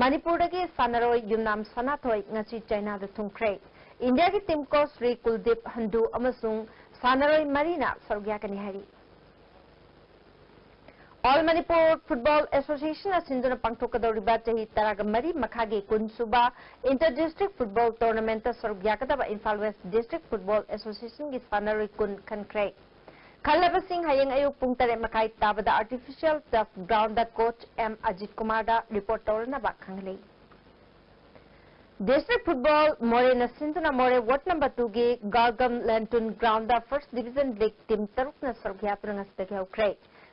ꯃꯅꯤꯄꯨꯔꯗꯒꯤ ꯁꯥꯟꯅꯔꯣꯏ ꯌꯨꯝꯅꯥꯝ ꯁꯅꯥꯊꯣꯏ ꯉꯁꯤ ꯆꯥꯏꯅꯥꯗ ꯊꯨꯡꯈ꯭ꯔꯦ꯫ ꯏꯟꯗꯤꯌꯥꯒꯤ team coach ꯁ꯭ꯔꯤ ꯀꯨꯜꯗꯤꯞ ꯍꯟꯗꯨ ꯑꯃꯁꯨꯡ ꯁꯥꯟꯅꯔꯣꯏ ꯃꯔꯤꯅ ꯁꯔꯨꯛ ꯌꯥꯒꯅꯤ ꯍꯥꯏꯔꯤ꯫ All Manipur Football Association ꯅ ꯁꯤꯟꯗꯨꯅ ꯄꯥꯡꯊꯣꯛꯀꯗꯧꯔꯤꯕ ꯆꯍꯤ ꯇꯔꯥꯒ ꯃꯔꯤ ꯃꯈꯥꯒꯤ ꯀꯨꯟ ꯁꯨꯕ Inter District Football Tournament ꯇ ꯁꯔꯨꯛ ꯌꯥꯒꯗꯕ Imphal West District Football Association ꯒꯤ ꯁꯥꯟꯅꯔꯣꯏ ꯀꯨꯟ ꯈꯟꯈ꯭ꯔꯦ꯫ ꯈꯜꯂꯕꯁꯤꯡ ꯍꯌꯦꯡ ꯑꯌꯨꯛ ꯄꯨꯡ ꯇꯔꯦꯠ ꯃꯈꯥꯏ ꯇꯥꯕꯗ Artificial Turf Ground ꯗ coach ꯑꯦꯝ ꯑꯖꯤꯠ ꯀꯨꯃꯥꯔꯗ report ꯇꯧꯔꯅꯕ ꯈꯪꯍꯜꯂꯤ꯫ District Football ꯃꯣꯔꯦꯅ ꯁꯤꯟꯗꯨꯅ ꯃꯣꯔꯦ Ward number two ꯒꯤ ꯒꯥꯜꯒꯝ ꯂꯦꯟꯇꯨꯟ ground ꯗ First Division League team ꯇꯔꯨꯛꯅ ꯁꯔꯨꯛ ꯌꯥꯗꯨꯅ ꯉꯁꯤꯗꯒꯤ ꯍꯧꯈ꯭ꯔꯦ꯫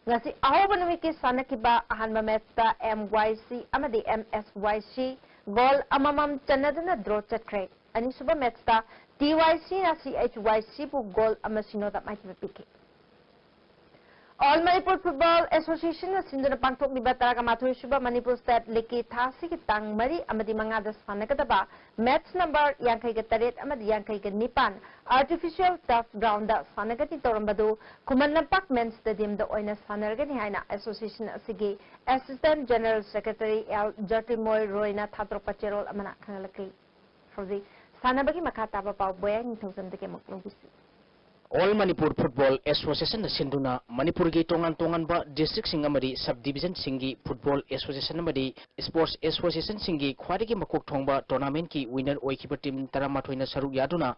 ꯉꯁꯤ ꯑꯍꯧꯕ ꯅꯨꯃꯤꯠꯀꯤ ꯁꯥꯟꯅꯈꯤꯕ ꯑꯍꯥꯟꯕ match ꯇ M Y C ꯑꯃꯗꯤ M S Y C goal ꯑꯃꯃꯝ ꯆꯟꯅꯗꯨꯅ draw ꯆꯠꯈ꯭ꯔꯦ꯫ ꯑꯅꯤꯁꯨꯕ match ꯇ T Y C ꯅ C H Y C ꯕꯨ goal ꯑꯃ ꯁꯤꯅꯣꯗ ꯃꯥꯏꯊꯤꯕ ꯄꯤꯈꯤ꯫ All Manipur Football Association ꯅ ꯁꯤꯟꯗꯨꯅ ꯄꯥꯡꯊꯣꯛꯂꯤꯕ ꯇꯔꯥꯒ ꯃꯥꯊꯣꯏ ꯁꯨꯕ Manipur State League ꯀꯤ ꯊꯥ ꯑꯁꯤꯒꯤ ꯇꯥꯡ ꯃꯔꯤ ꯑꯃꯗꯤ ꯃꯉꯥꯗ ꯁꯥꯟꯅꯒꯗꯕ match number ꯌꯥꯡꯈꯩꯒ ꯇꯔꯦꯠ ꯑꯃꯗꯤ ꯌꯥꯡꯈꯩꯒ ꯅꯤꯄꯥꯟ Artificial Turf Ground ꯗ ꯁꯥꯟꯅꯒꯅꯤ ꯇꯧꯔꯝꯕꯗꯨ ꯈꯨꯃꯟ ꯂꯝꯄꯥꯛ Men's Stadium ꯗ ꯑꯣꯏꯅ ꯁꯥꯟꯅꯔꯒꯅꯤ ꯍꯥꯏꯅ association ꯑꯁꯤꯒꯤ Assistant General Secretary ꯑꯦꯜ ꯖꯣꯇꯤꯃꯣꯏ ꯔꯣꯏꯅ ꯊꯥꯗꯣꯔꯛꯄ ꯆꯦꯔꯣꯜ ꯑꯃꯅ ꯈꯪꯍꯜꯂꯛꯂꯤ꯫ ꯍꯧꯖꯤꯛ ꯁꯥꯟꯅꯕꯒꯤ ꯃꯈꯥ ꯇꯥꯕ ꯄꯥꯎ ꯕꯣꯌꯥꯏ ꯅꯤꯡꯊꯧꯖꯝꯗꯒꯤ ꯑꯃꯨꯛ ꯂꯧꯕꯤꯁꯤ꯫ All Manipur Football Association ꯅ ꯁꯤꯟꯗꯨꯅ ꯃꯅꯤꯄꯨꯔꯒꯤ ꯇꯣꯉꯥꯟ ꯇꯣꯉꯥꯟꯕ district ꯁꯤꯡ ꯑꯃꯗꯤ sub division ꯁꯤꯡꯒꯤ football association ꯑꯃꯗꯤ sports association ꯁꯤꯡꯒꯤ ꯈ꯭ꯋꯥꯏꯗꯒꯤ ꯃꯀꯣꯛ ꯊꯣꯡꯕ tournament ꯀꯤ winner ꯑꯣꯏꯈꯤꯕ team ꯇꯔꯥꯃꯥꯊꯣꯏꯅ ꯁꯔꯨꯛ ꯌꯥꯗꯨꯅ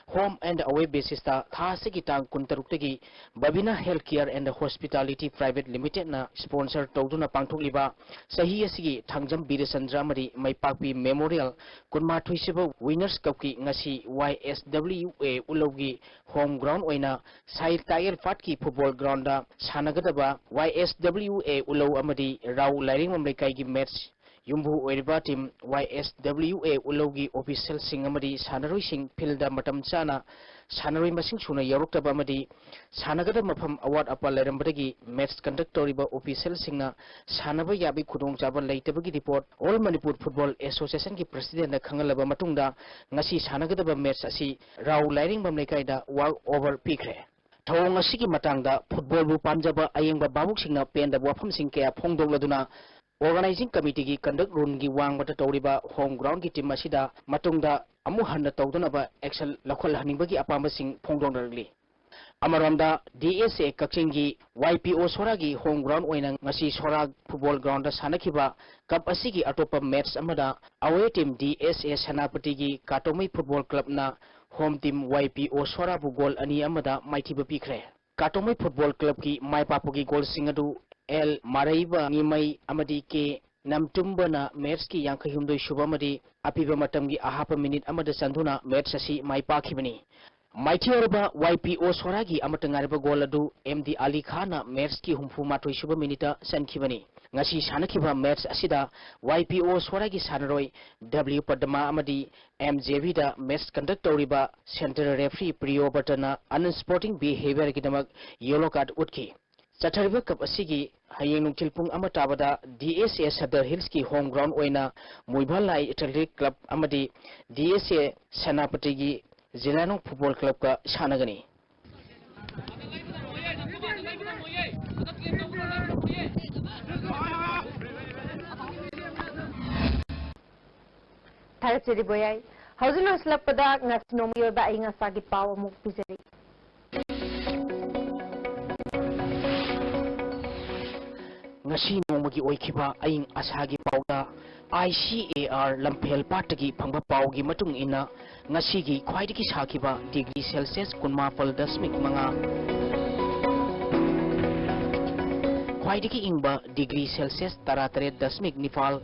home and away basis ꯇ ꯊꯥ ꯑꯁꯤꯒꯤ ꯇꯥꯡ ꯀꯨꯟꯇꯔꯨꯛꯇꯒꯤ Babina Healthcare and Hospitality Private Limited ꯅ sponsor ꯇꯧꯗꯨꯅ ꯄꯥꯡꯊꯣꯛꯂꯤꯕ ꯆꯍꯤ ꯑꯁꯤꯒꯤ ꯊꯥꯡꯖꯝ ꯕꯤꯔꯦꯆꯟꯗ꯭ꯔ ꯑꯃꯗꯤ ꯃꯩꯄꯥꯛꯄꯤ Memorial ꯀꯨꯟꯃꯥꯊꯣꯏꯁꯨꯕ Winners Cup ꯀꯤ ꯉꯁꯤ Y S W A ꯎꯂꯧꯒꯤ home ground ꯑꯣꯏꯅ ꯁꯥꯏ ꯇꯥꯌꯦꯜ ꯐꯥꯠꯀꯤ football ground the ꯁꯥꯟꯅꯒꯗꯕ Y S W A ꯎꯂꯧ ꯑꯃꯗꯤ ꯔꯥꯎ ꯂꯥꯏꯔꯦꯡꯕꯝ ꯂꯩꯀꯥꯏꯒꯤ match ꯌꯨꯝꯕꯨ ꯑꯣꯏꯔꯤꯕ team Y S W A ꯎꯂꯧꯒꯤ official ꯁꯤꯡ ꯑꯃꯗꯤ ꯁꯥꯟꯅꯔꯣꯏꯁꯤꯡ field ꯗ ꯃꯇꯝ ꯆꯥꯅ ꯁꯥꯟꯅꯔꯣꯏ ꯃꯁꯤꯡ ꯁꯨꯅ ꯌꯥꯎꯔꯛꯇꯕ ꯑꯃꯗꯤ ꯁꯥꯟꯅꯒꯗꯕ ꯃꯐꯝ ꯑꯋꯥꯠ ꯑꯄꯥ ꯂꯩꯔꯝꯕꯗꯒꯤ match conduct ꯇꯧꯔꯤꯕ official ꯁꯤꯡꯅ ꯁꯥꯟꯅꯕ ꯌꯥꯕꯒꯤ ꯈꯨꯗꯣꯡꯆꯥꯕ ꯂꯩꯇꯕꯒꯤ report All Manipur Football Association ꯒꯤ president ꯅ ꯈꯪꯍꯜꯂꯕ ꯃꯇꯨꯡꯗ ꯉꯁꯤ ꯁꯥꯟꯅꯒꯗꯕ match ꯑꯁꯤ ꯔꯥꯎ ꯂꯥꯏꯔꯦꯡꯕꯝ ꯂꯩꯀꯥꯏꯗ walk over ꯄꯤꯈ꯭ꯔꯦ꯫ ꯊꯧꯑꯣꯡ ꯑꯁꯤꯒꯤ ꯃꯇꯥꯡꯗ football ꯕꯨ ꯄꯥꯝꯖꯕ ꯑꯌꯦꯡꯕ ꯚꯥꯕꯨꯛꯁꯤꯡꯅ ꯄꯦꯟꯗꯕ ꯋꯥꯐꯝꯁꯤꯡ ꯀꯌꯥ ꯐꯣꯡꯗꯣꯛꯂꯗꯨꯅ organizing committee ꯒꯤ conduct rule ꯒꯤ ꯋꯥꯡꯃꯗ ꯇꯧꯔꯤꯕ home ground ꯒꯤ team ꯑꯁꯤꯗ ꯃꯇꯨꯡꯗ ꯑꯃꯨꯛ ꯍꯟꯅ ꯇꯧꯗꯅꯕ action ꯂꯧꯈꯠꯍꯟꯅꯤꯡꯕꯒꯤ ꯑꯄꯥꯝꯕꯁꯤꯡ ꯐꯣꯡꯗꯣꯛꯅꯔꯛꯂꯤ꯫ ꯑꯃꯔꯣꯝꯗ D S A ꯀꯛꯆꯤꯡꯒꯤ Y P O ꯁꯣꯔꯥꯒꯤ home ground ꯑꯣꯏꯅ ꯉꯁꯤ ꯁꯣꯔꯥ football ground ꯗ ꯁꯥꯟꯅꯈꯤꯕ cup ꯑꯁꯤꯒꯤ ꯑꯇꯣꯞꯄ match ꯑꯃꯗ away team D S A ꯁꯦꯅꯥꯄꯇꯤꯒꯤ ꯀꯥꯇꯣꯃꯩ football club ꯅ home team Y P O ꯁꯣꯔꯥꯕꯨ goal ꯑꯅꯤ ꯑꯃꯗ ꯃꯥꯏꯊꯤꯕ ꯄꯤꯈ꯭ꯔꯦ꯫ ꯀꯥꯇꯣꯃꯩ football club ꯀꯤ ꯃꯥꯏ ꯄꯥꯛꯄꯒꯤ goal ꯁꯤꯡ ꯑꯗꯨ L ꯃꯔꯩꯕ ꯉꯤꯃꯩ ꯑꯃꯗꯤ K ꯅꯝꯇꯨꯝꯕꯅ match ꯀꯤ ꯌꯥꯡꯈꯩꯍꯨꯝꯗꯣꯏ ꯁꯨꯕ ꯑꯃꯗꯤ ꯑꯄꯤꯕ ꯃꯇꯝꯒꯤ ꯑꯍꯥꯞꯄ minute ꯑꯃꯗ ꯆꯟꯗꯨꯅ match ꯑꯁꯤ ꯃꯥꯏ ꯄꯥꯛꯈꯤꯕꯅꯤ꯫ ꯃꯥꯏꯊꯤꯔꯕ Y P O ꯁꯣꯔꯥꯒꯤ ꯑꯃꯠꯇ ꯉꯥꯏꯔꯕ goal ꯑꯗꯨ M D ꯑꯂꯤ ꯈꯥꯟꯅ match ꯀꯤ ꯍꯨꯝꯐꯨ ꯃꯥꯊꯣꯏ ꯁꯨꯕ minute ꯇ ꯆꯟꯈꯤꯕꯅꯤ꯫ ꯉꯁꯤ ꯁꯥꯟꯅꯈꯤꯕ match ꯑꯁꯤꯗ Y P O ꯁꯣꯔꯥꯒꯤ ꯁꯥꯟꯅꯔꯣꯏ W ꯄꯗꯃꯥ ꯑꯃꯗꯤ M J V ꯗ match conduct ꯇꯧꯔꯤꯕ central referee ꯄ꯭ꯔꯤꯌꯣꯕꯔꯇꯅ unsporting behaviour ꯒꯤꯗꯃꯛ yellow card ꯎꯠꯈꯤ꯫ ꯆꯠꯊꯔꯤꯕ cup ꯑꯁꯤꯒꯤ ꯍꯌꯦꯡ ꯅꯨꯡꯊꯤꯜ ꯄꯨꯡ ꯑꯃ ꯇꯥꯕꯗ D S A Sadar Hills ꯀꯤ home ground ꯑꯣꯏꯅ ꯃꯨꯏꯚꯥꯂꯥꯏ Athletic Club ꯑꯃꯗꯤ D S A ꯁꯦꯅꯥꯄꯇꯤꯒꯤ ꯖꯤꯂꯥꯅꯨꯡ Football Club ꯀ ꯁꯥꯟꯅꯒꯅꯤ꯫ ꯊꯥꯒꯠꯆꯔꯤ ꯕꯣꯌꯥꯏ꯫ ꯍꯧꯖꯤꯛ ꯂꯣꯏꯁꯤꯜꯂꯛꯄꯗ ꯉꯁꯤ ꯅꯣꯡꯃꯒꯤ ꯑꯣꯏꯕ ꯑꯏꯪ ꯑꯁꯥꯒꯤ ꯄꯥꯎ ꯑꯃꯨꯛ ꯄꯤꯖꯔꯤ꯫ ꯉꯁꯤ ꯅꯣꯡꯃꯒꯤ ꯑꯣꯏꯈꯤꯕ ꯑꯏꯪ ꯑꯁꯥꯒꯤ ꯄꯥꯎꯗ, I C A R ꯂꯝꯐꯦꯜ ꯄꯥꯠꯇꯒꯤ ꯐꯪꯕ ꯄꯥꯎꯒꯤ ꯃꯇꯨꯡ ꯏꯟꯅ, ꯉꯁꯤꯒꯤ ꯈ꯭ꯋꯥꯏꯗꯒꯤ ꯁꯥꯈꯤꯕ degree Celsius ꯀꯨꯟꯃꯥꯄꯜ ꯗꯁꯃꯤꯛ ꯃꯉꯥ, ꯈ꯭ꯋꯥꯏꯗꯒꯤ ꯏꯪꯕ degree Celsius ꯇꯔꯥꯇꯔꯦꯠ ꯗꯁꯃꯤꯛ ꯅꯤꯄꯥꯜ,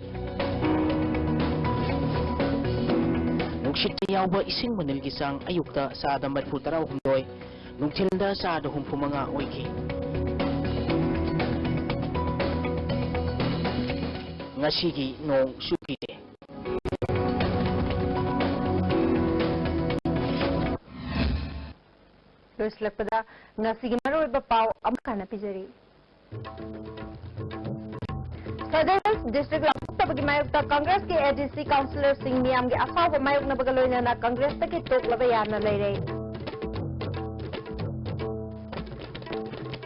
ꯅꯨꯡꯁꯤꯠꯇ ꯌꯥꯎꯕ ꯏꯁꯤꯡ ꯃꯅꯤꯜꯒꯤ ꯆꯥꯡ ꯑꯌꯨꯛꯇ ꯆꯥꯗ ꯃꯔꯤꯐꯨ ꯇꯔꯥꯍꯨꯝꯗꯣꯏ, ꯅꯨꯡꯊꯤꯜꯗ ꯆꯥꯗ ꯍꯨꯝꯐꯨ ꯃꯉꯥ ꯑꯣꯏꯈꯤ꯫ ꯉꯁꯤꯒꯤ ꯅꯣꯡ ꯆꯨꯈꯤꯗꯦ꯫ ꯂꯣꯏꯁꯤꯜꯂꯛꯄꯗ ꯉꯁꯤꯒꯤ ꯃꯔꯨꯑꯣꯏꯕ ꯄꯥꯎ ꯑꯃꯨꯛ ꯍꯟꯅ ꯄꯤꯖꯔꯤ꯫ ꯁꯗꯔ ꯍꯤꯜꯁ ꯗꯤꯁꯇ꯭ꯔꯤꯛ ꯂꯥꯎꯊꯣꯛꯇꯕꯒꯤ ꯃꯥꯌꯣꯛꯇ ꯀꯪꯒ꯭ꯔꯦꯁꯀꯤ A D C ꯀꯥꯎꯟꯁꯤꯂꯔꯁꯤꯡ ꯃꯤꯌꯥꯝꯒꯤ ꯑꯁꯥꯎꯕ ꯃꯥꯌꯣꯛꯅꯕꯒ ꯂꯣꯏꯅꯅ ꯀꯪꯒ꯭ꯔꯦꯁꯇꯒꯤ ꯇꯣꯛꯂꯕ ꯌꯥꯅ ꯂꯩꯔꯦ꯫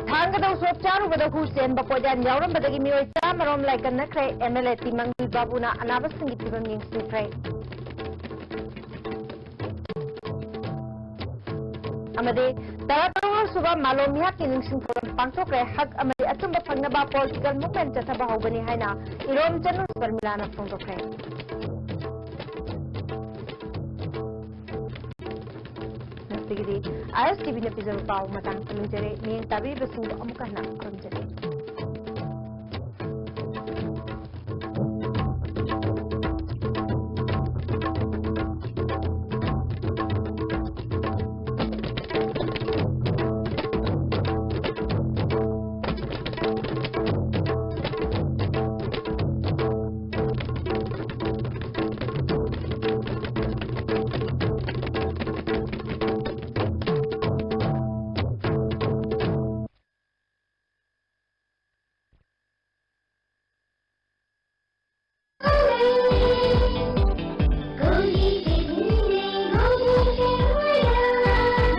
ꯊꯥꯡꯒꯗꯧ ꯁꯣꯞ ꯆꯥꯔꯨꯕꯗ ꯍꯨ ꯆꯦꯟꯕ ꯄꯣꯠꯌꯥꯟ ꯌꯥꯎꯔꯝꯕꯗꯒꯤ ꯃꯤꯑꯣꯏ ꯇꯔꯥꯃꯔꯣꯝ ꯂꯥꯏꯀꯠꯅꯈ꯭ꯔꯦ꯫ M L A ꯇꯤꯃꯪꯒꯤ ꯕꯥꯕꯨꯅ ꯑꯅꯥꯕꯁꯤꯡꯒꯤ ꯐꯤꯕꯝ ꯌꯦꯡꯁꯤꯟꯈ꯭ꯔꯦ꯫ ꯑꯃꯗꯤ ꯇꯔꯥꯇꯔꯨꯛ ꯁꯨꯕ ꯃꯥꯂꯣꯝ ꯃꯤꯍꯥꯠꯀꯤ ꯅꯤꯡꯁꯤꯡ ꯊꯧꯔꯝ ꯄꯥꯡꯊꯣꯛꯈ꯭ꯔꯦ꯫ ꯍꯛ ꯑꯃꯗꯤ ꯑꯆꯨꯝꯕ ꯐꯪꯅꯕ political movement ꯆꯠꯊꯕ ꯍꯧꯒꯅꯤ ꯍꯥꯏꯅ ꯏꯔꯣꯝ ꯆꯅꯨ ꯄꯔꯃꯤꯂꯥꯅ ꯐꯣꯡꯗꯣꯛꯈ꯭ꯔꯦ꯫ ꯉꯁꯤꯒꯤꯗꯤ I S T V ꯅ ꯄꯤꯖꯕ ꯄꯥꯎ ꯃꯇꯥꯡ ꯈꯨꯔꯨꯝꯖꯔꯦ꯫ ꯃꯤꯠꯌꯦꯡ ꯇꯥꯕꯤꯔꯤꯕꯁꯤꯡꯕꯨ ꯑꯃꯨꯛꯀ ꯍꯟꯅ ꯈꯨꯔꯨꯝꯖꯔꯤ꯫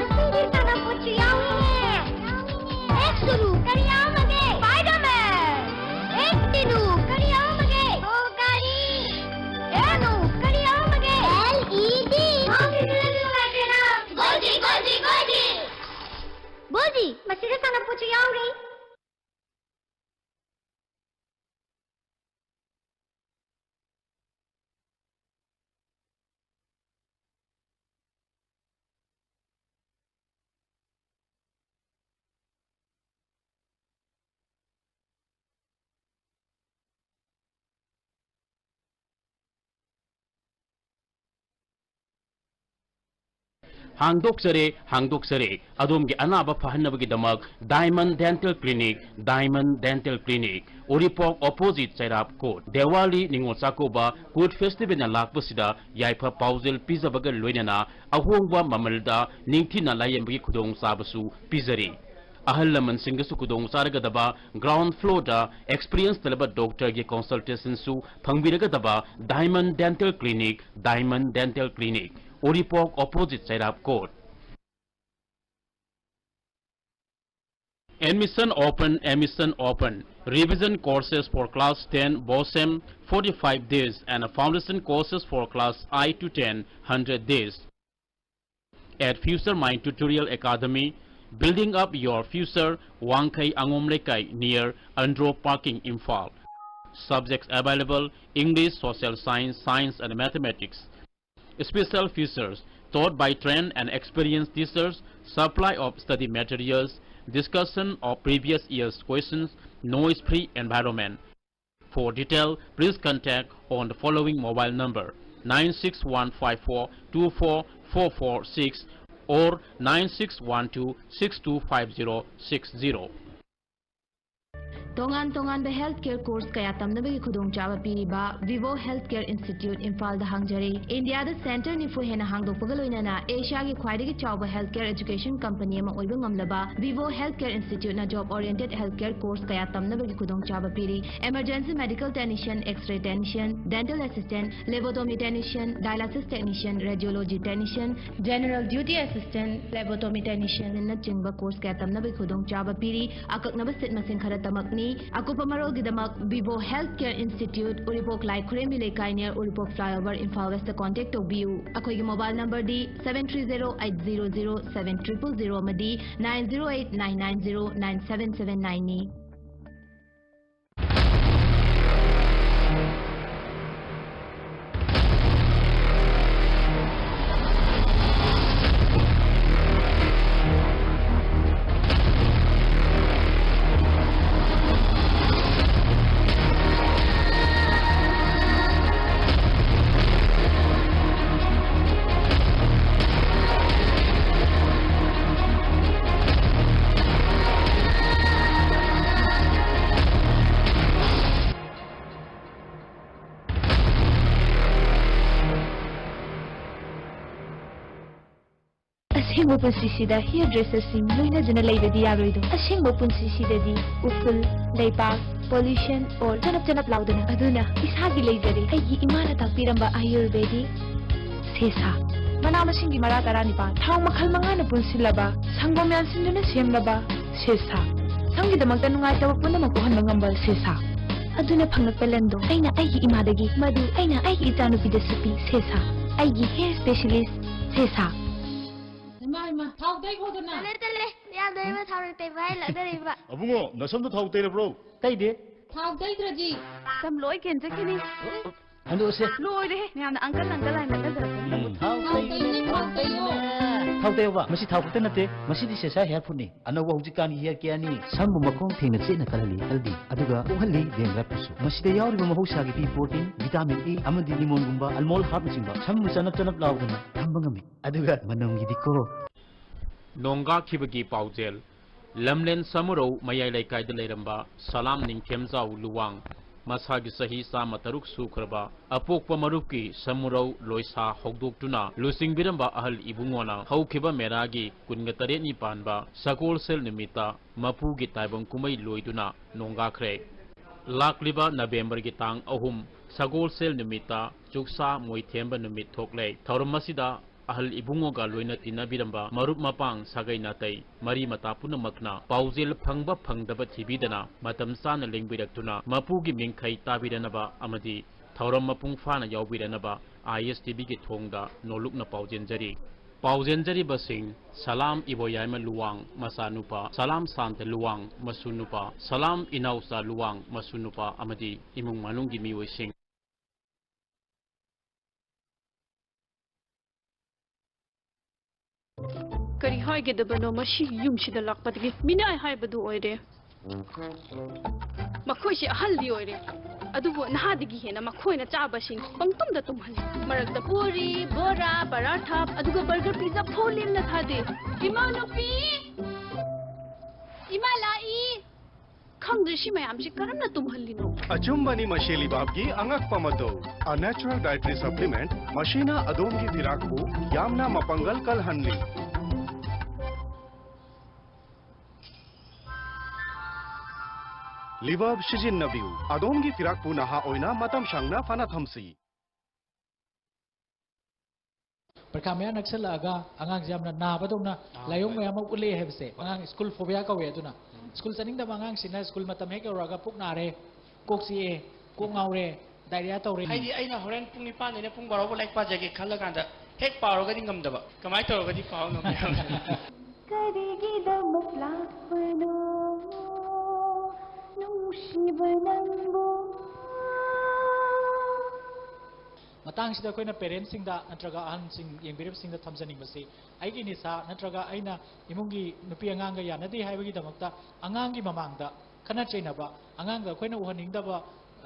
ꯉꯁꯤꯒꯤ ꯁꯥꯟꯅꯄꯣꯠꯁꯨ ꯌꯥꯎꯏꯅꯦ꯫ X ꯅꯨ ꯀꯔꯤ ꯌꯥꯎꯔꯝꯃꯒꯦ? Spiderman꯫ X ꯅꯨ ꯀꯔꯤ ꯌꯥꯎꯔꯝꯃꯒꯦ? ꯑꯣ, ꯒꯥꯔꯤ꯫ A ꯅꯨ ꯀꯔꯤ ꯌꯥꯎꯔꯝꯃꯒꯦ? L E D꯫ ꯒꯣꯜꯗꯤ, ꯒꯣꯜꯗꯤ, ꯒꯣꯜꯗꯤ꯫ ꯕꯣꯜꯗꯤ, ꯃꯁꯤꯗ ꯁꯥꯟꯅꯄꯣꯠꯁꯨ ꯌꯥꯎꯔꯤ꯫ ꯍꯥꯡꯗꯣꯛꯆꯔꯦ, ꯍꯥꯡꯗꯣꯛꯆꯔꯦ꯫ ꯑꯗꯣꯝꯒꯤ ꯑꯅꯥꯕ ꯐꯍꯟꯅꯕꯒꯤꯗꯃꯛ Diamond Dental Clinic, Diamond Dental Clinic, ꯎꯔꯤꯄꯣꯛ opposite ꯆꯩꯔꯥꯞ court꯫ Diwali Ningol Chakkouba court festivalꯅ ꯂꯥꯛꯄꯁꯤꯗ ꯌꯥꯏꯐ ꯄꯥꯎꯖꯦꯜ ꯄꯤꯖꯕꯒ ꯂꯣꯏꯅꯅ ꯑꯍꯣꯡꯕ ꯃꯃꯜꯗ ꯅꯤꯡꯊꯤꯅ ꯂꯥꯌꯦꯡꯕꯒꯤ ꯈꯨꯗꯣꯡꯆꯥꯕꯁꯨ ꯄꯤꯖꯔꯤ꯫ ꯑꯍꯜ ꯂꯃꯟꯁꯤꯡꯒꯁꯨ ꯈꯨꯗꯣꯡ ꯆꯥꯔꯒꯗꯕ ground floorꯗ experience ꯂꯩꯔꯕ doctorꯒꯤ consultationꯁꯨ ꯐꯪꯕꯤꯔꯒꯗꯕ Diamond Dental Clinic, Diamond Dental Clinic, Uripok opposite ꯆꯩꯔꯥꯞ court꯫ Admission open, admission open. Revision courses for class ten, BOSEM, forty-five days, and foundation courses for class eight to ten, hundred days. At Future Mind Tutorial Academy, building up your future, Wangkhei Angom Leikai near Andro Parking, Imphal. Subjects available: English, Social Science, Science and Mathematics. Special features: taught by trained and experienced teachers, supply of study materials, discussion of previous year's questions, noise-free environment. For detail, please contact on the following mobile number: nine six one five four two four four four six or nine six one two six two five zero six zero. ꯇꯣꯉꯥꯟ ꯇꯣꯉꯥꯟꯕ health care course ꯀꯌꯥ ꯇꯝꯅꯕꯒꯤ ꯈꯨꯗꯣꯡꯆꯥꯕ ꯄꯤꯔꯤꯕ Vivo Healthcare Institute ꯏꯝꯐꯥꯜꯗ ꯍꯥꯡꯖꯔꯤ꯫ ꯏꯟꯗꯤꯌꯥꯗ center ꯅꯤꯐꯨ ꯍꯦꯟꯅ ꯍꯥꯡꯗꯣꯛꯄꯒ ꯂꯣꯏꯅꯅ ꯑꯦꯁꯤꯌꯥꯒꯤ ꯈ꯭ꯋꯥꯏꯗꯒꯤ ꯆꯥꯎꯕ healthcare education company ꯑꯃ ꯑꯣꯏꯕ ꯉꯝꯂꯕ Vivo Healthcare Instituteꯅ job oriented healthcare course ꯀꯌꯥ ꯇꯝꯅꯕꯒꯤ ꯈꯨꯗꯣꯡꯆꯥꯕ ꯄꯤꯔꯤ꯫ Emergency medical technician, X-ray technician, dental assistant, phlebotomy technician, dialysis technician, radiology technician, general duty assistant, phlebotomy technician ꯅꯆꯤꯡꯕ course ꯀꯌꯥ ꯇꯝꯅꯕꯒꯤ ꯈꯨꯗꯣꯡꯆꯥꯕ ꯄꯤꯔꯤ꯫ ꯑꯀꯛꯅꯕ seat ꯃꯁꯤꯡ ꯈꯔꯇꯃꯛꯅꯤ꯫ ꯑꯀꯨꯞꯄ ꯃꯔꯣꯜꯒꯤꯗꯃꯛ Vivo Healthcare Institute, ꯎꯔꯤꯄꯣꯛ ꯂꯥꯏ ꯈꯨꯔꯦꯝꯕꯤ ꯂꯩꯀꯥꯏ near ꯎꯔꯤꯄꯣꯛ flyover, ꯏꯝꯐꯥꯜ Westꯇ contact ꯇꯧꯕꯤꯌꯨ꯫ ꯑꯩꯈꯣꯏꯒꯤ mobile numberꯗꯤ seven three zero eight zero zero seven triple zero ꯑꯃꯗꯤ nine zero eight nine nine zero nine seven seven nineꯅꯤ꯫ ꯑꯁꯦꯡꯕ ꯄꯨꯟꯁꯤꯁꯤꯗ ꯍꯤꯌꯔ ꯗ꯭ꯔꯦꯁꯔꯁꯤꯡ ꯂꯣꯏꯅꯗꯨꯅ ꯂꯩꯕꯗꯤ ꯌꯥꯔꯣꯏꯗꯣ꯫ ꯑꯁꯦꯡꯕ ꯄꯨꯟꯁꯤꯁꯤꯗꯗꯤ ꯎꯐꯨꯜ, ꯂꯩꯕꯥꯛ, ꯄꯣꯂꯨꯁꯟ ꯑꯣꯔ ꯆꯅꯞ ꯆꯅꯞ ꯂꯥꯎꯗꯅ꯫ ꯑꯗꯨꯅ ꯏꯁꯥꯒꯤ ꯂꯩꯖꯔꯦ, ꯑꯩꯒꯤ ꯏꯃꯥꯅ ꯇꯥꯛꯄꯤꯔꯝꯕ ꯑꯥꯌꯨꯔꯕꯦꯗꯤꯛ ꯁꯦꯁꯥ꯫ ꯃꯅꯥ ꯃꯁꯤꯡꯒꯤ ꯃꯔꯥ ꯇꯔꯥꯅꯤꯄꯥꯜ, ꯊꯥꯎ ꯃꯈꯜ ꯃꯉꯥꯅ ꯄꯨꯟꯁꯤꯜꯂꯕ, ꯁꯪꯒꯣꯝ ꯌꯥꯟꯁꯤꯟꯗꯨꯅ ꯁꯦꯝꯂꯕ ꯁꯦꯁꯥ꯫ ꯁꯝꯒꯤꯗꯃꯛꯇ ꯅꯨꯡꯉꯥꯏꯇꯕ ꯄꯨꯝꯅꯃꯛ ꯀꯣꯛꯍꯟꯕ ꯉꯝꯕ ꯁꯦꯁꯥ꯫ ꯑꯗꯨꯅ ꯐꯪꯂꯛꯄ ꯂꯟꯗꯣ ꯑꯩꯅ ꯑꯩꯒꯤ ꯏꯃꯥꯗꯒꯤ, ꯃꯗꯨ ꯑꯩꯅ ꯑꯩꯒꯤ ꯏꯆꯥꯅꯨꯄꯤꯗꯁꯨ ꯄꯤ꯫ ꯁꯦꯁꯥ, ꯑꯩꯒꯤ ꯍꯤꯌꯔ ꯁ꯭ꯄꯦꯁꯤꯌꯦꯂꯤꯁ ꯁꯦꯁꯥ꯫ ꯏꯃꯥ, ꯏꯃꯥ, ꯊꯥꯎ ꯇꯩꯈꯣꯗꯅ꯫ ꯇꯜꯂꯦ, ꯇꯜꯂꯦ꯫ ꯌꯥꯝ ꯇꯩꯕ ꯊꯥꯎ ꯇꯩꯕ ꯍꯥꯏ ꯂꯥꯛꯅꯔꯤꯕ꯫ ꯑꯕꯨꯡꯉꯣ, ꯅꯁꯝꯗꯣ ꯊꯥꯎ ꯇꯩꯔꯕ꯭ꯔꯣ? ꯇꯩꯗꯦ꯫ ꯊꯥꯎ ꯇꯩꯗ꯭ꯔꯗꯤ? ꯁꯝ ꯂꯣꯏ ꯀꯦꯟꯖꯈꯤꯅꯤ꯫ ꯍꯟꯗꯣꯛꯑꯁꯦ꯫ ꯂꯣꯏꯔꯦꯍꯦ, ꯃꯌꯥꯝꯅ ꯑꯪꯀꯜ, ꯑꯪꯀꯜ ꯍꯥꯏꯅ ꯂꯛꯅꯖꯔꯛꯀꯅꯤ꯫ ꯎꯝ꯫ ꯊꯥꯎ ꯊꯥꯎ ꯇꯩꯅꯦ, ꯇꯩꯅꯦ, ꯊꯥꯎ ꯊꯥꯎ ꯇꯩꯌꯣ꯫ ꯇꯩꯅꯦ꯫ ꯊꯥꯎ ꯇꯩꯌꯣꯕ, ꯃꯁꯤ ꯊꯥꯎ ꯈꯛꯇ ꯅꯠꯇꯦ, ꯃꯁꯤꯗꯤ ꯁꯦꯁꯥ ꯍꯤꯌꯔ ꯐꯨꯗꯅꯤ꯫ ꯑꯅꯧꯕ ꯍꯧꯖꯤꯛꯀꯥꯟꯒꯤ ꯍꯤꯌꯔ ꯀꯦꯌꯔꯅꯤ꯫ ꯁꯝꯕꯨ ꯃꯈꯣꯡ ꯊꯦꯡꯅ ꯆꯦꯠꯅ ꯀꯜꯍꯜꯂꯤ, ꯍꯦꯜꯗꯤ, ꯑꯗꯨꯒ ꯀꯣꯛꯍꯜꯂꯤ ꯗꯦꯟꯗ꯭ꯔꯐꯁꯨ꯫ ꯃꯁꯤꯗ ꯌꯥꯎꯔꯤꯕ ꯃꯍꯧꯁꯥꯒꯤ ꯄꯤ ꯄ꯭ꯔꯣꯇꯤꯟ, ꯚꯤꯇꯥꯃꯤꯟ ꯏ ꯑꯃꯗꯤ ꯂꯤꯃꯣꯟꯒꯨꯝꯕ ꯑꯜꯃꯣꯟ ꯍꯥꯔꯕꯅꯆꯤꯡꯕ ꯁꯝꯕꯨ ꯆꯅꯞ ꯆꯅꯞ ꯂꯥꯎꯗꯅ ꯊꯝꯕ ꯉꯝꯃꯤ꯫ ꯑꯗꯨꯒ ꯃꯅꯝꯒꯤꯗꯤꯀꯣ꯫ ꯅꯣꯡꯒꯥꯈꯤꯕꯒꯤ ꯄꯥꯎꯖꯦꯜ꯫ ꯂꯝꯂꯦꯟ ꯁꯃꯨꯔꯧ ꯃꯌꯥꯏ ꯂꯩꯀꯥꯏꯗ ꯂꯩꯔꯝꯕ ꯁꯂꯥꯝ ꯅꯤꯡꯊꯦꯝꯖꯥꯎ ꯂꯨꯋꯥꯡ, ꯃꯁꯥꯒꯤ ꯆꯍꯤ ꯆꯥꯝꯃ ꯇꯔꯨꯛ ꯁꯨꯈ꯭ꯔꯕ, ꯑꯄꯣꯛꯄ ꯃꯔꯨꯞꯀꯤ ꯁꯃꯨꯔꯧ ꯂꯣꯏꯁꯥ ꯍꯧꯗꯣꯛꯇꯨꯅ ꯂꯨꯆꯤꯡꯕꯤꯔꯝꯕ ꯑꯍꯜ ꯏꯕꯨꯡꯉꯣꯅ ꯍꯧꯈꯤꯕ ꯃꯦꯔꯥꯒꯤ ꯀꯨꯟꯒ ꯇꯔꯦꯠꯅꯤ ꯄꯥꯟꯕ ꯁꯒꯣꯜꯁꯦꯜ ꯅꯨꯃꯤꯠꯇ ꯃꯄꯨꯒꯤ ꯇꯥꯏꯕꯪ ꯀꯨꯝꯍꯩ ꯂꯣꯏꯗꯨꯅ ꯅꯣꯡꯒꯥꯈ꯭ꯔꯦ꯫ ꯂꯥꯛꯂꯤꯕ ꯅꯕꯦꯝꯕꯔꯒꯤ ꯇꯥꯡ ꯑꯍꯨꯝ ꯁꯒꯣꯜꯁꯦꯜ ꯅꯨꯃꯤꯠꯇ ꯆꯨꯛꯁꯥ ꯃꯣꯏꯊꯦꯝꯕ ꯅꯨꯃꯤꯠ ꯊꯣꯛꯂꯦ꯫ ꯊꯧꯔꯝ ꯑꯁꯤꯗ ꯑꯍꯜ ꯏꯕꯨꯡꯉꯣꯒ ꯂꯣꯏꯅ ꯇꯤꯟꯅꯕꯤꯔꯝꯕ ꯃꯔꯨꯞ ꯃꯄꯥꯡ ꯁꯥꯒꯩ ꯅꯥꯇꯩ ꯃꯔꯤ ꯃꯇꯥ ꯄꯨꯝꯅꯃꯛꯅ ꯄꯥꯎꯖꯦꯜ ꯐꯪꯕ ꯐꯪꯗꯕ ꯊꯤꯕꯤꯗꯅ ꯃꯇꯝ ꯆꯥꯅ ꯂꯦꯡꯕꯤꯔꯛꯇꯨꯅ ꯃꯄꯨꯒꯤ ꯃꯤꯡꯈꯩ ꯇꯥꯕꯤꯔꯅꯕ ꯑꯃꯗꯤ ꯊꯧꯔꯝ ꯃꯄꯨꯡ ꯐꯥꯅ ꯌꯥꯎꯕꯤꯔꯅꯕ ꯑꯥꯏ ꯑꯦꯁ ꯇꯤ ꯚꯤꯒꯤ ꯊꯣꯡꯗ ꯅꯣꯂꯨꯛꯅ ꯄꯥꯎꯖꯦꯟꯖꯔꯤ꯫ ꯄꯥꯎꯖꯦꯟꯖꯔꯤꯕꯁꯤꯡ ꯁꯂꯥꯝ ꯏꯕꯣꯌꯥꯏꯃ ꯂꯨꯋꯥꯡ ꯃꯆꯥꯅꯨꯄꯥ, ꯁꯂꯥꯝ ꯁꯥꯟꯇ ꯂꯨꯋꯥꯡ ꯃꯁꯨ ꯅꯨꯄꯥ, ꯁꯂꯥꯝ ꯏꯅꯥꯎꯆꯥ ꯂꯨꯋꯥꯡ ꯃꯁꯨ ꯅꯨꯄꯥ ꯑꯃꯗꯤ ꯏꯃꯨꯡ ꯃꯅꯨꯡꯒꯤ ꯃꯤꯑꯣꯏꯁꯤꯡ꯫ ꯀꯔꯤ ꯍꯥꯏꯒꯗꯕꯅꯣ ꯃꯁꯤꯒꯤ ꯌꯨꯝꯁꯤꯗ ꯂꯥꯛꯄꯗꯒꯤ? ꯃꯤꯅꯥꯏ ꯍꯥꯏꯕꯗꯨ ꯑꯣꯏꯔꯦ꯫ ꯃꯈꯣꯏꯁꯤ ꯑꯍꯜꯗꯤ ꯑꯣꯏꯔꯦ, ꯑꯗꯨꯕꯨ ꯅꯍꯥꯗꯒꯤ ꯍꯦꯟꯅ ꯃꯈꯣꯏꯅ ꯆꯥꯕꯁꯤꯡ ꯄꯪꯇꯨꯝꯗ ꯇꯨꯝꯍꯜꯂꯤ꯫ ꯃꯔꯛꯇ ꯄꯨꯔꯤ, ꯕꯣꯔꯥ, ꯄꯔꯥꯊꯥ, ꯑꯗꯨꯒ ꯕꯔꯒꯔ, ꯄꯤꯖꯥ ꯐꯥꯎ ꯂꯦꯝꯅ ꯊꯥꯗꯦ꯫ ꯏꯃꯥ ꯅꯨꯄꯤ! ꯏꯃꯥ ꯂꯥꯛꯏ! ꯈꯪꯗ꯭ꯔꯦ ꯁꯤ ꯃꯌꯥꯝꯁꯤ ꯀꯔꯝꯅ ꯇꯨꯝꯍꯜꯂꯤꯅꯣ? ꯑꯆꯨꯝꯕꯅꯤ ꯃꯁꯤ ꯂꯩꯕꯥꯛꯀꯤ ꯑꯉꯛꯄ ꯃꯇꯧ꯫ A natural dietary supplement, ꯃꯁꯤꯅ ꯑꯗꯣꯝꯒꯤ ꯐꯤꯔꯥꯛꯄꯨ ꯌꯥꯝꯅ ꯃꯄꯥꯡꯒꯜ ꯀꯜꯍꯜꯂꯤ꯫ ꯂꯤꯚꯔꯕ ꯁꯤꯖꯤꯟꯅꯕꯤꯌꯨ꯫ ꯑꯗꯣꯝꯒꯤ ꯐꯤꯔꯥꯛꯄꯨ ꯅꯍꯥ ꯑꯣꯏꯅ ꯃꯇꯝ ꯁꯥꯡꯅ ꯐꯅ ꯊꯝꯁꯤ꯫ ꯄꯔꯤꯈꯥ ꯃꯌꯥ ꯅꯛꯁꯜꯂꯛꯑꯒ ꯑꯉꯥꯡꯁꯦ ꯌꯥꯝꯅ ꯅꯥꯕꯗꯧꯅ ꯑꯥ, ꯂꯥꯏꯑꯣꯡ ꯍꯣꯏ꯫ ꯃꯌꯥꯝ ꯑꯃ ꯎꯠꯂꯛꯑꯦ ꯍꯥꯏꯕꯁꯦ꯫ ꯍꯣꯏ꯫ ꯑꯉꯥꯡ ꯁ꯭ꯀꯨꯜ ꯐꯣꯕꯤꯌꯥ ꯀꯧꯋꯦ ꯑꯗꯨꯅ꯫ ꯎꯝ꯫ ꯁ꯭ꯀꯨꯜ ꯆꯠꯅꯤꯡꯗꯕ ꯑꯉꯥꯡꯁꯤꯅ ꯁ꯭ꯀꯨꯜ ꯃꯇꯝ ꯍꯦꯛ ꯌꯧꯔꯛꯑꯒ ꯄꯨꯛ ꯅꯥꯔꯦ, ꯀꯣꯛ ꯆꯤꯛꯑꯦ, ꯀꯣꯛ ꯉꯥꯎꯔꯦ, ꯗꯥꯏꯔꯤꯌꯥ ꯇꯧꯔꯦ꯫ ꯍꯥꯏꯗꯤ ꯑꯩꯅ ꯍꯣꯔꯦꯟ ꯄꯨꯡ ꯅꯤꯄꯥꯟꯗꯩꯅ ꯄꯨꯡ ꯕꯥꯔꯣ ꯐꯥꯎ ꯂꯥꯏꯔꯤꯛ ꯄꯥꯖꯒꯦ ꯈꯜꯂ ꯀꯥꯟꯗ ꯍꯦꯛ ꯄꯥꯔꯨꯔꯒꯗꯤ ꯉꯝꯗꯕ꯫ ꯀꯃꯥꯏꯅ ꯇꯧꯔꯒꯗꯤ ꯄꯥꯕ ꯉꯝꯃꯤ ꯍꯥꯏꯕꯁꯤꯅ꯫ ꯀꯔꯤꯒꯤꯗꯃꯛ ꯂꯥꯛꯄꯅꯣ ꯅꯨꯡꯁꯤꯕ ꯅꯪꯕꯨ? ꯃꯇꯥꯡꯁꯤꯗ ꯑꯩꯈꯣꯏꯅ ꯄꯦꯔꯦꯟꯁꯁꯤꯡꯗ ꯅꯠꯇ꯭ꯔꯒ ꯑꯍꯟꯁꯤꯡ ꯌꯦꯡꯕꯤꯔꯤꯕꯁꯤꯡꯗ ꯊꯝꯖꯅꯤꯡꯕꯁꯤ, ꯑꯩꯒꯤ ꯅꯤꯁꯥ ꯅꯠꯇ꯭ꯔꯒ ꯑꯩꯅ ꯏꯃꯨꯡꯒꯤ ꯅꯨꯄꯤ ꯑꯉꯥꯡꯒ ꯌꯥꯅꯗꯦ ꯍꯥꯏꯕꯒꯤꯗꯃꯛꯇ ꯑꯉꯥꯡꯒꯤ ꯃꯃꯥꯡꯗ ꯈꯠꯅ ꯆꯩꯅꯕ, ꯑꯉꯥꯡꯗ ꯑꯩꯈꯣꯏꯅ ꯎꯍꯟꯅꯤꯡꯗꯕ,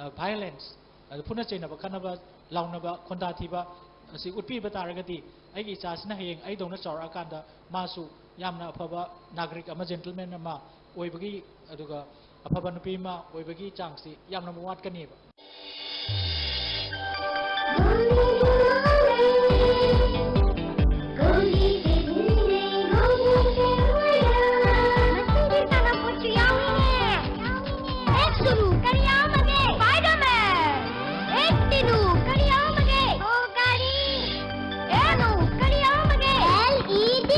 ꯑ, violence, ꯑꯗ ꯐꯨꯅ ꯆꯩꯅꯕ, ꯈꯠꯅꯕ, ꯂꯥꯎꯅꯕ, ꯈꯣꯟꯗꯥ ꯊꯤꯕ ꯑꯁꯤ ꯎꯠꯄꯤꯕ ꯇꯥꯔꯒꯗꯤ, ꯑꯩꯒꯤ ꯏꯆꯥꯁꯤꯅ ꯍꯌꯦꯡ ꯑꯩꯗꯧꯅ ꯆꯥꯎꯔꯛꯑꯀꯥꯟꯗ ꯃꯥꯁꯨ ꯌꯥꯝꯅ ꯑꯐꯕ ꯅꯥꯒꯔꯤꯛ ꯑꯃ, gentleman ꯑꯃ ꯑꯣꯏꯕꯒꯤ, ꯑꯗꯨꯒ ꯑꯐꯕ ꯅꯨꯄꯤ ꯑꯃ ꯑꯣꯏꯕꯒꯤ ꯆꯥꯡꯁꯤ ꯌꯥꯝꯅ ꯋꯥꯠꯀꯅꯦꯕ꯫ ꯃꯁꯤꯒꯤ ꯁꯥꯟꯅꯄꯣꯠꯁꯨ ꯌꯥꯎꯏꯅꯦ꯫ ꯑꯦꯛꯁ ꯀꯔꯤ ꯌꯥꯎꯔꯝꯃꯒꯦ? Spiderman꯫ ꯑꯦꯛꯁ ꯇꯤꯗꯨ ꯀꯔꯤ ꯌꯥꯎꯔꯝꯃꯒꯦ? ꯑꯣ, ꯒꯥꯔꯤ꯫ ꯑꯦꯜ ꯀꯔꯤ ꯌꯥꯎꯔꯝꯃꯒꯦ? LED꯫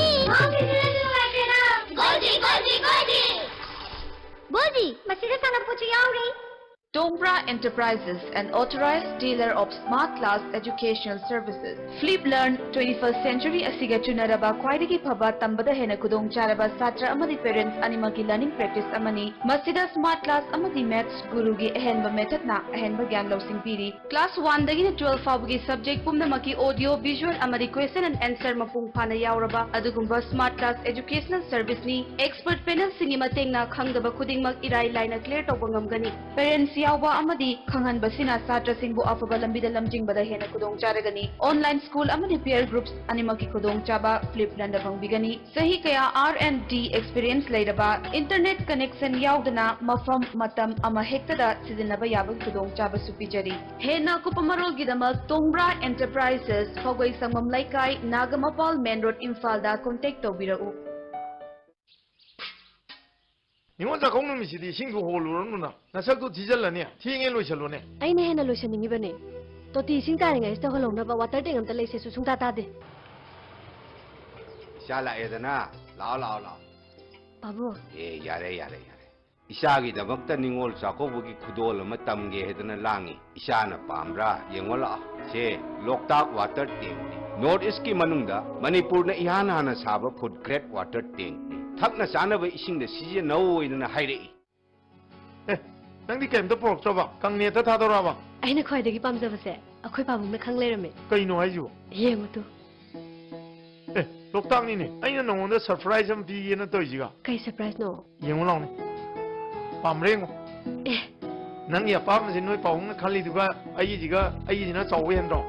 ꯒꯣꯜꯗꯤ, ꯒꯣꯜꯗꯤ, ꯒꯣꯜꯗꯤ꯫ ꯒꯣꯜꯗꯤ, ꯃꯁꯤꯗ ꯁꯥꯟꯅꯄꯣꯠꯁꯨ ꯌꯥꯎꯔꯤ꯫ Tongbra Enterprises, an authorized dealer of Smart Class Educational Services. Flip Learn, twenty-first century ꯑꯁꯤꯒ ꯆꯨꯅꯔꯕ ꯈ꯭ꯋꯥꯏꯗꯒꯤ ꯐꯕ ꯇꯝꯕꯗ ꯍꯦꯟꯅ ꯈꯨꯗꯣꯡ ꯆꯥꯔꯕ ꯁꯥꯇ꯭ꯔ ꯑꯃꯗꯤ parents ꯑꯅꯤꯃꯛꯀꯤ learning practice ꯑꯃꯅꯤ꯫ ꯃꯁꯤꯗ Smart Class ꯑꯃꯗꯤ Maths ꯒꯨꯔꯨꯒꯤ ꯑꯍꯦꯟꯕ methodꯅ ꯑꯍꯦꯟꯕ ꯒ꯭ꯌꯥꯟ ꯂꯧꯁꯤꯡ ꯄꯤꯔꯤ꯫ Class one ꯗꯒꯤꯅ twelve ꯐꯥꯎꯕꯒꯤ subject ꯄꯨꯝꯅꯃꯛꯀꯤ audio, visual ꯑꯃꯗꯤ question and answer ꯃꯄꯨꯡ ꯐꯥꯅ ꯌꯥꯎꯔꯕ ꯑꯗꯨꯒꯨꯝꯕ Smart Class Educational Serviceꯅꯤ꯫ Expert panelꯁꯤꯡꯒꯤ ꯃꯇꯦꯡꯅ ꯈꯪꯗꯕ ꯈꯨꯗꯤꯡꯃꯛ ꯏꯔꯥꯏ ꯂꯥꯏꯅ clear ꯇꯧꯕ ꯉꯝꯒꯅꯤ꯫ Parents ꯌꯥꯎꯕ ꯑꯃꯗꯤ ꯈꯪꯍꯟꯕꯁꯤꯅ ꯁꯥꯇ꯭ꯔꯁꯤꯡꯕꯨ ꯑꯐꯕ ꯂꯝꯕꯤꯗ ꯂꯝꯖꯤꯡꯕꯗ ꯍꯦꯟꯅ ꯈꯨꯗꯣꯡ ꯆꯥꯔꯒꯅꯤ꯫ Online school ꯑꯃꯗꯤ peer groups ꯑꯅꯤꯃꯛꯀꯤ ꯈꯨꯗꯣꯡꯆꯥꯕ Flip Learnꯗ ꯐꯪꯕꯤꯒꯅꯤ꯫ ꯆꯍꯤ ꯀꯌꯥ R and D experience ꯂꯩꯔꯕ, internet connection ꯌꯥꯎꯗꯅ ꯃꯐꯝ, ꯃꯇꯝ ꯑꯃ ꯍꯦꯛꯇꯗ ꯁꯤꯖꯤꯟꯅꯕ ꯌꯥꯕꯒꯤ ꯈꯨꯗꯣꯡꯆꯥꯕꯁꯨ ꯄꯤꯖꯔꯤ꯫ ꯍꯦꯟꯅ ꯑꯀꯨꯞꯄ ꯃꯔꯣꯜꯒꯤꯗꯃꯛ Tongbra Enterprises, ꯐꯧꯒꯩ ꯁꯪꯕꯝ ꯂꯩꯀꯥꯏ, ꯅꯥꯒꯃꯄꯥꯜ Main Road, ꯏꯝꯐꯥꯜꯗ contact ꯇꯧꯕꯤꯔꯛꯎ꯫ ꯅꯤꯉꯣꯜ ꯆꯥꯛꯀꯧ ꯅꯨꯃꯤꯠꯁꯤꯗꯤ ꯏꯁꯤꯡꯗꯨ ꯍꯣꯜꯂꯨꯔꯅꯨꯅ꯫ ꯅꯁꯛꯇꯨ ꯊꯤꯖꯤꯜꯂꯅꯤ꯫ ꯊꯦꯡꯉꯦ ꯂꯣꯏꯁꯜꯂꯨꯅꯦ꯫ ꯑꯩꯅ ꯍꯦꯟꯅ ꯂꯣꯏꯁꯟꯅꯤꯡꯉꯤꯕꯅꯦ꯫ ꯇꯣꯇꯤ ꯏꯁꯤꯡ ꯇꯥꯔꯤꯉꯩꯁꯤꯗ ꯍꯣꯜꯍꯧꯅꯕ ꯋꯥꯇꯔ ꯇꯦꯡ ꯑꯝꯇ ꯂꯩꯁꯦꯁꯨ ꯁꯨꯡꯇꯥ ꯇꯥꯗꯦ꯫ ꯏꯆꯥ ꯂꯥꯛꯑꯦꯗꯅ꯫ ꯂꯥꯛꯑꯣ, ꯂꯥꯛꯑꯣ, ꯂꯥꯛꯑꯣ꯫ ꯄꯥꯕꯨꯡ꯫ ꯑꯦ, ꯌꯥꯔꯦ, ꯌꯥꯔꯦ, ꯌꯥꯔꯦ꯫ ꯏꯆꯥꯒꯤꯗꯃꯛꯇ ꯅꯤꯉꯣꯜ ꯆꯥꯛꯀꯧꯕꯒꯤ ꯈꯨꯗꯣꯜ ꯑꯃ ꯇꯝꯒꯦ ꯍꯥꯏꯗꯅ ꯂꯥꯡꯉꯤ꯫ ꯏꯆꯥꯅ ꯄꯥꯝꯕ꯭ꯔꯥ? ꯌꯦꯡꯉꯣ ꯂꯥꯛꯑꯣ꯫ ꯁꯦ, ꯂꯣꯛꯇꯥꯛ ꯋꯥꯇꯔ ꯇꯦꯡꯅꯤ꯫ ꯅꯣꯔꯠ ꯏꯁꯀꯤ ꯃꯅꯨꯡꯗ ꯃꯅꯤꯄꯨꯔꯅ ꯏꯍꯥꯟ ꯍꯥꯟꯅ ꯁꯥꯕ ꯐꯨꯗ ꯒ꯭ꯔꯦꯠ ꯋꯥꯇꯔ ꯇꯦꯡꯅꯤ꯫ ꯊꯛꯅ ꯆꯥꯅꯕ ꯏꯁꯤꯡꯗ ꯁꯤꯖꯤꯟꯅꯧ ꯍꯥꯏꯗꯅ ꯍꯥꯏꯔꯛꯏ꯫ ꯑꯦ, ꯅꯪꯗꯤ ꯀꯩꯝꯇ ꯄꯨꯔꯛꯇ꯭ꯔꯕ? ꯀꯪꯅꯦꯠꯇ ꯊꯥꯗꯣꯔꯛꯑꯕ? ꯑꯩꯅ ꯈ꯭ꯋꯥꯏꯗꯒꯤ ꯄꯥꯝꯖꯕꯁꯦ ꯑꯩꯈꯣꯏ ꯄꯥꯕꯨꯡꯅ ꯈꯪ ꯂꯩꯔꯝꯃꯦ꯫ ꯀꯩꯅꯣ ꯍꯥꯏꯁꯤꯕꯣ? ꯌꯦꯡꯉꯨ ꯇꯨ꯫ ꯑꯦ, ꯂꯣꯛꯇꯥꯛꯅꯤꯅꯦ꯫ ꯑꯩꯅ ꯅꯉꯣꯟꯗ ꯁꯔꯄ꯭ꯔꯥꯏꯖ ꯑꯃ ꯄꯤꯒꯦꯅ ꯇꯧꯔꯤꯁꯤꯒ꯫ ꯀꯩ ꯁꯔꯄ꯭ꯔꯥꯏꯖꯅꯣ? ꯌꯦꯡꯉꯨ ꯂꯥꯎꯅꯦ꯫ ꯄꯥꯝꯕ꯭ꯔꯥ ꯌꯦꯡꯉꯣ꯫ ꯑꯦ꯫ ꯅꯪꯒꯤ ꯑꯄꯥꯝꯕꯁꯦ ꯅꯣꯏ ꯄꯥꯕꯨꯡꯅ ꯈꯜꯂꯤꯗꯨꯒ ꯑꯩꯒꯤꯁꯤꯒ, ꯑꯩꯒꯤꯁꯤꯅ ꯆꯥꯎꯕ ꯍꯦꯟꯗ꯭ꯔꯣ?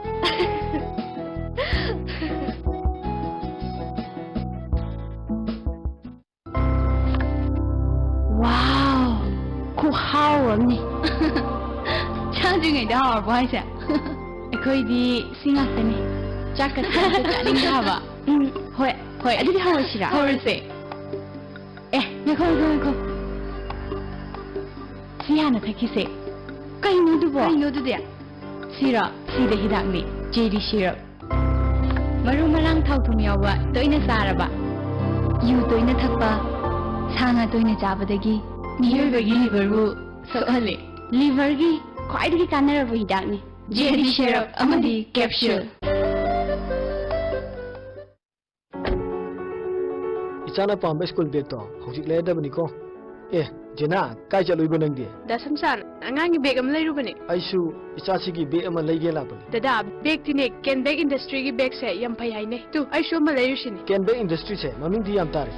ꯋꯥꯎ! ꯈꯨꯍꯥꯎ ꯑꯃꯅꯤ꯫ ꯆꯥꯗ꯭ꯔꯤꯉꯩꯗ ꯍꯥꯎꯔꯕꯣ ꯍꯥꯏꯁꯦ? ꯑꯩꯈꯣꯏꯗꯤ ꯁꯤ ꯉꯥꯛꯇꯅꯤ꯫ ꯆꯥꯛꯀ ꯆꯥꯛꯀ ꯆꯥꯅꯤꯡꯗꯦ ꯍꯥꯏꯕ꯫ ꯎꯝ, ꯍꯣꯏ, ꯍꯣꯏ꯫ ꯑꯗꯨꯗꯤ ꯍꯧꯔꯁꯤꯔꯥ? ꯍꯧꯔꯁꯦ꯫ ꯑꯦ, ꯉꯥꯏꯈꯣ, ꯉꯥꯏꯈꯣ, ꯉꯥꯏꯈꯣ꯫ ꯁꯤ ꯍꯥꯟꯅ ꯊꯛꯈꯤꯁꯦ꯫ ꯀꯩꯅꯣ ꯑꯗꯨꯕꯣ? ꯀꯩꯅꯣ ꯑꯗꯨꯗꯤ? ꯁꯤꯔꯣ? ꯁꯤꯗ ꯍꯤꯗꯥꯛꯅꯤ, ꯆꯦꯔꯤ ꯁꯤꯔꯞ꯫ ꯃꯔꯨ ꯃꯔꯥꯡ ꯊꯥꯎ ꯊꯨꯝ ꯌꯥꯎꯕ ꯇꯣꯏꯅ ꯆꯥꯔꯕ? ꯌꯨ ꯇꯣꯏꯅ ꯊꯛꯄ, ꯁꯥ ꯉꯥ ꯇꯣꯏꯅ ꯆꯥꯕꯗꯒꯤ ꯃꯤꯑꯣꯏꯕꯒꯤ ꯂꯤꯚꯔꯕꯨ ꯁꯣꯛꯍꯜꯂꯤ꯫ ꯂꯤꯚꯔꯒꯤ ꯈ꯭ꯋꯥꯏꯗꯒꯤ ꯀꯥꯟꯅꯔꯕ ꯍꯤꯗꯥꯛꯅꯤ꯫ ꯖꯦꯗꯤ ꯁꯦꯔꯞ ꯑꯃꯗꯤ ꯀꯦꯞꯁꯨꯜ꯫ ꯏꯆꯥꯅ ꯄꯥꯝꯕ ꯁ꯭ꯀꯨꯜ ꯕꯦꯒꯇꯣ ꯍꯧꯖꯤꯛ ꯂꯩꯔꯗꯕꯅꯤꯀꯣ꯫ ꯑꯦ, ꯖꯦꯅꯥ, ꯀꯥꯏ ꯆꯠꯂꯨꯏꯕ ꯅꯪꯗꯤ? ꯗꯥ ꯁꯝꯁꯥꯟ, ꯑꯉꯥꯡꯒꯤ ꯕꯦꯒ ꯑꯃ ꯂꯩꯔꯨꯕꯅꯦ꯫ ꯑꯩꯁꯨ ꯏꯆꯥꯁꯤꯒꯤ ꯕꯦꯒ ꯑꯃ ꯂꯩꯒꯦ ꯂꯥꯛꯄꯅꯤ꯫ ꯗꯗꯥ, ꯕꯦꯒꯇꯤꯅꯦ, ꯀꯦꯟ ꯕꯦꯒ ꯏꯟꯗꯁꯇ꯭ꯔꯤꯒꯤ ꯕꯦꯒꯁꯦ ꯌꯥꯝ ꯐꯩ ꯍꯥꯏꯅꯦ꯫ ꯇꯨ, ꯑꯩꯁꯨ ꯑꯃ ꯂꯩꯔꯨꯁꯤꯅꯦ꯫ ꯀꯦꯟ ꯕꯦꯒ ꯏꯟꯗꯁꯇ꯭ꯔꯤꯁꯦ ꯃꯃꯤꯡꯗꯤ ꯌꯥꯝ ꯇꯥꯔꯦ,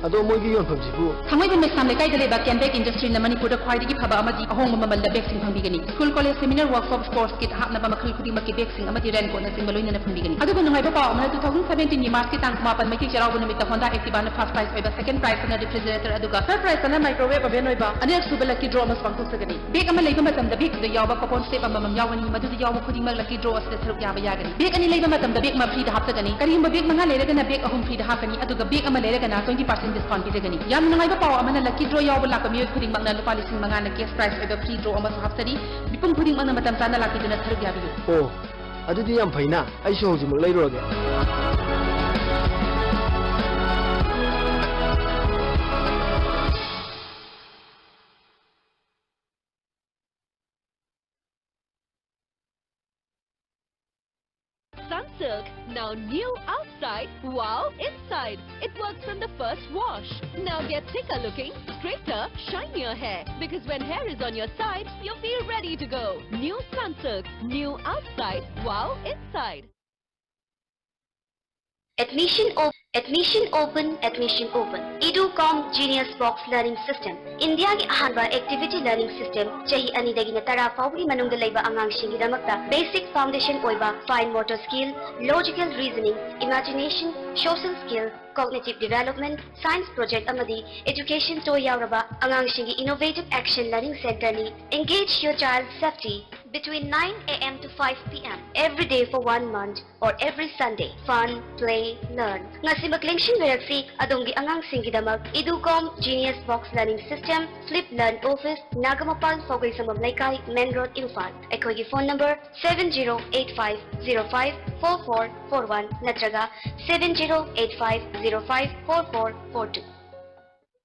ꯑꯗꯣ ꯃꯣꯏꯒꯤ ꯌꯣꯟꯐꯝꯁꯤꯕꯨ? ꯊꯥꯡꯃꯩꯕꯟ ꯃꯩꯁꯅꯥꯝ ꯂꯩꯀꯥꯏꯗ ꯂꯩꯕ ꯀꯦꯟ ꯕꯦꯒ ꯏꯟꯗꯁꯇ꯭ꯔꯤꯅ ꯃꯅꯤꯄꯨꯔꯗ ꯈ꯭ꯋꯥꯏꯗꯒꯤ ꯐꯕ ꯑꯃꯗꯤ ꯑꯍꯣꯡꯕ ꯃꯃꯜꯗ ꯕꯦꯒꯁꯤꯡ ꯐꯪꯕꯤꯒꯅꯤ꯫ School, college, seminar, workshop, sports kit ꯍꯥꯞꯅꯕ ꯃꯈꯜ ꯈꯨꯗꯤꯡꯃꯛꯀꯤ ꯕꯦꯒꯁꯤꯡ ꯑꯃꯗꯤ ꯔꯦꯟꯀꯣꯠꯅꯆꯤꯡꯕ ꯂꯣꯏꯅꯅ ꯐꯪꯕꯤꯒꯅꯤ꯫ ꯑꯗꯨꯒ ꯅꯨꯡꯉꯥꯏꯕ ꯄꯥꯎ ꯑꯃꯅ, two thousand seventeen ꯒꯤ ꯃꯥꯔꯆꯀꯤ ꯇꯥꯡ ꯀꯨꯟꯃꯥꯄꯟ ꯃꯩꯇꯩ ꯆꯩꯔꯥꯎꯕ ꯅꯨꯃꯤꯠꯇ Honda Activa ꯅ first prize ꯑꯣꯏꯕ, second prize ꯑꯅ refrigerator ꯑꯗꯨꯒ third prize ꯑꯅ microwave oven ꯑꯣꯏꯕ ꯑꯅꯤꯔꯛ ꯁꯨꯕ lucky draw ꯑꯃꯁꯨ ꯄꯥꯡꯊꯣꯛꯆꯒꯅꯤ꯫ ꯕꯦꯒ ꯑꯃ ꯂꯩꯕ ꯃꯇꯝꯗ ꯕꯦꯒꯇꯨꯗ ꯌꯥꯎꯕ coupon strap ꯑꯃꯃꯝ ꯌꯥꯎꯒꯅꯤ, ꯃꯗꯨꯗ ꯌꯥꯎꯕ ꯈꯨꯗꯤꯡꯃꯛ lucky draw ꯑꯁꯤꯗ ꯁꯔꯨꯛ ꯌꯥꯕ ꯌꯥꯒꯅꯤ꯫ ꯕꯦꯒ ꯑꯅꯤ ꯂꯩꯕ ꯃꯇꯝꯗ ꯕꯦꯒ ꯑꯃ free ꯗ ꯍꯥꯞꯆꯒꯅꯤ꯫ ꯀꯔꯤꯒꯨꯝꯕ ꯕꯦꯒ ꯃꯉꯥ ꯂꯩꯔꯒꯅ ꯕꯦꯒ ꯑꯍꯨꯝ free ꯗ ꯍꯥꯞꯀꯅꯤ, ꯑꯗꯨꯒ ꯕꯦꯒ ꯑꯃ ꯂꯩꯔꯒꯅ twenty percent ꯗꯤꯁꯀꯥꯎꯟ ꯄꯤꯖꯒꯅꯤ꯫ ꯌꯥꯝꯅ ꯅꯨꯡꯉꯥꯏꯕ ꯄꯥꯎ ꯑꯃꯅ, ꯂꯛꯀꯤ ꯗ꯭ꯔꯣ ꯌꯥꯎꯕ ꯂꯥꯛꯄ ꯃꯤꯑꯣꯏ ꯈꯨꯗꯤꯡꯃꯛꯅ ꯂꯨꯄꯥ ꯂꯤꯁꯤꯡ ꯃꯉꯥꯅ ꯀꯦꯁ ꯄ꯭ꯔꯥꯏꯖ ꯑꯣꯏꯕ ꯐ꯭ꯔꯤ ꯗ꯭ꯔꯣ ꯑꯃꯁꯨ ꯍꯥꯞꯆꯔꯤ꯫ ꯃꯤꯄꯨꯝ ꯈꯨꯗꯤꯡꯃꯛꯅ ꯃꯇꯝ ꯆꯥꯅ ꯂꯥꯛꯄꯤꯗꯨꯅ ꯁꯔꯨꯛ ꯌꯥꯕꯤꯌꯨ꯫ ꯑꯣ, ꯑꯗꯨꯗꯤ ꯌꯥꯝ ꯐꯩꯅ꯫ ꯑꯩꯁꯨ ꯍꯧꯖꯤꯛꯃꯛ ꯂꯩꯔꯨꯔꯒꯦ꯫ Sunsilk, now new outside, wow inside. It works from the first wash. Now get thicker looking, straighter, shinier hair. Because when hair is on your side, you feel ready to go. New Sunsilk, new outside, wow inside. Admission op admission open admission open. EduCom Genius Box Learning System, ꯏꯟꯗꯤꯌꯥꯒꯤ ꯑꯍꯥꯟꯕ activity learning system. ꯆꯍꯤ ꯑꯅꯤꯗꯒꯤꯅ ꯇꯔꯥ ꯐꯥꯎꯕꯒꯤ ꯃꯅꯨꯡꯗ ꯂꯩꯕ ꯑꯉꯥꯡꯁꯤꯡꯒꯤꯗꯃꯛꯇ basic foundation ꯑꯣꯏꯕ fine motor skill, logical reasoning, imagination, social skill, cognitive development, science project ꯑꯃꯗꯤ ꯑꯦꯖꯨꯀꯦꯁꯟ ꯇꯣꯏ ꯌꯥꯎꯔꯕ ꯑꯉꯥꯡꯁꯤꯡꯒꯤ ꯏꯅꯣꯚꯦꯇꯤꯚ ꯑꯦꯛꯁꯟ ꯂꯔꯅꯤꯡ ꯁꯦꯟꯇꯔꯅꯤ꯫ Engage your child safety between nine a.m. to five p.m. every day for one month or every Sunday. Fun, play, learn. ꯉꯁꯤꯃꯛ ꯂꯦꯡꯁꯤꯟꯕꯤꯔꯛꯁꯤ ꯑꯗꯣꯝꯒꯤ ꯑꯉꯥꯡꯁꯤꯡꯒꯤꯗꯃꯛ EduCom Genius Box Learning System, Flip Learn Office, Nagampal ꯐꯧꯒꯩꯁꯥꯡꯕꯝ ꯂꯩꯀꯥꯏ, ꯃꯦꯟ road, Imphal. ꯑꯩꯈꯣꯏꯒꯤ phone number seven zero eight five zero five four four four one ꯅꯠꯇ꯭ꯔꯒ seven zero eight five zero five four four four two.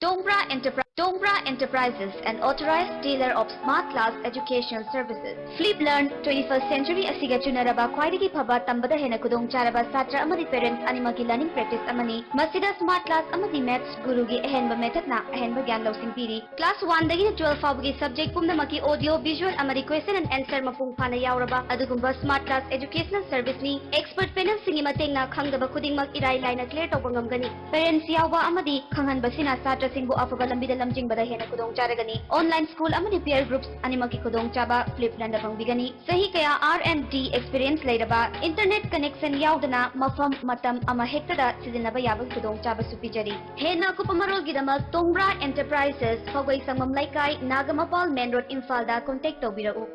Tongbra Enterpri- Tongbra Enterprises, an authorized dealer of Smart Class Educational Services. Flip Learn, twenty-first century ꯑꯁꯤꯒ ꯆꯨꯅꯔꯕ ꯈ꯭ꯋꯥꯏꯗꯒꯤ ꯐꯕ ꯇꯝꯕꯗ ꯍꯦꯟꯅ ꯈꯨꯗꯣꯡꯆꯥꯔꯕ ꯁꯥꯇ꯭ꯔ ꯑꯃꯗꯤ parents ꯑꯅꯤꯃꯛꯀꯤ learning practice ꯑꯃꯅꯤ꯫ ꯃꯁꯤꯗ ꯁ꯭ꯃꯥꯔꯠ ꯀ꯭ꯂꯥꯁ ꯑꯃꯗꯤ ꯃꯦꯊꯁ ꯒꯨꯔꯨꯒꯤ ꯑꯍꯦꯟꯕ ꯃꯦꯊꯠꯅ ꯑꯍꯦꯟꯕ ꯒ꯭ꯌꯥꯟ ꯂꯧꯁꯤꯡ ꯄꯤꯔꯤ꯫ ꯀ꯭ꯂꯥꯁ ꯋꯥꯟꯗꯒꯤꯅ ꯇꯨꯋꯦꯜꯐ ꯐꯥꯎꯕꯒꯤ ꯁꯕꯖꯦꯛ ꯄꯨꯝꯅꯃꯛꯀꯤ ꯑꯣꯗꯤꯑꯣ, ꯚꯤꯖꯨꯑꯦꯜ ꯑꯃꯗꯤ ꯀ꯭ꯋꯦꯁꯟ ꯑꯦꯟ ꯑꯦꯟꯁꯔ ꯃꯄꯨꯡ ꯐꯥꯅ ꯌꯥꯎꯔꯕ ꯑꯗꯨꯒꯨꯝꯕ ꯁ꯭ꯃꯥꯔꯠ ꯀ꯭ꯂꯥꯁ ꯑꯦꯖꯨꯀꯦꯁꯅꯦꯜ ꯁꯔꯚꯤꯁꯅꯤ꯫ ꯑꯦꯛꯁꯄꯔꯠ ꯄꯦꯅꯦꯜꯁꯤꯡꯒꯤ ꯃꯇꯦꯡꯅ ꯈꯪꯗꯕ ꯈꯨꯗꯤꯡꯃꯛ ꯏꯔꯥꯏ ꯂꯥꯏꯅ ꯀ꯭ꯂꯤꯌꯔ ꯇꯧꯕ ꯉꯝꯒꯅꯤ꯫ ꯄꯦꯔꯦꯟꯠꯁ ꯌꯥꯎꯕ ꯑꯃꯗꯤ ꯈꯪꯍꯟꯕꯁꯤꯅ ꯁꯥꯇ꯭ꯔꯁꯤꯡꯕꯨ ꯑꯐꯕ ꯂꯝꯕꯤꯗ ꯂꯝꯖꯤꯡꯕꯗ ꯍꯦꯟꯅ ꯈꯨꯗꯣꯡꯆꯥꯔꯒꯅꯤ꯫ ꯑꯣꯟꯂꯥꯏꯟ ꯁ꯭ꯀꯨꯜ ꯑꯃꯗꯤ ꯄꯤꯌꯔ ꯒ꯭ꯔꯨꯞꯁ ꯑꯅꯤꯃꯛꯀꯤ ꯈꯨꯗꯣꯡꯆꯥꯕ ꯐ꯭ꯂꯤꯞ ꯂꯔꯟꯗ ꯐꯪꯕꯤꯒꯅꯤ꯫ ꯆꯍꯤ ꯀꯌꯥ R and D experience ꯂꯩꯔꯕ, internet connection ꯌꯥꯎꯗꯅ ꯃꯐꯝ ꯃꯇꯝ ꯑꯃꯍꯦꯛꯇꯗ ꯁꯤꯖꯤꯟꯅꯕ ꯌꯥꯕꯒꯤ ꯈꯨꯗꯣꯡꯆꯥꯕꯁꯨ ꯄꯤꯖꯔꯤ꯫ ꯍꯦꯟꯅ ꯑꯀꯨꯞꯄ ꯃꯔꯣꯜꯒꯤꯗꯃꯛ ꯇꯣꯡꯕ꯭ꯔꯥ ꯑꯦꯟꯇꯔꯄ꯭ꯔꯥꯏꯖꯦꯁ, ꯐꯧꯒꯩ ꯁꯪꯕꯝ ꯂꯩꯀꯥꯏ, ꯅꯥꯒꯥꯃꯄꯥꯜ ꯃꯦꯟ ꯔꯣꯗ, ꯏꯝꯐꯥꯜꯗ ꯀꯣꯟꯇꯦꯛ ꯇꯧꯕꯤꯔꯛꯎ꯫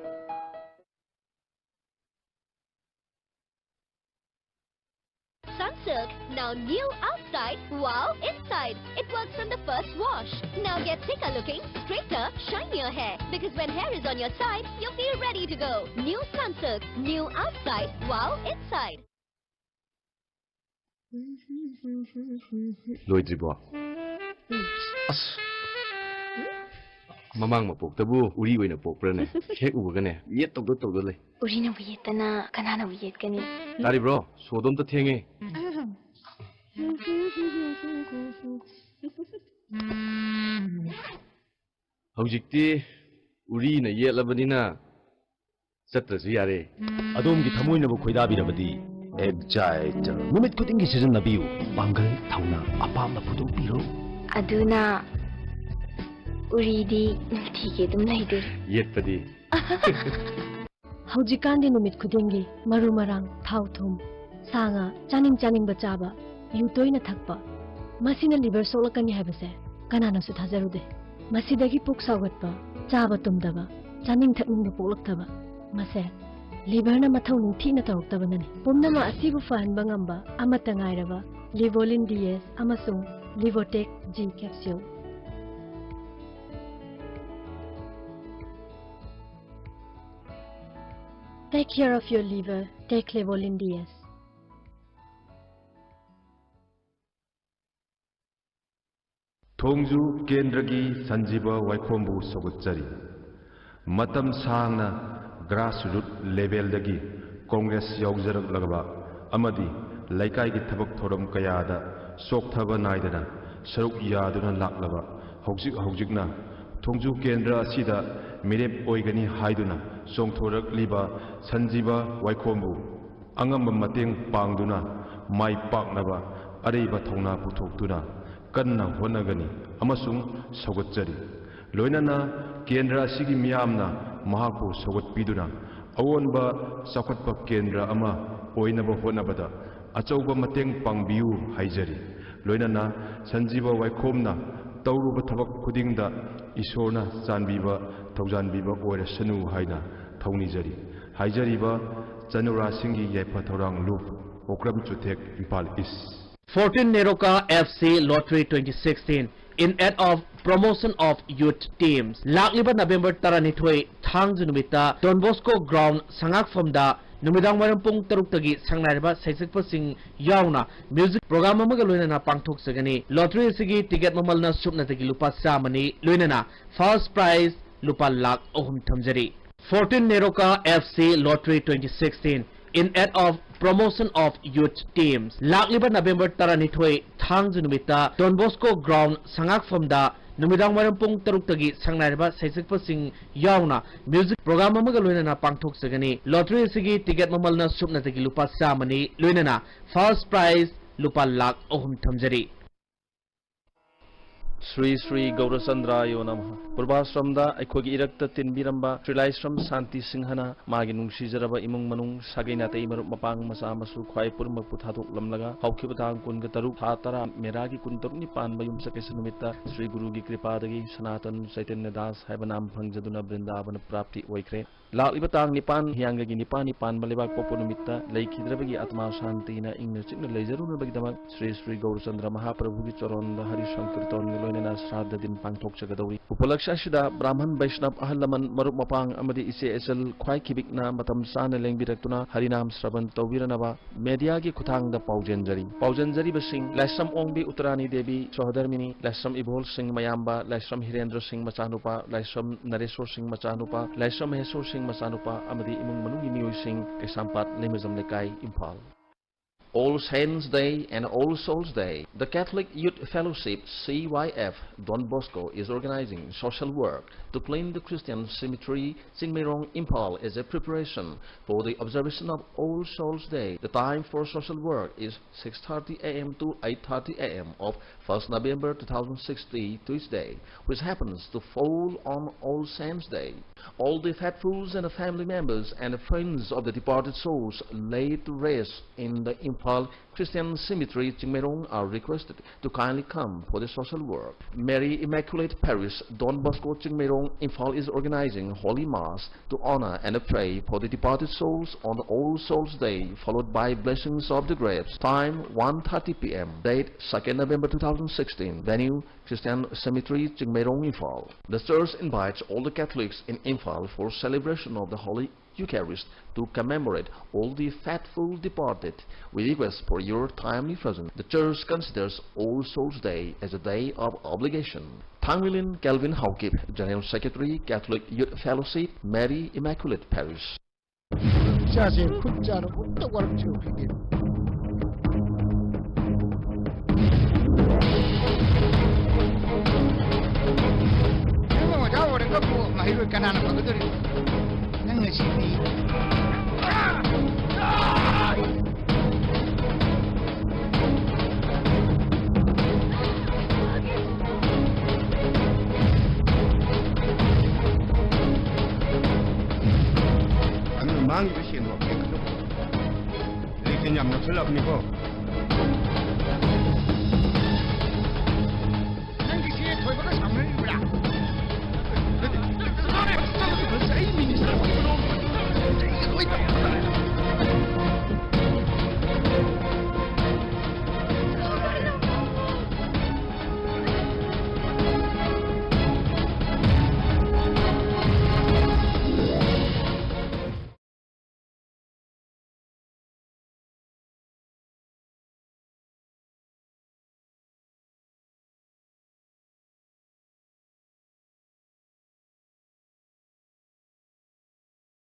Sunsilk, Now new outside, wow inside. It works from the first wash. Now get thicker looking, straighter, shinier hair. Because when hair is on your side, you feel ready to go. New Sunsilk, new outside, wow inside. ꯂꯣꯏꯗ꯭ꯔꯤꯕꯣ? ꯑꯁ! ꯃꯃꯥꯡ ꯃꯄꯣꯛꯇꯕꯨ ꯎꯔꯤ ꯑꯣꯏꯅ ꯄꯣꯛꯄ꯭ꯔꯅꯦ? ꯍꯦꯛ ꯎꯕꯒꯅꯦ ꯌꯦꯠ ꯇꯧꯗ ꯇꯧꯗ ꯂꯩ꯫ ꯎꯔꯤꯅꯕꯨ ꯌꯦꯠꯇꯅ ꯀꯅꯥꯅꯕꯨ ꯌꯦꯠꯀꯅꯤ? ꯇꯥꯔꯤꯕ꯭ꯔꯣ? ꯁꯣꯗꯣ ꯑꯝꯇ ꯊꯦꯡꯉꯦ꯫ ꯍꯧꯖꯤꯛꯇꯤ ꯎꯔꯤꯅ ꯌꯦꯠꯂꯕꯅꯤꯅ ꯆꯠꯇ꯭ꯔꯁꯨ ꯌꯥꯔꯦ꯫ ꯑꯗꯣꯝꯒꯤ ꯊꯃꯣꯏꯅꯕꯨ ꯈꯣꯏꯗꯥꯕꯤꯔꯕꯗꯤ ꯑꯦꯛꯖꯥꯏꯠ ꯅꯨꯃꯤꯠ ꯈꯨꯗꯤꯡꯒꯤ ꯁꯤꯖꯤꯟꯅꯕꯤꯌꯨ꯫ ꯄꯥꯡꯒꯜ, ꯊꯧꯅꯥ, ꯑꯄꯥꯝꯕ ꯐꯣꯡꯗꯣꯛꯄꯤꯔꯣ꯫ ꯑꯗꯨꯅ ꯎꯔꯤꯗꯤ ꯅꯨꯡꯇꯤꯒꯤ ꯑꯗꯨꯝ ꯂꯩꯗꯣꯏ꯫ ꯌꯦꯠꯄꯗꯤ ꯍꯧꯖꯤꯛꯀꯥꯟꯗꯤ ꯅꯨꯃꯤꯠ ꯈꯨꯗꯤꯡꯒꯤ ꯃꯔꯨ ꯃꯔꯥꯡ, ꯊꯥꯎ ꯊꯨꯝ, ꯁꯥ ꯉꯥ, ꯆꯥꯅꯤꯡ ꯆꯥꯅꯤꯡꯕ ꯆꯥꯕ, ꯌꯨ ꯇꯣꯏꯅ ꯊꯛꯄ, ꯃꯁꯤꯅ ꯂꯤꯚꯔ ꯁꯣꯛꯂꯛꯀꯅꯤ ꯍꯥꯏꯕꯁꯦ ꯀꯅꯥꯅꯁꯨ ꯊꯥꯖꯔꯨꯗꯦ꯫ ꯃꯁꯤꯗꯒꯤ ꯄꯨꯛ ꯁꯥꯎꯒꯠꯄ, ꯆꯥꯕ ꯇꯨꯝꯗꯕ, ꯆꯥꯅꯤꯡ ꯊꯛꯅꯤꯡꯕ ꯄꯣꯛꯂꯛꯇꯕ, ꯃꯁꯦ ꯂꯤꯚꯔꯅ ꯃꯊꯧ ꯅꯤꯡꯊꯤꯅ ꯇꯧꯔꯛꯇꯕꯅꯅꯤ꯫ ꯄꯨꯝꯅꯃꯛ ꯑꯁꯤꯕꯨ ꯐꯍꯟꯕ ꯉꯝꯕ ꯑꯃꯠꯇ ꯉꯥꯏꯔꯕ ꯂꯤꯚꯣꯂꯤꯟ ꯗꯤ ꯑꯦꯁ ꯑꯃꯁꯨꯡ Livotec G capsule. Take care of your liver, take Levolin D S. ꯊꯣꯡꯖꯨ ꯀꯦꯟꯗ꯭ꯔꯒꯤ ꯁꯟꯖꯤꯕ ꯋꯥꯏꯈꯣꯝꯕꯨ ꯁꯧꯒꯠꯆꯔꯤ꯫ ꯃꯇꯝ ꯁꯥꯡꯅ ꯒ꯭ꯔꯥꯁ ꯔꯨꯠ ꯂꯦꯚꯦꯜꯗꯒꯤ ꯀꯣꯡꯒ꯭ꯔꯦꯁ ꯌꯥꯎꯖꯔꯛꯂꯕ ꯑꯃꯗꯤ ꯂꯩꯀꯥꯏꯒꯤ ꯊꯕꯛ ꯊꯧꯔꯝ ꯀꯌꯥꯗ ꯆꯣꯛꯊꯕ ꯅꯥꯏꯗꯅ ꯁꯔꯨꯛ ꯌꯥꯗꯨꯅ ꯂꯥꯛꯂꯕ, ꯍꯧꯖꯤꯛ ꯍꯧꯖꯤꯛꯅ ꯊꯣꯡꯖꯨ ꯀꯦꯟꯗ꯭ꯔ ꯑꯁꯤꯗ ꯃꯤꯔꯦꯞ ꯑꯣꯏꯒꯅꯤ ꯍꯥꯏꯗꯨꯅ ꯆꯣꯡꯊꯣꯔꯛꯂꯤꯕ ꯁꯟꯖꯤꯕ ꯋꯥꯏꯈꯣꯝꯕꯨ ꯑꯉꯝꯕ ꯃꯇꯦꯡ ꯄꯥꯡꯗꯨꯅ ꯃꯥꯏ ꯄꯥꯛꯅꯕ ꯑꯔꯩꯕ ꯊꯧꯅꯥ ꯄꯨꯊꯣꯛꯇꯨꯅ ꯀꯟꯅ ꯍꯣꯠꯅꯒꯅꯤ ꯑꯃꯁꯨꯡ ꯁꯧꯒꯠꯆꯔꯤ꯫ ꯂꯣꯏꯅꯅ ꯀꯦꯟꯗ꯭ꯔ ꯑꯁꯤꯒꯤ ꯃꯤꯌꯥꯝꯅ ꯃꯍꯥꯛꯄꯨ ꯁꯧꯒꯠꯄꯤꯗꯨꯅ ꯑꯑꯣꯟꯕ ꯆꯥꯎꯈꯠꯄ ꯀꯦꯟꯗ꯭ꯔ ꯑꯃ ꯑꯣꯏꯅꯕ ꯍꯣꯠꯅꯕꯗ ꯑꯆꯧꯕ ꯃꯇꯦꯡ ꯄꯥꯡꯕꯤꯌꯨ ꯍꯥꯏꯖꯔꯤ꯫ ꯂꯣꯏꯅꯅ ꯁꯟꯖꯤꯕ ꯋꯥꯏꯈꯣꯝꯅ ꯇꯧꯔꯨꯕ ꯊꯕꯛ ꯈꯨꯗꯤꯡꯗ ꯏꯁꯣꯔꯅ ꯆꯥꯟꯕꯤꯕ ꯊꯧꯖꯥꯟꯕꯤꯕ ꯑꯣꯏꯔꯁꯅꯨ ꯍꯥꯏꯅ ꯊꯧꯅꯤꯖꯔꯤ꯫ ꯍꯥꯏꯖꯔꯤꯕ ꯆꯅꯨꯔꯥꯁꯤꯡꯒꯤ ꯌꯥꯏꯐ ꯊꯧꯔꯥꯡ ꯂꯨꯞ ꯄꯣꯀ꯭ꯔꯝ ꯆꯨꯊꯦꯛ, ꯏꯝꯐꯥꯜ ꯏꯁ꯫ Fourteen Neroka F C Lottery twenty sixteen in aid of promotion of youth teams. ꯂꯥꯛꯂꯤꯕ ꯅꯕꯦꯝꯕꯔ ꯇꯔꯥꯅꯤꯊꯣꯏ, ꯊꯥꯡꯖ ꯅꯨꯃꯤꯠꯇ Don Bosco Ground ꯁꯉꯥꯛꯐꯝꯗ ꯅꯨꯃꯤꯗꯥꯡ ꯋꯥꯏꯔꯝ ꯄꯨꯡ ꯇꯔꯨꯛꯇꯒꯤ ꯁꯪꯅꯥꯏꯔꯕ ꯁꯩꯁꯛꯄꯁꯤꯡ ꯌꯥꯎꯅ music program ꯑꯃꯒ ꯂꯣꯏꯅꯅ ꯄꯥꯡꯊꯣꯛꯆꯒꯅꯤ꯫ Lottery ꯑꯁꯤꯒꯤ ticket ꯃꯃꯜꯅ ꯁꯨꯞꯅꯇꯒꯤ ꯂꯨꯄꯥ ꯆꯥꯝꯃꯅꯤ, ꯂꯣꯏꯅꯅ first prize ꯂꯨꯄꯥ ꯂꯥꯈ ꯑꯍꯨꯝ ꯊꯝꯖꯔꯤ꯫ Fourteen Neroka F C Lottery twenty sixteen in aid of promotion of youth teams. ꯂꯥꯛꯂꯤꯕ ꯅꯕꯦꯝꯕꯔ ꯇꯔꯥꯅꯤꯊꯣꯏ, ꯊꯥꯡꯖ ꯅꯨꯃꯤꯠꯇ Don Bosco Ground ꯁꯉꯥꯛꯐꯝꯗ ꯅꯨꯃꯤꯗꯥꯡ ꯋꯥꯏꯔꯝ ꯄꯨꯡ ꯇꯔꯨꯛꯇꯒꯤ ꯁꯪꯅꯥꯏꯔꯕ ꯁꯩꯁꯛꯄꯁꯤꯡ ꯌꯥꯎꯅ music program ꯑꯃꯒ ꯂꯣꯏꯅꯅ ꯄꯥꯡꯊꯣꯛꯆꯒꯅꯤ꯫ Lottery ꯑꯁꯤꯒꯤ ticket ꯃꯃꯜꯅ ꯁꯨꯞꯅꯇꯒꯤ ꯂꯨꯄꯥ ꯆꯥꯝꯃꯅꯤ, ꯂꯣꯏꯅꯅ first prize ꯂꯨꯄꯥ ꯂꯥꯈ ꯑꯍꯨꯝ ꯊꯝꯖꯔꯤ꯫ ꯁ꯭ꯔꯤ ꯁ꯭ꯔꯤ ꯒꯧꯔꯆꯟꯗ꯭ꯔꯥꯌꯣ ꯅꯃꯍ꯫ ꯄꯨꯔꯕꯥꯁ꯭ꯔꯝꯗ ꯑꯩꯈꯣꯏꯒꯤ ꯏꯔꯛꯇ ꯇꯤꯟꯕꯤꯔꯝꯕ ꯁ꯭ꯔꯤ ꯂꯥꯏꯁ꯭ꯔꯝ ꯁꯥꯟꯇꯤ ꯁꯤꯡꯍꯅ ꯃꯥꯒꯤ ꯅꯨꯡꯁꯤꯖꯔꯕ ꯏꯃꯨꯡ ꯃꯅꯨꯡ, ꯁꯥꯒꯩ ꯅꯥꯇꯩ, ꯃꯔꯨꯞ ꯃꯄꯥꯡ, ꯃꯆꯥ ꯃꯁꯨ ꯈ꯭ꯋꯥꯏ ꯄꯨꯝꯅꯃꯛꯄꯨ ꯊꯥꯗꯣꯛꯂꯝꯂꯒ ꯍꯧꯈꯤꯕ ꯇꯥꯡ ꯀꯨꯟꯒ ꯇꯔꯨꯛ, ꯊꯥ ꯇꯔꯥ, ꯃꯦꯔꯥꯒꯤ ꯀꯨꯟꯇꯔꯨꯛꯅꯤ ꯄꯥꯟꯕ ꯌꯨꯝꯁꯀꯩꯁ ꯅꯨꯃꯤꯠꯇ ꯁ꯭ꯔꯤ ꯒꯨꯔꯨꯒꯤ ꯀ꯭ꯔꯤꯄꯥꯗꯒꯤ ꯁꯅꯥꯇꯟ ꯆꯩꯇꯟꯌ ꯗꯥꯁ ꯍꯥꯏꯕ ꯅꯥꯝ ꯐꯪꯖꯗꯨꯅ ꯕ꯭ꯔꯤꯟꯗꯥꯕꯅ ꯄ꯭ꯔꯥꯞꯇꯤ ꯑꯣꯏꯈ꯭ꯔꯦ꯫ ꯂꯥꯛꯂꯤꯕ ꯇꯥꯡ ꯅꯤꯄꯥꯟ, ꯍꯤꯌꯥꯡꯒꯒꯤ ꯅꯤꯄꯥꯟꯅꯤ ꯄꯥꯟꯕ ꯂꯩꯕꯥꯛꯄꯣꯛꯄ ꯅꯨꯃꯤꯠꯇ ꯂꯩꯈꯤꯗ꯭ꯔꯕꯒꯤ ꯑꯥꯇꯃꯥ ꯁꯥꯟꯇꯤꯅ ꯏꯪꯅ ꯆꯤꯛꯅ ꯂꯩꯖꯔꯨꯅꯕꯒꯤꯗꯃꯛ ꯁ꯭ꯔꯤ ꯁ꯭ꯔꯤ ꯒꯧꯔꯆꯟꯗ꯭ꯔ ꯃꯍꯥꯄ꯭ꯔꯚꯨꯒꯤ ꯆꯣꯔꯣꯟꯗ ꯍꯔꯤ ꯁꯪꯀꯤꯔꯇꯟꯒ ꯂꯣꯏꯅꯅ ꯁ꯭ꯔꯥꯗ ꯗꯤꯟ ꯄꯥꯡꯊꯣꯛꯆꯒꯗꯧꯔꯤ꯫ ꯎꯄꯂꯛꯁ ꯑꯁꯤꯗ ꯕ꯭ꯔꯥꯍꯃꯟ ꯕꯩꯁꯅꯕ, ꯑꯍꯜ ꯂꯃꯟ, ꯃꯔꯨꯞ ꯃꯄꯥꯡ ꯑꯃꯗꯤ ꯏꯆꯦ ꯏꯆꯜ ꯈ꯭ꯋꯥꯏ ꯈꯤꯕꯤꯛꯅ ꯃꯇꯝ ꯆꯥꯅ ꯂꯦꯡꯕꯤꯔꯛꯇꯨꯅ ꯍꯔꯤꯅꯥꯝ ꯁ꯭ꯔꯕꯟ ꯇꯧꯕꯤꯔꯅꯕ ꯃꯦꯗꯤꯌꯥꯒꯤ ꯈꯨꯠꯊꯥꯡꯗ ꯄꯥꯎꯖꯦꯟꯖꯔꯤ꯫ ꯄꯥꯎꯖꯦꯟꯖꯔꯤꯕꯁꯤꯡ: ꯂꯥꯏꯁ꯭ꯔꯝ ꯑꯣꯡꯕꯤ ꯎꯠꯇꯔꯥꯅꯤ ꯗꯦꯕꯤ ꯁꯣꯍꯗꯔꯃꯤꯅꯤ, ꯂꯥꯏꯁ꯭ꯔꯝ ꯏꯕꯣꯜ ꯁꯤꯡ ꯃꯌꯥꯝꯕ, ꯂꯥꯏꯁ꯭ꯔꯝ ꯍꯤꯔꯦꯟꯗ꯭ꯔ ꯁꯤꯡ ꯃꯆꯥꯅꯨꯄꯥ, ꯂꯥꯏꯁ꯭ꯔꯝ ꯅꯔꯦꯁꯣꯔ ꯁꯤꯡ ꯃꯆꯥꯅꯨꯄꯥ, ꯂꯥꯏꯁ꯭ꯔꯝ ꯃꯍꯦꯁꯣꯔ ꯁꯤꯡ ꯃꯆꯥꯅꯨꯄꯥ ꯑꯃꯗꯤ ꯏꯃꯨꯡ ꯃꯅꯨꯡꯒꯤ ꯃꯤꯑꯣꯏꯁꯤꯡ, ꯀꯩꯁꯥꯝꯄꯥꯠ, ꯂꯩꯃꯖꯝ ꯂꯩꯀꯥꯏ, Imphal. All Saints Day and All Souls Day. The Catholic Youth Fellowship, C Y F, Don Bosco is organizing social work to clean the Christian cemetery, Chingmeirong, Imphal, as a preparation for the observation of All Souls Day. The time for social work is six thirty a m to eight thirty a m of first November two thousand sixty, Tuesday, which happens to fall on All Saints Day. All the faithfuls and family members and friends of the departed souls laid to rest in the Imphal Imphal Christian Cemetery, Chingmeirong are requested to kindly come for the social work. Mary Immaculate Parish, Don Bosco, Chingmeirong, Imphal is organizing Holy Mass to honor and pray for the departed souls on the All Souls Day, followed by blessings of the grapes. Time, one thirty p m. Date, second November two thousand sixteen. Venue, Christian Cemetery, Chingmeirong, Imphal. The church invites all the Catholics in Imphal for celebration of the Holy Eucharist to commemorate all the faithful departed. We request for your timely presence. The church considers All Souls Day as a day of obligation. Thangmilin Calvin Haokip, General Secretary, Catholic Youth Fellowship, Mary Immaculate Parish. ꯏꯆꯥꯁꯦ ꯈꯨꯠ ꯆꯥꯅ ꯑꯃꯨꯛꯇ ꯋꯥꯔꯛꯁꯤꯔꯣ ꯈꯪꯗꯦ꯫ ꯅꯪꯅ ꯑꯣꯖꯥ ꯑꯣꯏꯔꯒꯕꯨ ꯃꯍꯩꯔꯣꯏ ꯀꯅꯥꯅ ꯐꯒꯗꯧꯔꯤꯅꯣ? ꯅꯪ ꯉꯁꯤꯗꯤ ꯑꯗꯨꯅ ꯃꯥꯡꯉꯤꯕ ꯁꯦꯟꯗꯣ ꯍꯦꯟꯒꯠꯂꯨ꯫ ꯂꯤꯛꯁꯦ ꯌꯥꯝ ꯅꯛꯁꯜꯂꯛꯑꯕꯅꯤꯀꯣ꯫